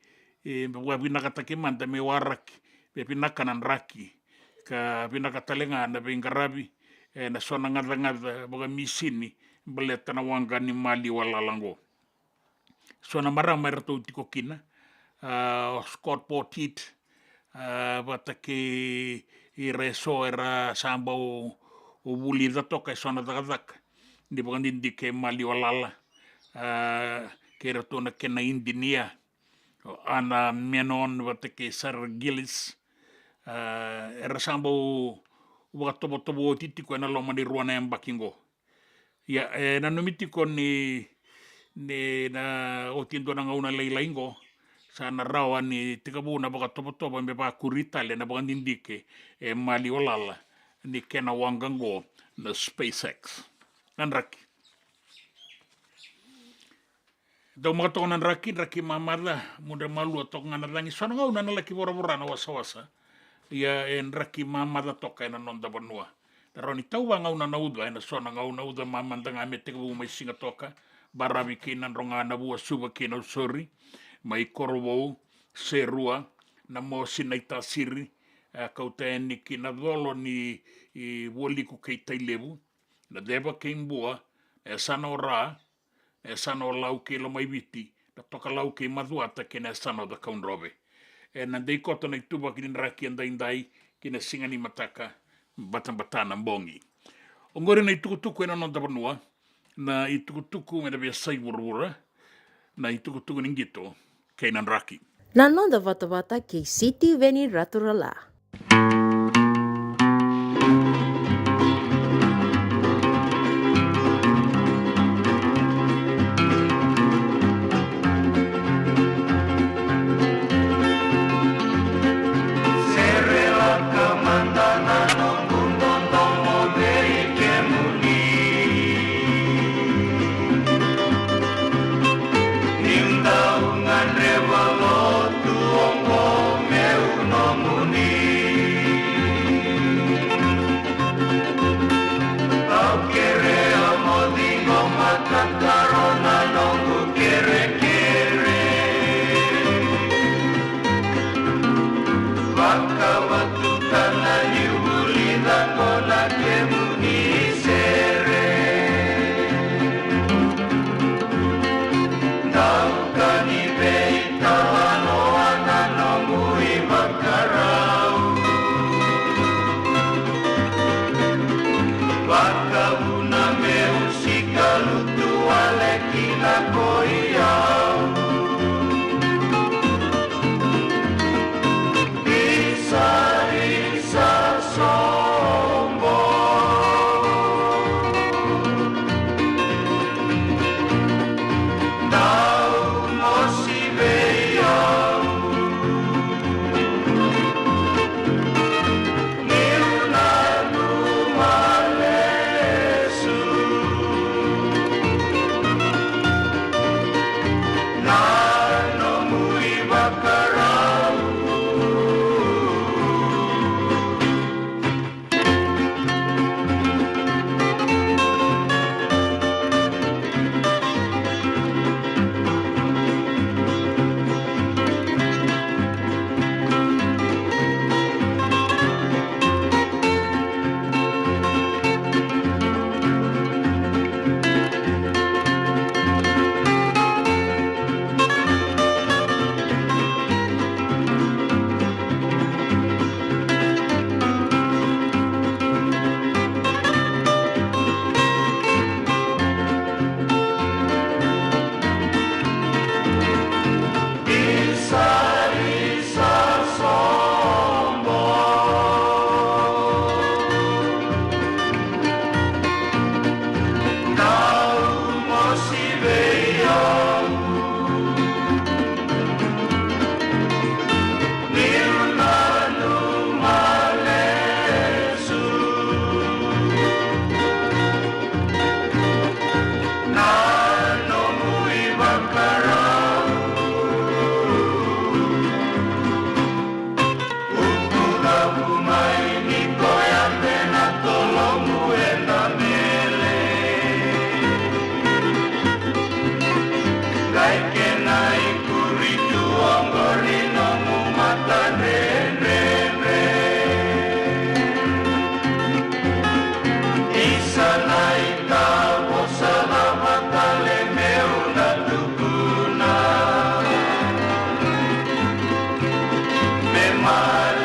e, vakavinakataki mada me waraki, me vinaka na draki, ka vinaka tale ga na veiqaravi, e, na so na gacagaca vakamisini baleta na waqa ni maliwalala oqo. So na marama eratou tiko kina, a, o Scott Poteet, a, vata kei ira e so era sa bau vulica toka e so na cakacaka ni vakadidike e maliwalala, a, kei ratou na kena idinia, o Anna Menon vata kei Sarah Gillis, a, era sa bau vakatovotovo oti tiko ena loma ni rua na yabaki oqo. Ia, e nanumi tiko ni, ni na oti e dua na gauna lailai oqo, sa na rawa ni tekivu na vakatovotovo me vakuri tale na vakadidike e maliwalala ni kena waqa oqo na SpaceX. Na draki. Dau maka toka na draki, draki mamaca, mudre malua toka ga na cagi, so na gauna na laki voravora na wasawasa. Ia e draki mamaca toka ena noda vanua. Na rawa ni tauva gauna na uca, ena so na gauna uca mamada ga me tekivu mai Sigatoka, baravi kina, dro ga na Vuasuva kina Nausori, mai Korovou, Serua, Namosi, Naitasiri, e, kauta yani kina colo ni, i, Vualiku kei Tailevu, na Ceva kei Bua, na yasana o Ra, na yasana o Lau kei Lomaiviti, na Tokalau kei Macuata kei na yasana o Cakaudrove. Ena dei koto na ituvaki ni draki edaidai ki na siga ni mataka, batabata na bogi. Oqori na itukutuku ena noda vanua, na itukutuku ena veiyasai vuravura, na itukutuku ni qito kei na draki. Na noda vatavata kei Sitiveni Raturala.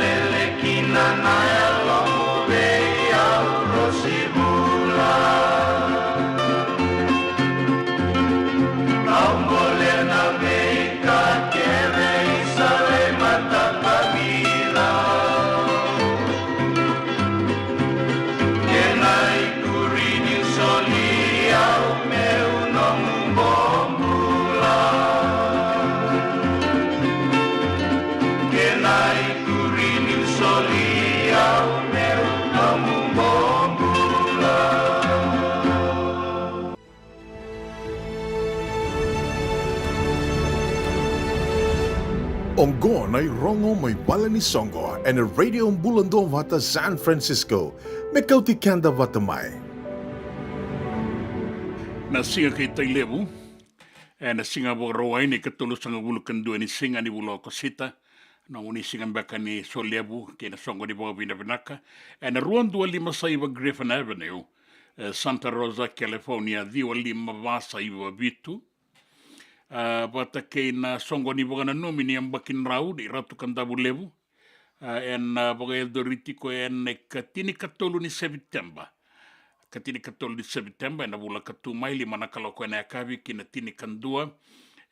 Lele kina na yalomu vei au, Rosi Vula. Au bolea na veika kece i sala e mataka vila. Kena ikuri niu soli au meu nomu bobula. Kena ikuri niu soli au meu nomu bobula. Oqo na irogo mai vale ni soqo ena Radio Bula Duavata San Francisco, me kauti keda vata mai. Na siga kei Tailevu, ena siga Vakarauwai ni katolusagavulu ka dua ni siga ni vula o Okosita, na nomuni siga beka ni solevu kei na soqo ni vakavinavinaka, ena rua dua lima saiva Griffin Avenue, e, Santa Rosa, California, ciwa lima va saiva vitu. A, vata kei na soqo ni vakananumi ni yabaki drau ni Ratu Kadavulevu, a, ena, a, vakayacori tiko ena ikatinikatolu ni Sepiteba. Ikatinikatolu ni Sepiteba, ena vula ka tu mai, lima na kaloko ena yakavi ki na tinikadua,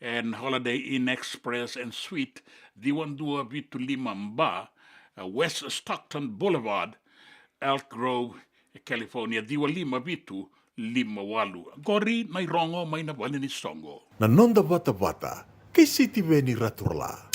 ena Holiday Inn Express and Suite, ciwa dua vitu lima B, a, West Stockton Boulevard, Elk Grove, California, ciwa lima vitu lima walu. Qori na irogo mai na vale ni soqo. Na noda vatavata kei Sitiveni Raturala.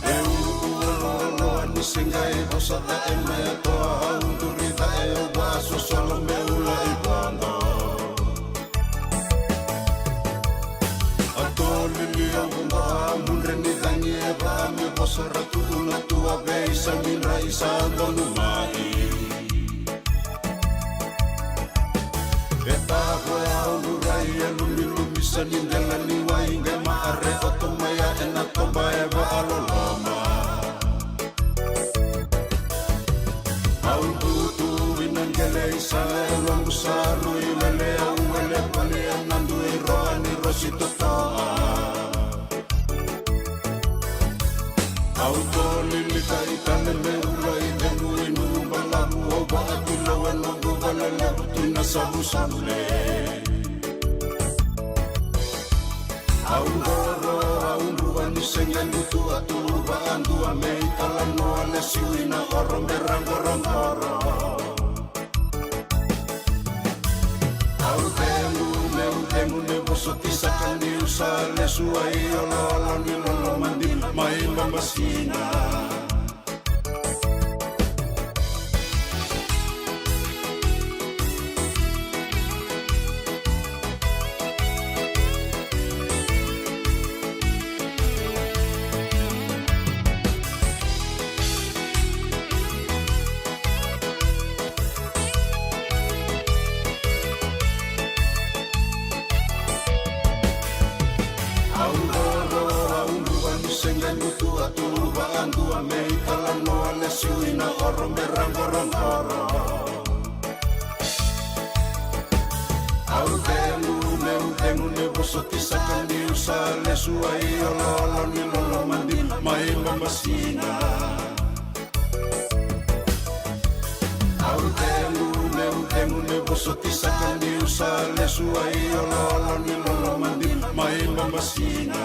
E ulualoaloa ni siga e vosa cae mai, a toa au duri cae, au vakasosolo me ula i vodo. A tolili au vodo, a mudre ni cagi e va me vosa, ra tu na tua vei sa midra i sa donu mai. E tavo e au lurai e lumilumi sa ni dela ni wai, qai maare oto mai a ena toba e vaaloloma. Au dutu ina qele i sala e loqu sa rui wele, au wele vale ena dui roa ni rosi totoa. Au tolili ka i tale me ula i cegu i nuku balavu, au vaatilo e noqu vale levu tu na savusavule. Au qoro, au druva ni sega ni tu a tu vaadua me i talanoa lesu ina oro me ra qoroqoro. Au cegu, meu cegu, meu vosoti saka niu sa lesu ai oloolo ni loloma dina mai Bamasina. Au qoro, au druva ni sega ni tu a tu vaadua me i talanoa lesu ina oro me ra qoroqoro. Au cegu, meu cegu, meu vosoti saka niu sa lesu ai oloolo ni loloma dina mai Bamasina. Au cegu, meu cegu, meu vosoti saka niu sa lesu ai oloolo ni loloma dina mai Bamasina.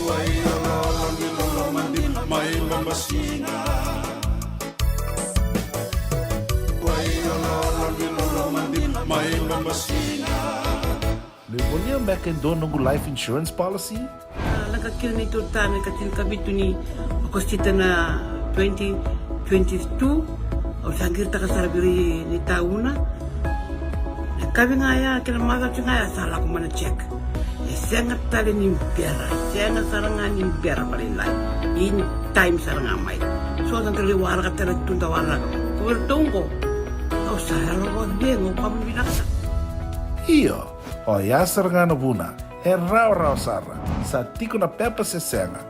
Ai oloolo ni loloma dina mai Bamasina. Ai oloolo ni loloma dina mai Bamasina. Meu volia beka e dua noqu life insurance policy? A, lako kina neitou tane ka tinikavitu ni Okosita na twenty twenty-two. Au sa qiritaka sara vei ira na itauna. Na kavi ga ya kei na macawa ga ya sa lako mai na check. E sega tale ni bera, sega sara ga ni bera vakalailai. In time sara ga mai. So da qai waraka tale tu da waraka. Ko iratou qo. Sa yalo vakacegu, ka vinaka sara. Io, oya sara ga na vuna, e rawarawa sara, sa tiko na pepa se sega,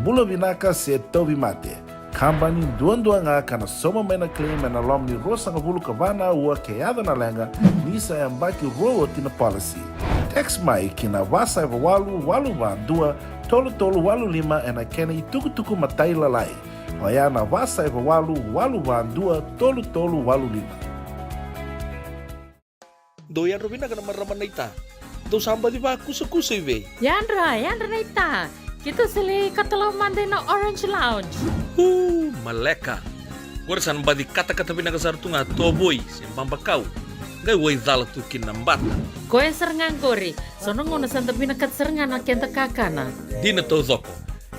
bula vinaka se tauvimate. Kabani duadua ga ka na sauma mai na claim ena loma ni ruasagavulu ka va na aua ke yaco na leqa, ni sa yabaki rua oti na policy. Text mai ki na va saiva walu walu va dua tolu tolu walu lima ena kena itukutuku matailalai. Oya na va saiva walu walu va dua tolu tolu walu lima. Dou yadra vinaka na marama naita. Dou sa baci vakusakusa i vei? Yadra, yadra naita. Keitou sa lai katalau mada ina Orange Lounge. Uu, maleka. Qori sa na baci katakata vinaka sara tu ga tovoi se babakau. Qai waicala tu kina na bata. Koya sara ga qori. So na gauna sa da vinakata sara ga na keda kakana. Dina taucoko.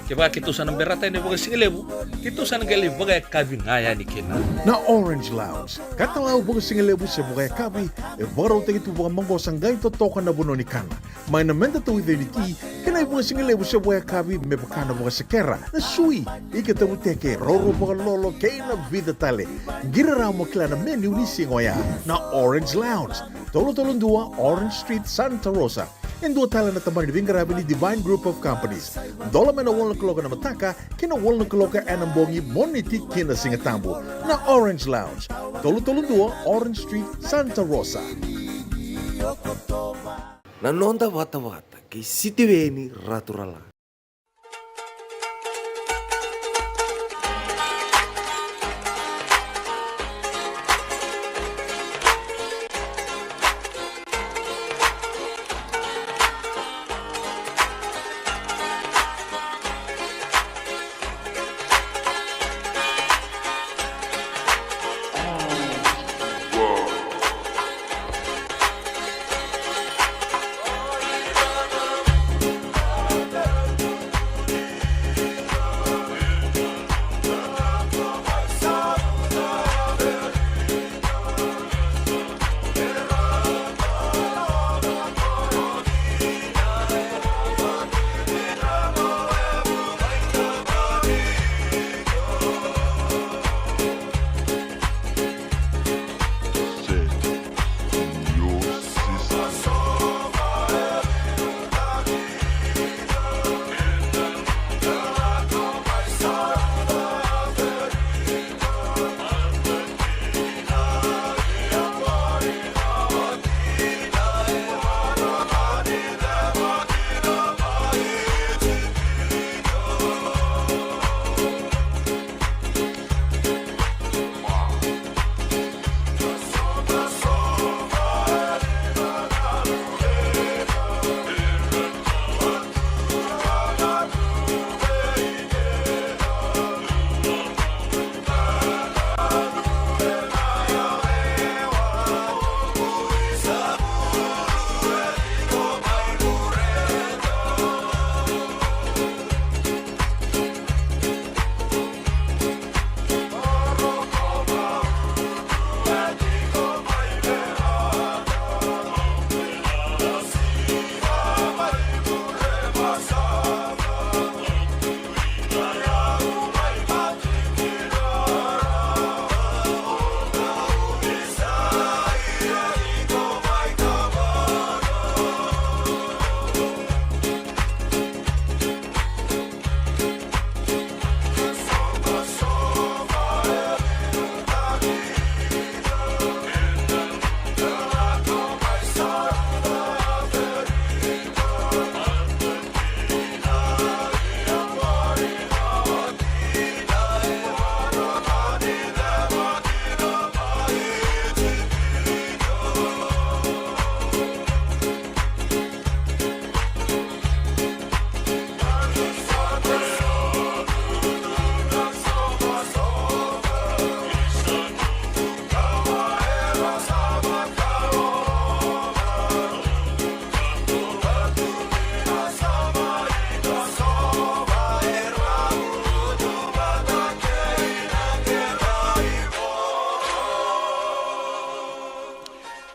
Kevaka keitou sa na berata yani vakasigalevu, keitou sa na qai lai vakayakavi ga yani kina. Na Orange Lounge, katalau vakasigalevu se vakayakavi, e vakarautaki tu vakamaqosa qai totoka na vanua ni kana. Mai na meda tauica ni ti, kei na ivakasigalevu se vakayakavi me vaka na vakasekera, na sui, ika tavuteke, roro vakalolo, kei na vica tale. Qiri rawa mo kila na menu ni siga oya. Na Orange Lounge, tolu tolu dua Orange Street, Santa Rosa. E dua tale na tabana ni veiqaravi ni Divine Group of Companies. Dola mai na walu na kaloko ena mataka ki na walu na kaloko ena bogi, Moniti ki na Sigatabu. Na Orange Lounge, tolu tolu dua Orange Street, Santa Rosa. Na noda vatavata kei Sitiveni Raturala.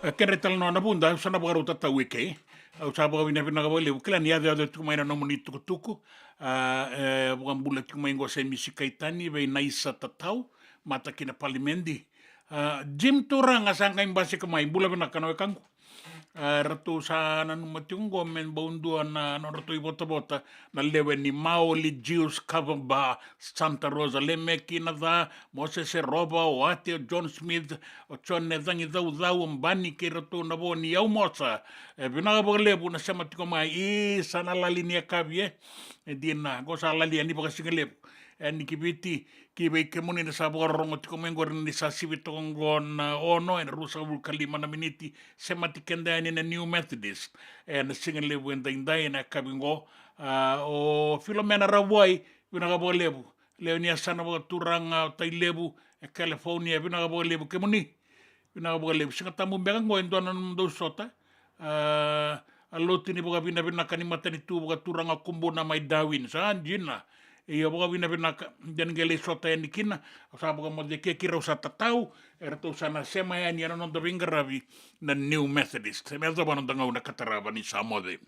E, kedra italanoa na Vuda, au sa na vakarauta tau eke. Au sa vakavinavinaka vakalevu. Kila ni yacoyaco tiko mai na nomuni tukutuku. A, e, vakabula tiko mai qo Semisi Kaitani vei Naisa Tatau, mata kina Palimedi. A, Jim Turaga sa qai basika mai, bula vinaka na wekaqu. A, ratou sa nanuma tiko qo me bau dua na nodratou ivotavota na lewe ni Maoli Jews Cover Bar, Santa Rosa. Lemeki na ca, Mosese Rova, o Ate, o John Smith, o Jone Cagicaucau, o Bani kei ratou na vo ni Aumosa. E vinaka vakalevu na sema tiko mai, i sa na lali ni yakavi e. E dina, qo sa lali yani vakasigalevu. E ni ki Viti, ki vei kemuni na sa vakarorogo tiko mai qori ni sa sivi toka qo na ono, e na ruasagavulu ka lima na miniti, semati keda yani na New Methodist. E na sigalevu e daidai, e na yakavi qo, a, o Filomena Ravuai, vinaka vakalevu. Lewe ni yasana vakaturaga o Tailevu, e California, vinaka vakalevu kemuni. Vinaka vakalevu. Siga Tabu beka qo e dua na nomudou sota. A, a lotu ni vakavinavinaka ni matanitu vakaturaga Kubuna mai Darwin. Sa dina. Io, vakavinavinaka. Dua na qai lai sota yani kina. Au sa vakamoce ke keirau sa tatau. Eratou sa na sema yani e na noda veiqaravi na New Methodist. Me yacova noda gauna ka tarava ni sa moce.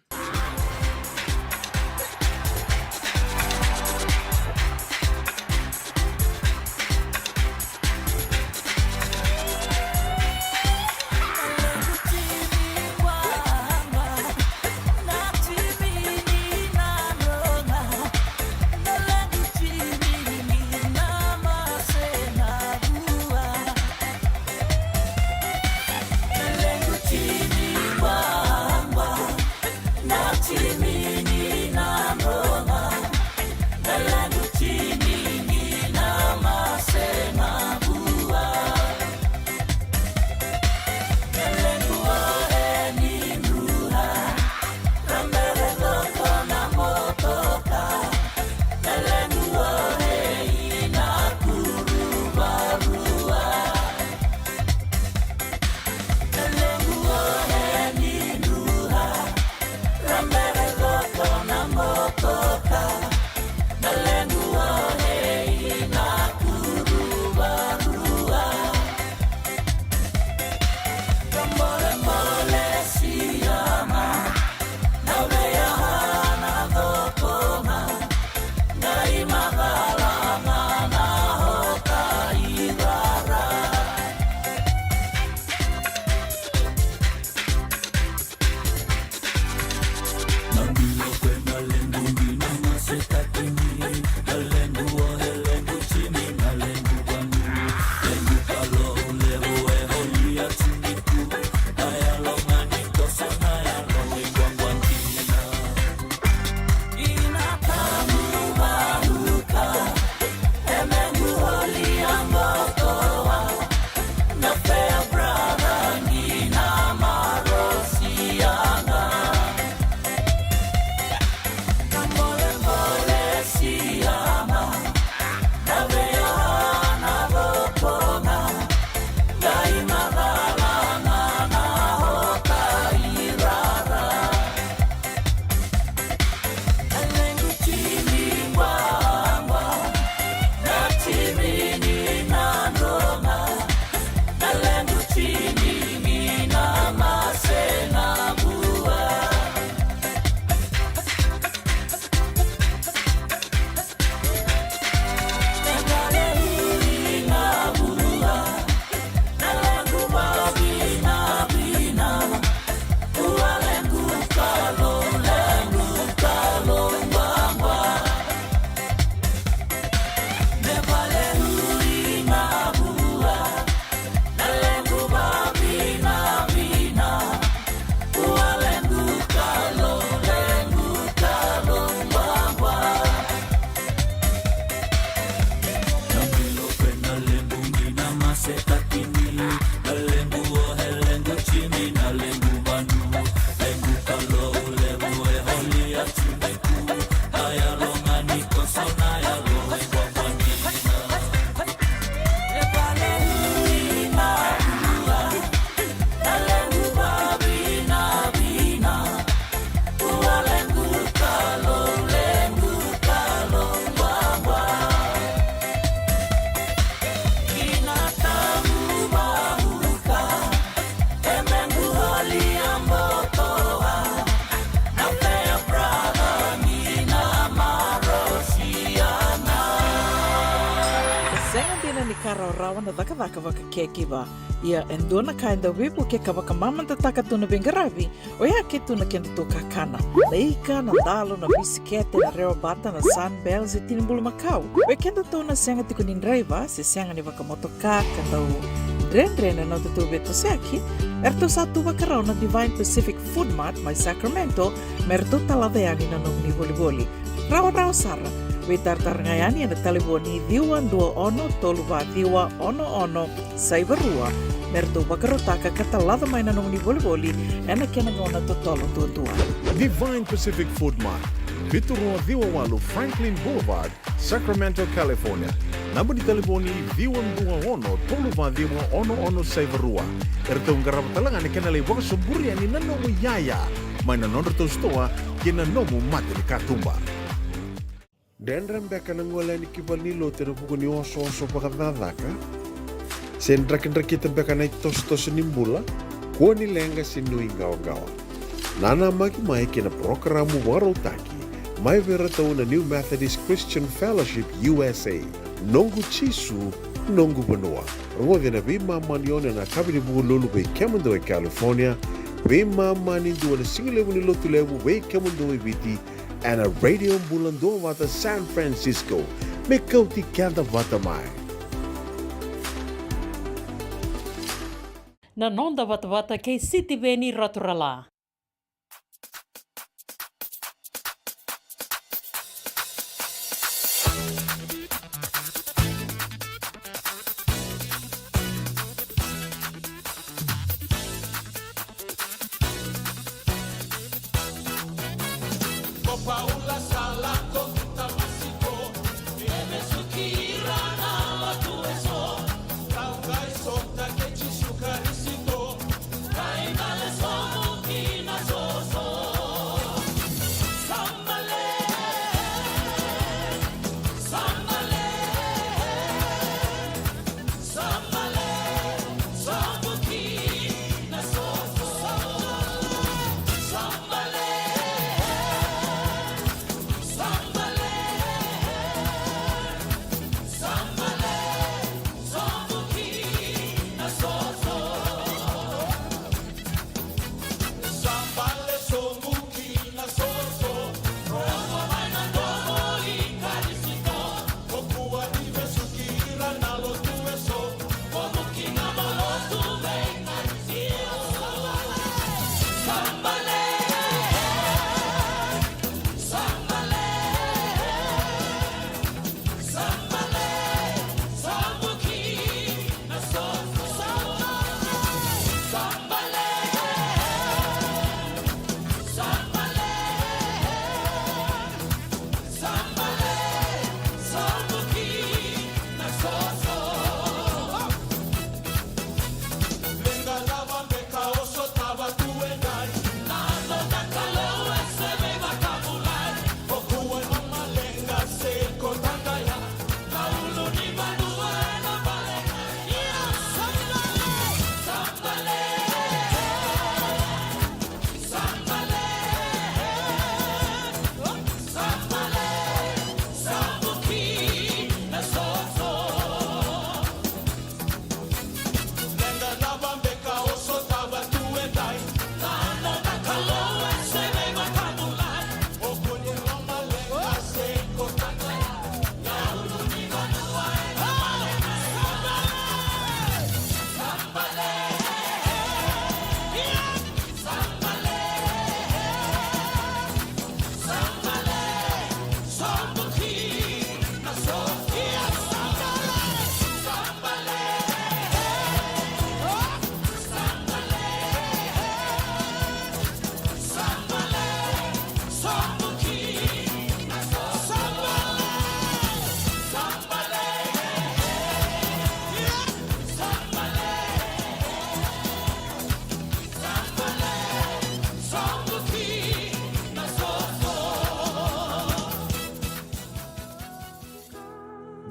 Rawarawa na cakacaka vaka caregiver. Ia e dua na ka e dau veivukei ka vakamamadataka tu na veiqaravi, oya ke tu na kedatou kakana. Na ika, na dalo, na bisikete, na rewa bata, na Sunbell, se tini bulumakau. Vei kedatou na sega tiko ni draiva, se sega ni vakamotoka, ka dau dredre na nodatou veitosoyaki, eratou sa tu vakarau na Divine Pacific Food Mart mai Sacramento, me ratou talaca yani na nomuni volivoli. Rawarawa sara. Veitaratara ga yani ena talevoni ciwa dua ono tolu va ciwa ono ono saiva rua, me ratou vakarautaka ka talaca mai na nomuni volivoli ena kena gauna totolo duadua. Divine Pacific Food Mart, vitu rua ciwa walu Franklin Boulevard, Sacramento, California. Naba ni talevoni ciwa dua ono tolu va ciwa ono ono saiva rua. Eratou qarava tale ga na kena lai vakasoburi yani na nomu iyaya mai na nodratou sitoa kei na nomu mata ni katuba. Dredre beka na gole yani ki valenilotu ena vuku ni osooso vakacakacaka? Se drakidrakita beka na itosotoso ni bula? Kua ni leqa se nuiqawaqawa. Nanamaki mai kei na parokaramu vakarautaki mai vei iratou na New Methodist Christian Fellowship U S A. Noqu Jisu, noqu vanua. Rogoci ena veimama ni ono ena yakavi ni Vukelulu vei kemudou e California, veimama ni dua na sigalevu ni Lotulevu vei kemudou e Viti, ena Radio Bula Duavata San Francisco. Me kauti keda vata mai. Na noda vatavata kei Sitiveni Raturala.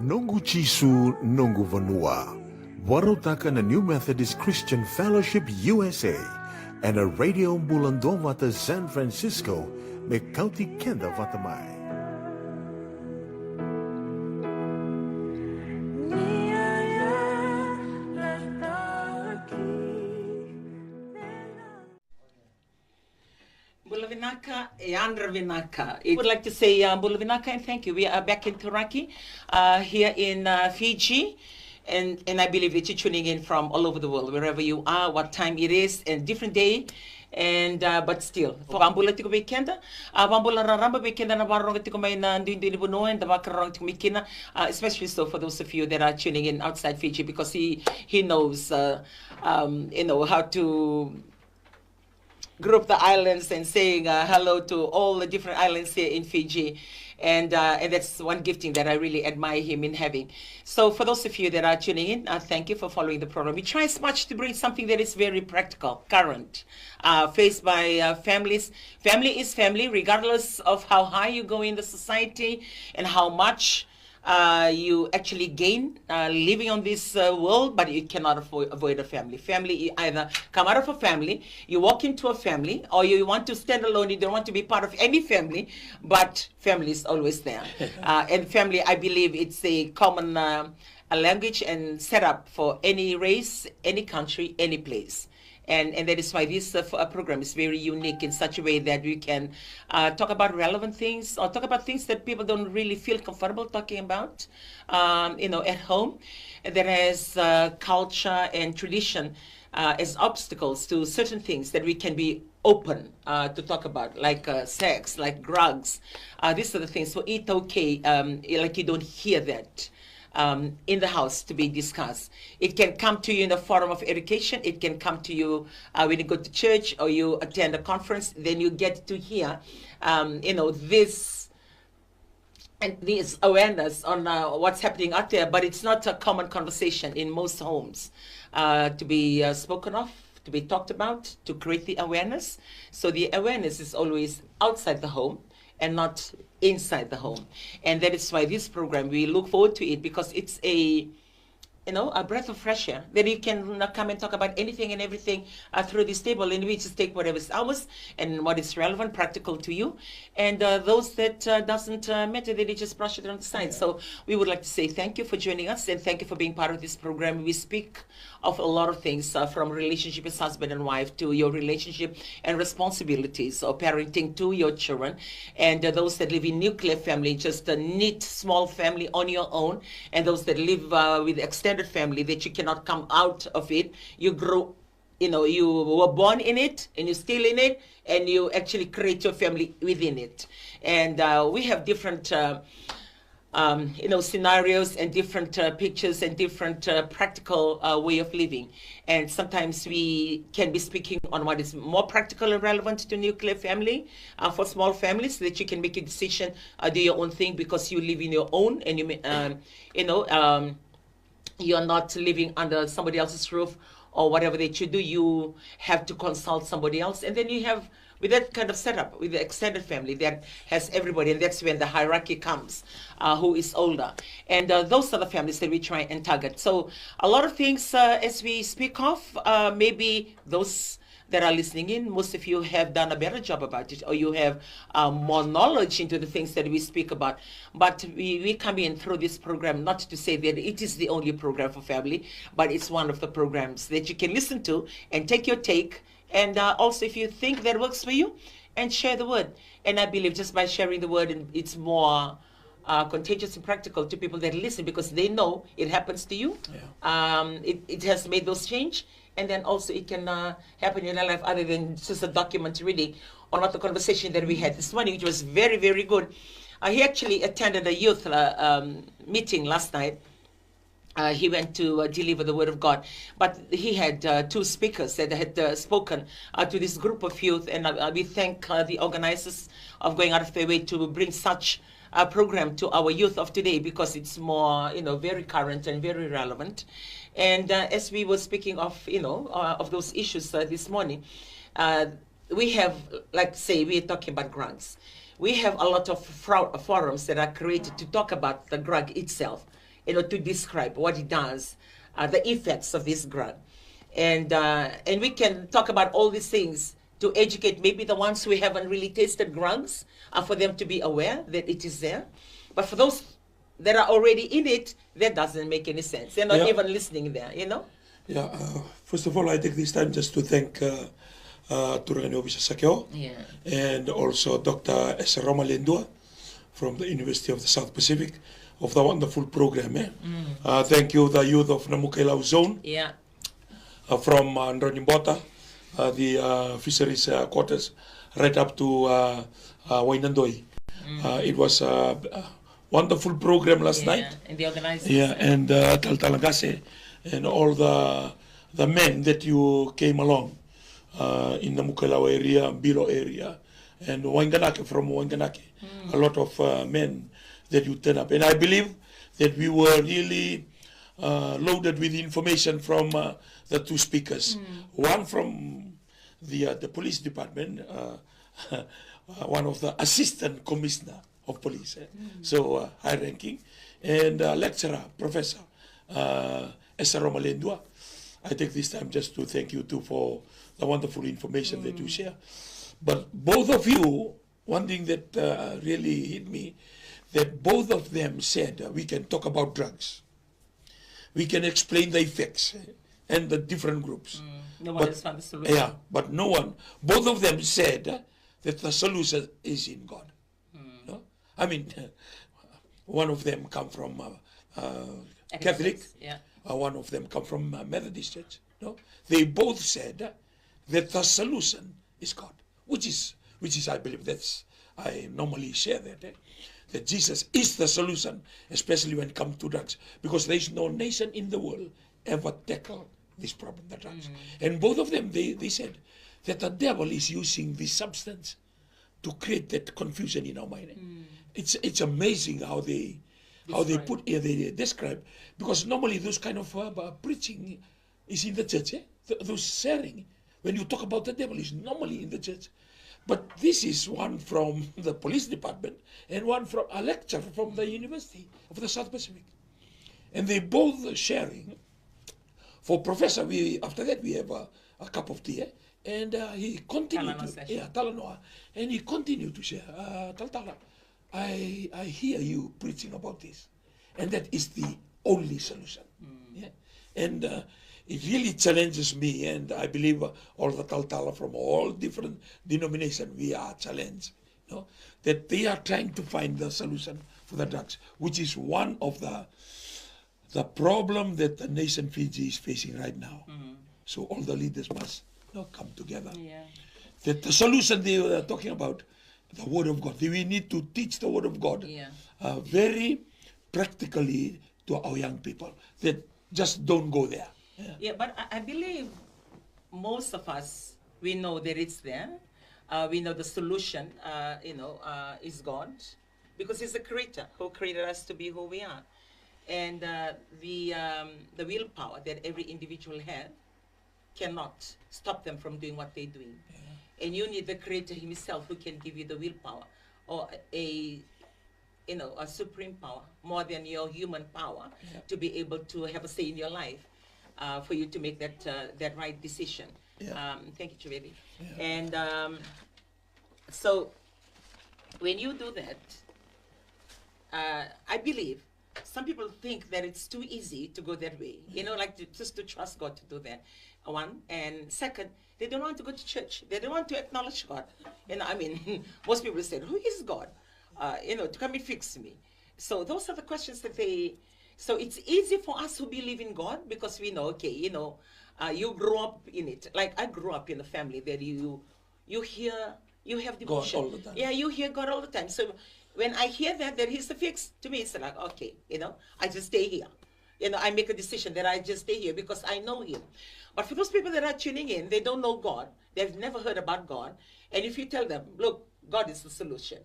Noqu Jisu, noqu vanua. Vakarautaka na New Methodist Christian Fellowship U S A ena Radio Bula Duavata San Francisco, me kauti keda vata mai. Vinaka, e yadra vinaka. I would like to say, uh, bula vinaka and thank you. We are back in Turaki, uh, here in, uh, Fiji. And, and I believe that you're tuning in from all over the world, wherever you are, what time it is, and different day. And, uh, but still, vakabula tiko vei keda, uh, vakabula raraba vei keda na vakarorogo tiko mai na duidui ni vanua eda vakarorogo tiko mai kina, uh, especially so for those of you that are tuning in outside Fiji, because he, he knows, uh, um, you know, how to group the islands and saying, uh, hello to all the different islands here in Fiji. And, uh, and that's one gifting that I really admire him in having. So for those of you that are tuning in, uh, thank you for following the program. We try as much to bring something that is very practical, current, uh, faced by, uh, families. Family is family, regardless of how high you go in the society and how much uh, you actually gain, uh, living on this, uh, world, but you cannot avoid, avoid a family. Family, you either come out of a family, you walk into a family, or you want to stand alone, you don't want to be part of any family, but family is always there. Uh, and family, I believe it's a common, uh, a language and setup for any race, any country, any place. And, and that is why this, uh, f- uh, program is very unique in such a way that we can, uh, talk about relevant things or talk about things that people don't really feel comfortable talking about, um, you know, at home. And that has, uh, culture and tradition, uh, as obstacles to certain things that we can be open, uh, to talk about, like, uh, sex, like drugs. Uh, these are the things. So it's okay, um, like, you don't hear that um, in the house to be discussed. It can come to you in the form of education. It can come to you, uh, when you go to church or you attend a conference. Then you get to hear, um, you know, this and this awareness on, uh, what's happening out there. But it's not a common conversation in most homes, uh, to be, uh, spoken of, to be talked about, to create the awareness. So the awareness is always outside the home and not inside the home. And that is why this program, we look forward to it because it's a, you know, a breath of fresh air that you can, uh, come and talk about anything and everything, uh, through this table, and we just take whatever is ours and what is relevant, practical to you. And, uh, those that, uh, doesn't, uh, matter, they just brush it on the side. So we would like to say thank you for joining us and thank you for being part of this program. We speak of a lot of things, uh, from relationship as husband and wife to your relationship and responsibilities or parenting to your children. And, uh, those that live in nuclear family, just a neat small family on your own, and those that live, uh, with extended family that you cannot come out of it. You grow, you know, you were born in it and you're still in it, and you actually create your family within it. And, uh, we have different, uh, um, you know, scenarios and different, uh, pictures and different, uh, practical, uh, way of living. And sometimes we can be speaking on what is more practical and relevant to nuclear family, uh, for small families, so that you can make a decision, uh, do your own thing because you live in your own and you, may- um, you know, um, you're not living under somebody else's roof or whatever that you do, you have to consult somebody else. And then you have, with that kind of setup, with the extended family that has everybody, and that's when the hierarchy comes, uh, who is older. And, uh, those are the families that we try and target. So a lot of things, uh, as we speak of, uh, maybe those that are listening in, most of you have done a better job about it, or you have, uh, more knowledge into the things that we speak about. But we, we come in through this program, not to say that it is the only program for family, but it's one of the programs that you can listen to and take your take. And, uh, also, if you think that works for you, and share the word. And I believe just by sharing the word, and it's more, uh, contagious and practical to people that listen because they know it happens to you. Yeah. Um, it, it has made those change. And then also it can, uh, happen in your life other than just a document really on what the conversation that we had this morning, which was very, very good. Uh, he actually attended a youth, uh, um, meeting last night. Uh, he went to, uh, deliver the word of God. But he had, uh, two speakers that had, uh, spoken, uh, to this group of youth, and, uh, uh, we thank, uh, the organizers of going out of their way to bring such a program to our youth of today because it's more, you know, very current and very relevant. And, uh, as we were speaking of, you know, uh, of those issues, uh, this morning, uh, we have, like, say, we're talking about grants. We have a lot of fro- forums that are created to talk about the grant itself, you know, to describe what it does, uh, the effects of this grant. And, uh, and we can talk about all these things to educate maybe the ones who haven't really tasted grants, uh, for them to be aware that it is there. But for those that are already in it, that doesn't make any sense. They're not, yeah, even listening there, you know? Yeah, uh, first of all, I take this time just to thank, uh, uh, turaga ni ovisa Sakeo, yeah, and also Doctor Esaroma Ledua from the University of the South Pacific, of the wonderful program. Eh? Mm. Uh, thank you, the youth of Namukailau Zone. Yeah. Uh, from uh, Dronibota, uh, the uh, fisheries uh, quarters, right up to uh, uh, Wainadoi. Mm. Uh, it was a, a wonderful program last, yeah, night. And the organizers. Yeah, and uh, Talatala Qase and all the the men that you came along uh, in Namukailau area, Bilo area, and Waiganake, from Waiganake. Mm. A lot of uh, men that you turn up. And I believe that we were really uh, loaded with information from uh, the two speakers. Mm. One from the, uh, the police department, uh, uh, one of the assistant commissioner of police. Eh? Mm. So uh, high ranking, and uh, lecturer, professor, uh, Esaroma Ledua. I take this time just to thank you too for the wonderful information that you, mm, share. But both of you, one thing that uh, really hit me, that both of them said uh, we can talk about drugs, we can explain the effects, eh, and the different groups. Mm, no one, but has found the solution. Yeah, but no one. Both of them said uh, that the solution is in God. Mm. No? I mean, one of them come from uh, uh, Catholic, yeah, uh, one of them come from uh, Methodist Church. No? They both said uh, that the solution is God, which is, which is, I believe that's, I normally share that, eh? That Jesus is the solution, especially when it comes to drugs, because there is no nation in the world ever tackle this problem, the drugs. Mm. And both of them, they, they said that the devil is using this substance to create that confusion in our mind. Eh? Mm. It's, it's amazing how they, how they describe, put, yeah, they describe, because normally those kind of uh, uh, preaching is in the church. Eh? Th- those sharing, when you talk about the devil, is normally in the church. But this is one from the police department and one from a lecturer from the University of the South Pacific. And they both sharing. For Professor, we, after that we have a, a cup of tea, eh? And uh, he continued talanoa to, session, yeah, talanoa, and he continued to share, uh, Talatala, I, I hear you preaching about this, and that is the only solution. Mm. Yeah? And uh, it really challenges me, and I believe uh, all the Talatala from all different denominations, we are challenged, you know, that they are trying to find the solution for the drugs, which is one of the the problem that the nation Fiji is facing right now. Mm. So all the leaders must, you know, come together. Yeah. That the solution they are talking about, the Word of God. We need to teach the Word of God, yeah, uh, very practically to our young people that just don't go there. Yeah. Yeah, but I, I believe most of us, we know that it's there. Uh, we know the solution, uh, you know, uh, is God, because He's the creator who created us to be who we are. And uh, the, um, the willpower that every individual has cannot stop them from doing what they're doing. Yeah. And you need the creator himself who can give you the willpower or a, you know, a supreme power more than your human power, yeah, to be able to have a say in your life, uh, for you to make that, uh, that right decision. Yeah. Um, thank you, Chiwevi. Yeah. And um, so when you do that, uh, I believe some people think that it's too easy to go that way, you know, like to, just to trust God to do that. One. And second, they don't want to go to church. They don't want to acknowledge God. You know, I mean, most people said, "Who is God?" Uh, you know, to come and fix me. So those are the questions that they. So it's easy for us who believe in God because we know, okay, you know, uh, you grew up in it. Like, I grew up in a family that you, you hear, you have devotion. God all the time. Yeah, you hear God all the time. So when I hear that, that He's the fix, to me, it's like, okay, you know, I just stay here. You know, I make a decision that I just stay here because I know Him. But for those people that are tuning in, they don't know God. They've never heard about God. And if you tell them, "Look, God is the solution,"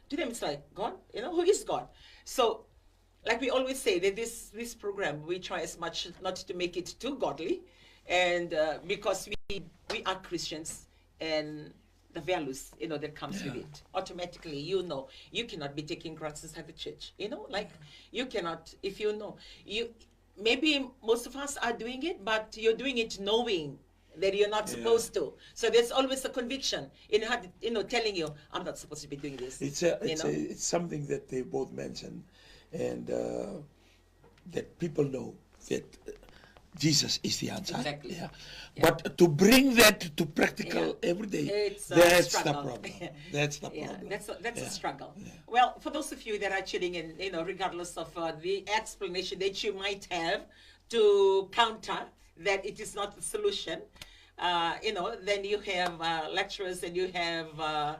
to them it's like, "God? You know, who is God?" So, like we always say, that this, this program, we try as much not to make it too godly, and uh, because we, we are Christians, and the values, you know, that comes with, yeah, it. Automatically, you know, you cannot be taking drugs inside the church. You know, like, you cannot, if you know, you, maybe most of us are doing it, but you're doing it knowing that you're not, yeah, supposed to. So there's always a conviction in her, you know, telling you, "I'm not supposed to be doing this." It's a, you it's know? A, it's something that they both mentioned, and uh, that people know that uh, Jesus is the answer. Exactly. Yeah. Yeah. But to bring that to practical Yeah. Every day, It's a that's the struggle. Problem. That's the Yeah, problem. That's a, that's a Yeah. Struggle. Yeah. Well, for those of you that are tuning in, you know, regardless of uh, the explanation that you might have to counter that it is not the solution, uh, you know, then you have uh, lecturers and you have, uh,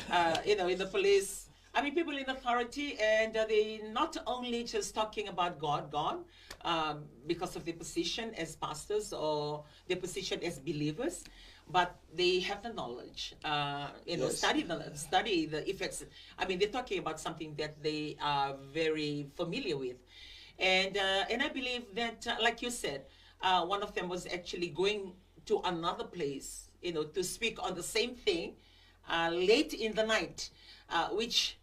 uh, you know, in the police. I mean, people in authority, and uh, they not only just talking about God, God, um, because of their position as pastors or their position as believers, but they have the knowledge, uh, you know, Yes. Study the study the effects. I mean, they're talking about something that they are very familiar with, and uh, and I believe that, uh, like you said, uh, one of them was actually going to another place, you know, to speak on the same thing, uh, late in the night, uh, which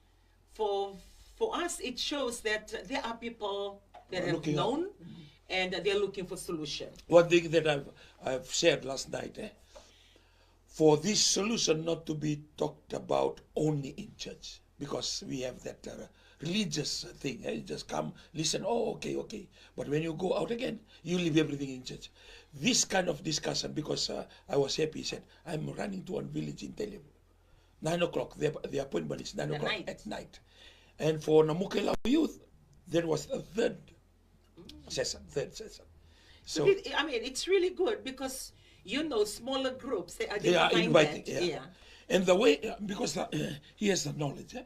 for for us it shows that there are people that Are have looking up. Known, and they're looking for solution. One thing that I've, I've shared last night, eh? For this solution not to be talked about only in church, because we have that uh, religious thing. Eh? You just come, listen, oh, okay, okay. But when you go out again, you leave everything in church. This kind of discussion, because uh, I was happy, he said, I'm running to one village in Tailevu. Nine o'clock, the, the appointment is nine The o'clock night. At night. And for Namukelau youth, that was the third session, third session. So It- I mean, it's really good because, you know, smaller groups, they are, they are find inviting. That. Yeah. And the way, uh, because uh, he has the knowledge, eh?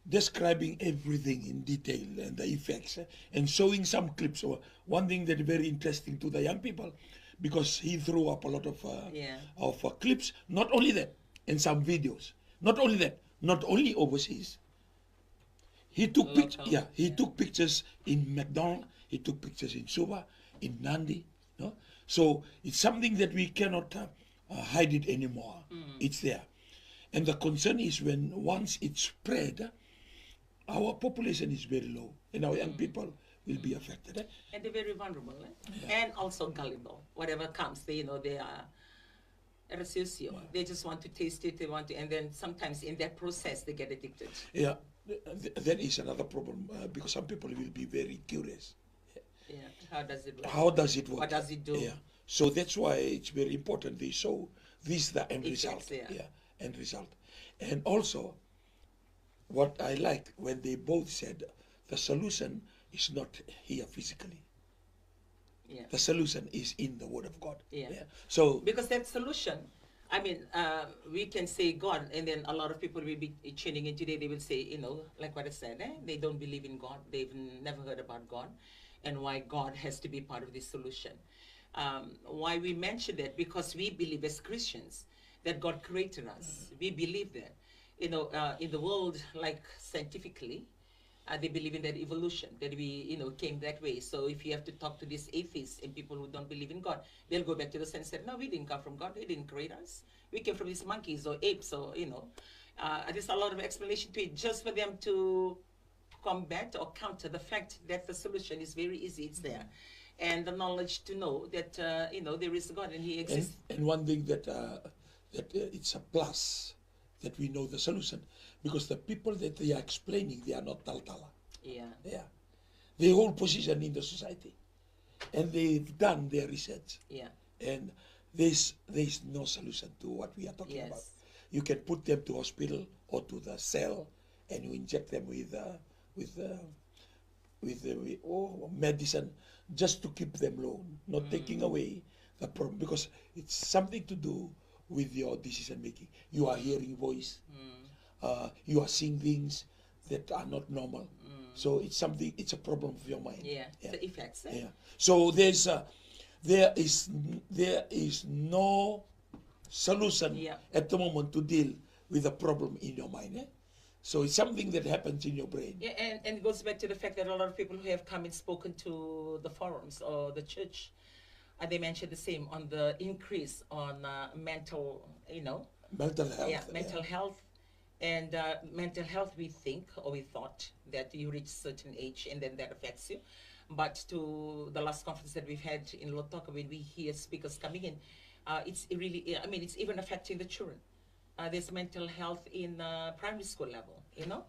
Describing everything in detail and the effects, eh, and showing some clips. So one thing that very interesting to the young people, because he threw up a lot of uh, Yeah. Of uh, clips. Not only that, and some videos. Not only that, not only overseas. He took pictures. Local, Yeah, he yeah. Took pictures in McDonald. He took pictures in Suva, in Nadi. No, so it's something that we cannot uh, uh, hide it anymore. Mm. It's there, and the concern is when once it's spread, our population is very low, and our young Mm. People will be Mm. Affected. Eh? And they're very vulnerable, eh? Yeah. And also gullible. Whatever comes, they, you know, they are era sio sio. They just want to taste it. They want to, and then sometimes in that process they get addicted. Yeah, th- th- that is another problem uh, because some people will be very curious. Yeah. How does it work? How does it work? What does it do? Yeah. So that's why it's very important they show this the end Effects, result. Yeah. Yeah, end result. And also, what I like when they both said the solution is not here physically. Yeah. The solution is in the Word of God. Yeah. So Because that solution, I mean, uh, we can say God, and then a lot of people will be tuning in today. They will say, you know, like what I said, eh? They don't believe in God. They've never heard about God, and why God has to be part of this solution. Um, why we mention that? Because we believe as Christians that God created us. We believe that, you know, uh, in the world, like scientifically, uh, they believe in that evolution, that we, you know, came that way. So if you have to talk to these atheists and people who don't believe in God, they'll go back to the sense that, no, we didn't come from God. He didn't create us. We came from these monkeys or apes or, you know. Uh, there's a lot of explanation to it just for them to combat or counter the fact that the solution is very easy. It's there. And the knowledge to know that, uh, you know, there is God and He and, exists. And one thing that uh, that uh, it's a plus that we know the solution, because the people that they are explaining, they are not Talatala. Yeah. Yeah. They hold position in the society, and they've done their research. Yeah. And there's there's no solution to what we are talking Yes. About. You can put them to hospital or to the cell, and you inject them with uh, with uh, with uh, with, oh, medicine just to keep them low, not taking away the problem, because it's something to do with your decision making. You are hearing voice, uh, you are seeing things that are not normal. So it's something. It's a problem of your mind. Yeah. The effects. Eh? Yeah. So there's uh, there is there is no solution Yeah. At the moment to deal with the problem in your mind. Eh? So it's something that happens in your brain. Yeah, and, and it goes back to the fact that a lot of people who have come and spoken to the forums or the church, uh, they mentioned the same on the increase on uh, mental, you know, Mental health. Yeah, mental health. And uh, mental health, we think or we thought that you reach a certain age and then that affects you. But to the last conference that we've had in Lautoka, when we hear speakers coming in, uh, it's really, I mean, it's even affecting the children. Uh, there's mental health in uh, primary school level, you know.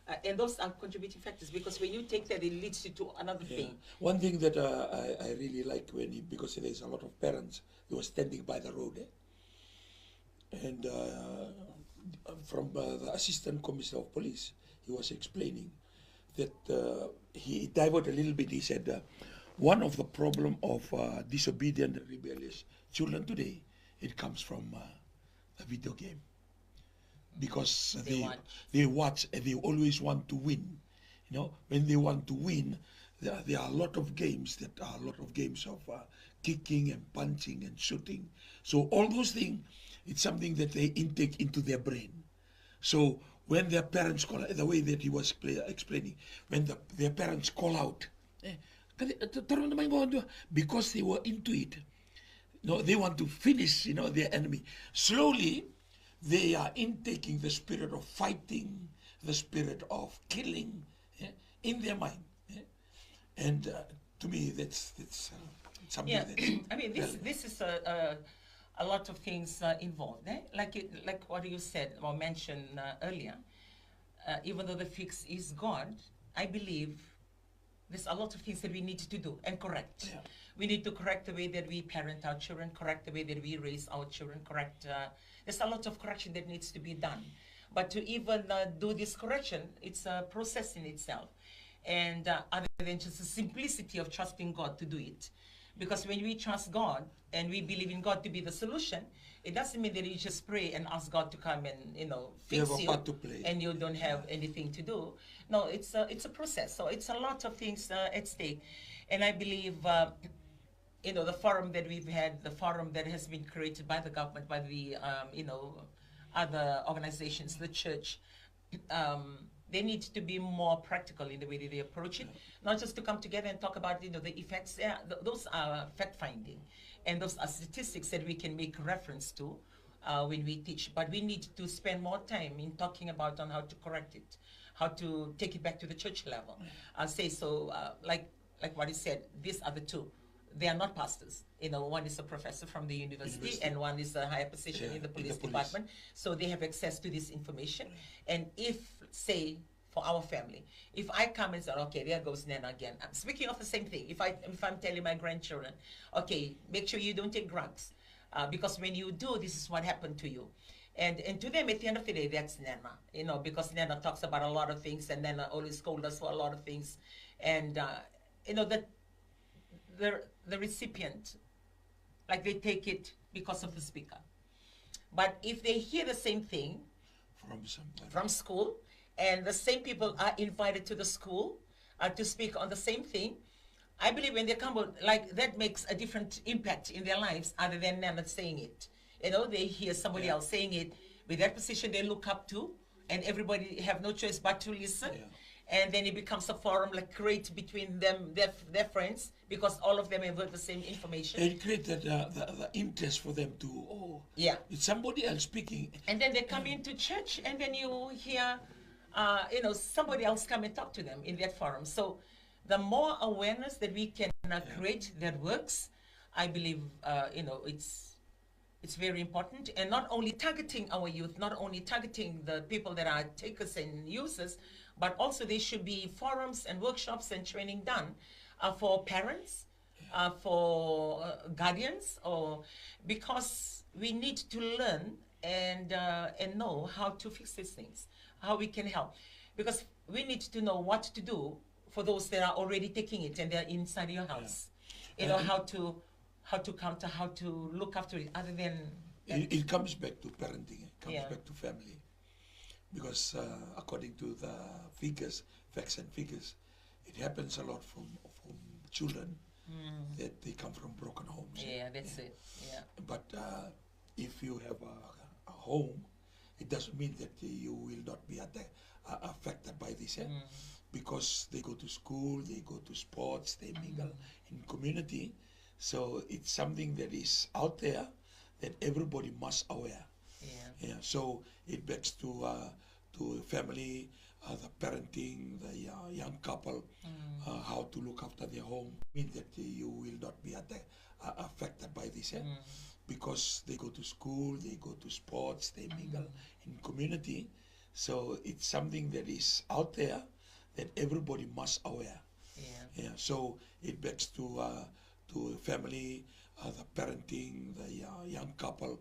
Uh, and those are contributing factors, because when you take that, it leads you to another thing. One thing that uh, I, I really like when he, because there's a lot of parents, they were standing by the road, eh? And uh, from uh, the assistant commissioner of police, he was explaining that uh, he divert a little bit. He said uh, one of the problem of uh, disobedient, rebellious children today, it comes from uh, a video game, because they they watch. They watch and they always want to win. You know, when they want to win, there, there are a lot of games that are a lot of games of uh, kicking and punching and shooting. So all those things, it's something that they intake into their brain. So when their parents call, the way that he was explaining, when the, their parents call out, eh, because they were into it, no, they want to finish, you know, their enemy. Slowly, they are intaking the spirit of fighting, the spirit of killing, eh, in their mind. Eh? And uh, to me, that's that's uh, something. Yeah, that's, I mean, this this is a, a, a lot of things uh, involved. Eh? Like it, like what you said or mentioned uh, earlier. Uh, even though the fix is God, I believe there's a lot of things that we need to do and correct. Yeah. We need to correct the way that we parent our children, correct the way that we raise our children, correct. Uh, there's a lot of correction that needs to be done. But to even uh, do this correction, it's a process in itself. And uh, other than just the simplicity of trusting God to do it. Because when we trust God and we believe in God to be the solution, it doesn't mean that you just pray and ask God to come and, you know, fix you, and you don't have anything to do. No, it's a, it's a process. So it's a lot of things uh, at stake. And I believe, uh, you know, the forum that we've had, the forum that has been created by the government, by the, um, you know, other organizations, the church, um, they need to be more practical in the way that they approach it. Not just to come together and talk about, you know, the effects. Yeah, th- those are fact finding, and those are statistics that we can make reference to uh, when we teach. But we need to spend more time in talking about on how to correct it, how to take it back to the church level. I say so, uh, like like what you said, these are the two. They are not pastors. You know, one is a professor from the university, and one is a higher position in the police department. So they have access to this information. And if, say, for our family, if I come and say, "Okay, there goes Nana again." I'm speaking of the same thing. If I if I'm telling my grandchildren, "Okay, make sure you don't take drugs, uh, because when you do, this is what happened to you." And and to them, at the end of the day, that's Nana. You know, because Nana talks about a lot of things, and Nana always scold us for a lot of things. And uh, you know that the the recipient, like, they take it because of the speaker. But if they hear the same thing from school, and the same people are invited to the school uh, to speak on the same thing, I believe when they come out, like, that makes a different impact in their lives other than Nana saying it. You know, they hear somebody else saying it. With that position, they look up to, and everybody have no choice but to listen. And then it becomes a forum, like, great between them, their, their friends, because all of them have heard the same information. It created uh, the, the interest for them to, oh, yeah, it's somebody else speaking. And then they come into church, and then you hear, uh, you know, somebody else come and talk to them in that forum. So the more awareness that we can uh, create that works, I believe, uh, you know, it's it's very important, and not only targeting our youth, not only targeting the people that are takers and users, but also there should be forums and workshops and training done uh, for parents, uh, for uh, guardians, or because we need to learn and uh, and know how to fix these things, how we can help, because we need to know what to do for those that are already taking it and they're inside your house. You know, how to how to counter, how to look after it, other than that. It, it comes back to parenting, it comes back to family. Because uh, according to the figures, facts and figures, it happens a lot from, from children that they come from broken homes. Yeah, that's it. Yeah. But uh, if you have a, a home, it doesn't mean that you will not be atta- uh, affected by this. Eh? Because they go to school, they go to sports, they mingle in community. So it's something that is out there that everybody must aware. Yeah. Yeah. So it backs to uh, to family, uh, the parenting, the uh, young couple, uh, how to look after their home. Mean that you will not be atta- uh, affected by this, eh? Because they go to school, they go to sports, they mingle in community. So it's something that is out there that everybody must aware. Yeah. Yeah. So it backs to uh, to family, uh, the parenting, the uh, young couple,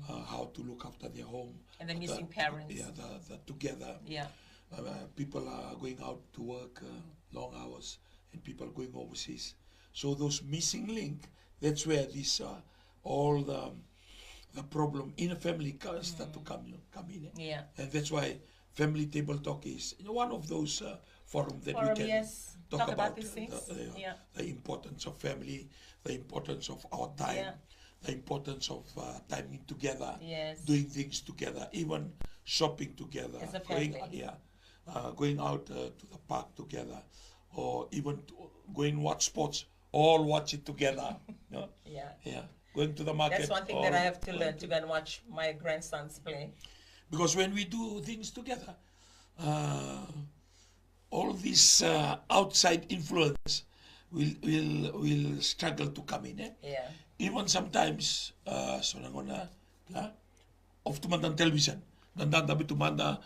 uh, how to look after their home, and the missing parents. Yeah, the, the together. Yeah. Uh, people are going out to work uh, long hours, and people are going overseas. So those missing link, that's where this uh, all the the problem in a family can start to come come in. Eh? Yeah. And that's why family table talk is one of those uh, forum that Forum, we can yes. talk, talk about, about these things. The, uh, yeah. The importance of family, the importance of our time, yeah. The importance of uh, timing together, yes. Doing things together, even shopping together, as a family. Going, yeah, uh, going out uh, to the park together, or even to, going watch sports, all watch it together. No? Yeah. Yeah. Going to the market. That's one thing that I have to learn to go and watch my grandsons play. Because when we do things together, uh, all this uh, outside influence will will will struggle to come in. Eh? Yeah. Even sometimes, uh, so na gona la off to manda television. Dada da bitu manda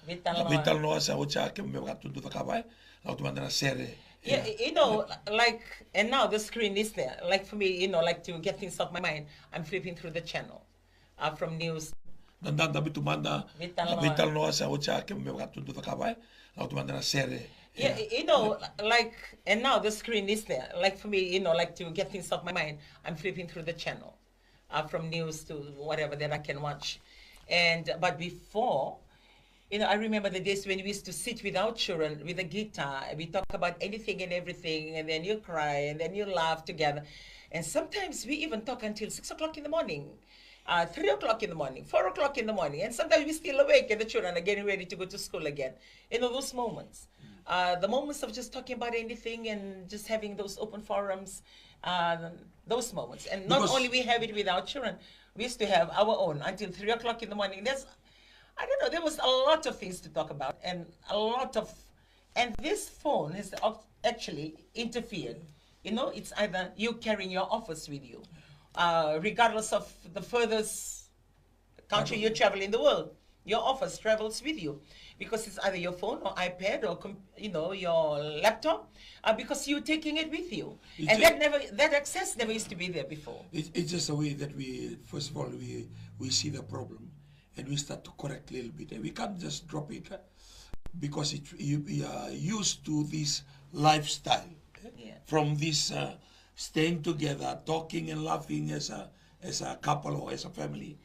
vital noa sa ocha ke me vakatu tu cakava. Off to manda na sere. Yeah, you know, like, and now the screen is there. Like for me, you know, like to get things off my mind, I'm flipping through the channel. Uh, from news. Dada da bitu manda vital noa sa ocha ke me vakatu tu cakava. Off to manda na sere. Yeah, you know, like, and now the screen is there. Like for me, you know, like to get things off my mind, I'm flipping through the channel. Uh, from news to whatever that I can watch. And but before, you know, I remember the days when we used to sit with our children with a guitar. We talk about anything and everything, and then you cry, and then you laugh together. And sometimes we even talk until six o'clock in the morning, uh, three o'clock in the morning, four o'clock in the morning, and sometimes we're still awake, and the children are getting ready to go to school again. You know, those moments, uh, the moments of just talking about anything and just having those open forums, uh, those moments. And not only we have it with our children, we used to have our own until three o'clock in the morning. There's, I don't know, there was a lot of things to talk about and a lot of, and this phone has actually interfered. You know, it's either you carrying your office with you, uh, regardless of the furthest country you travel in the world. Your office travels with you because it's either your phone or iPad or, you know, your laptop, uh, because you're taking it with you. And that never, that access never used to be there before. It's just a way that we, first of all, we we see the problem and we start to correct a little bit. And we can't just drop it uh, because it, you, we are used to this lifestyle eh, yeah. From this uh, staying together, talking and laughing as a as a couple or as a family.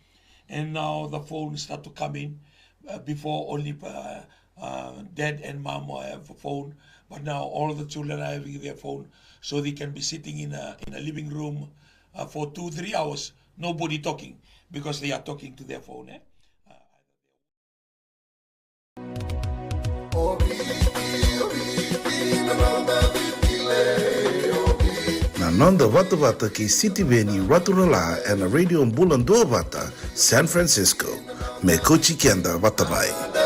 And now the phone start to come in. Uh, before only uh, uh, dad and mom have a phone, but now all the children are having their phone, so they can be sitting in a in a living room uh, for two three hours, nobody talking because they are talking to their phone. Eh? Na noda vatavata kei Sitiveni Raturala ena Radio Bula Duavata, San Francisco. Me kauti keda vata mai.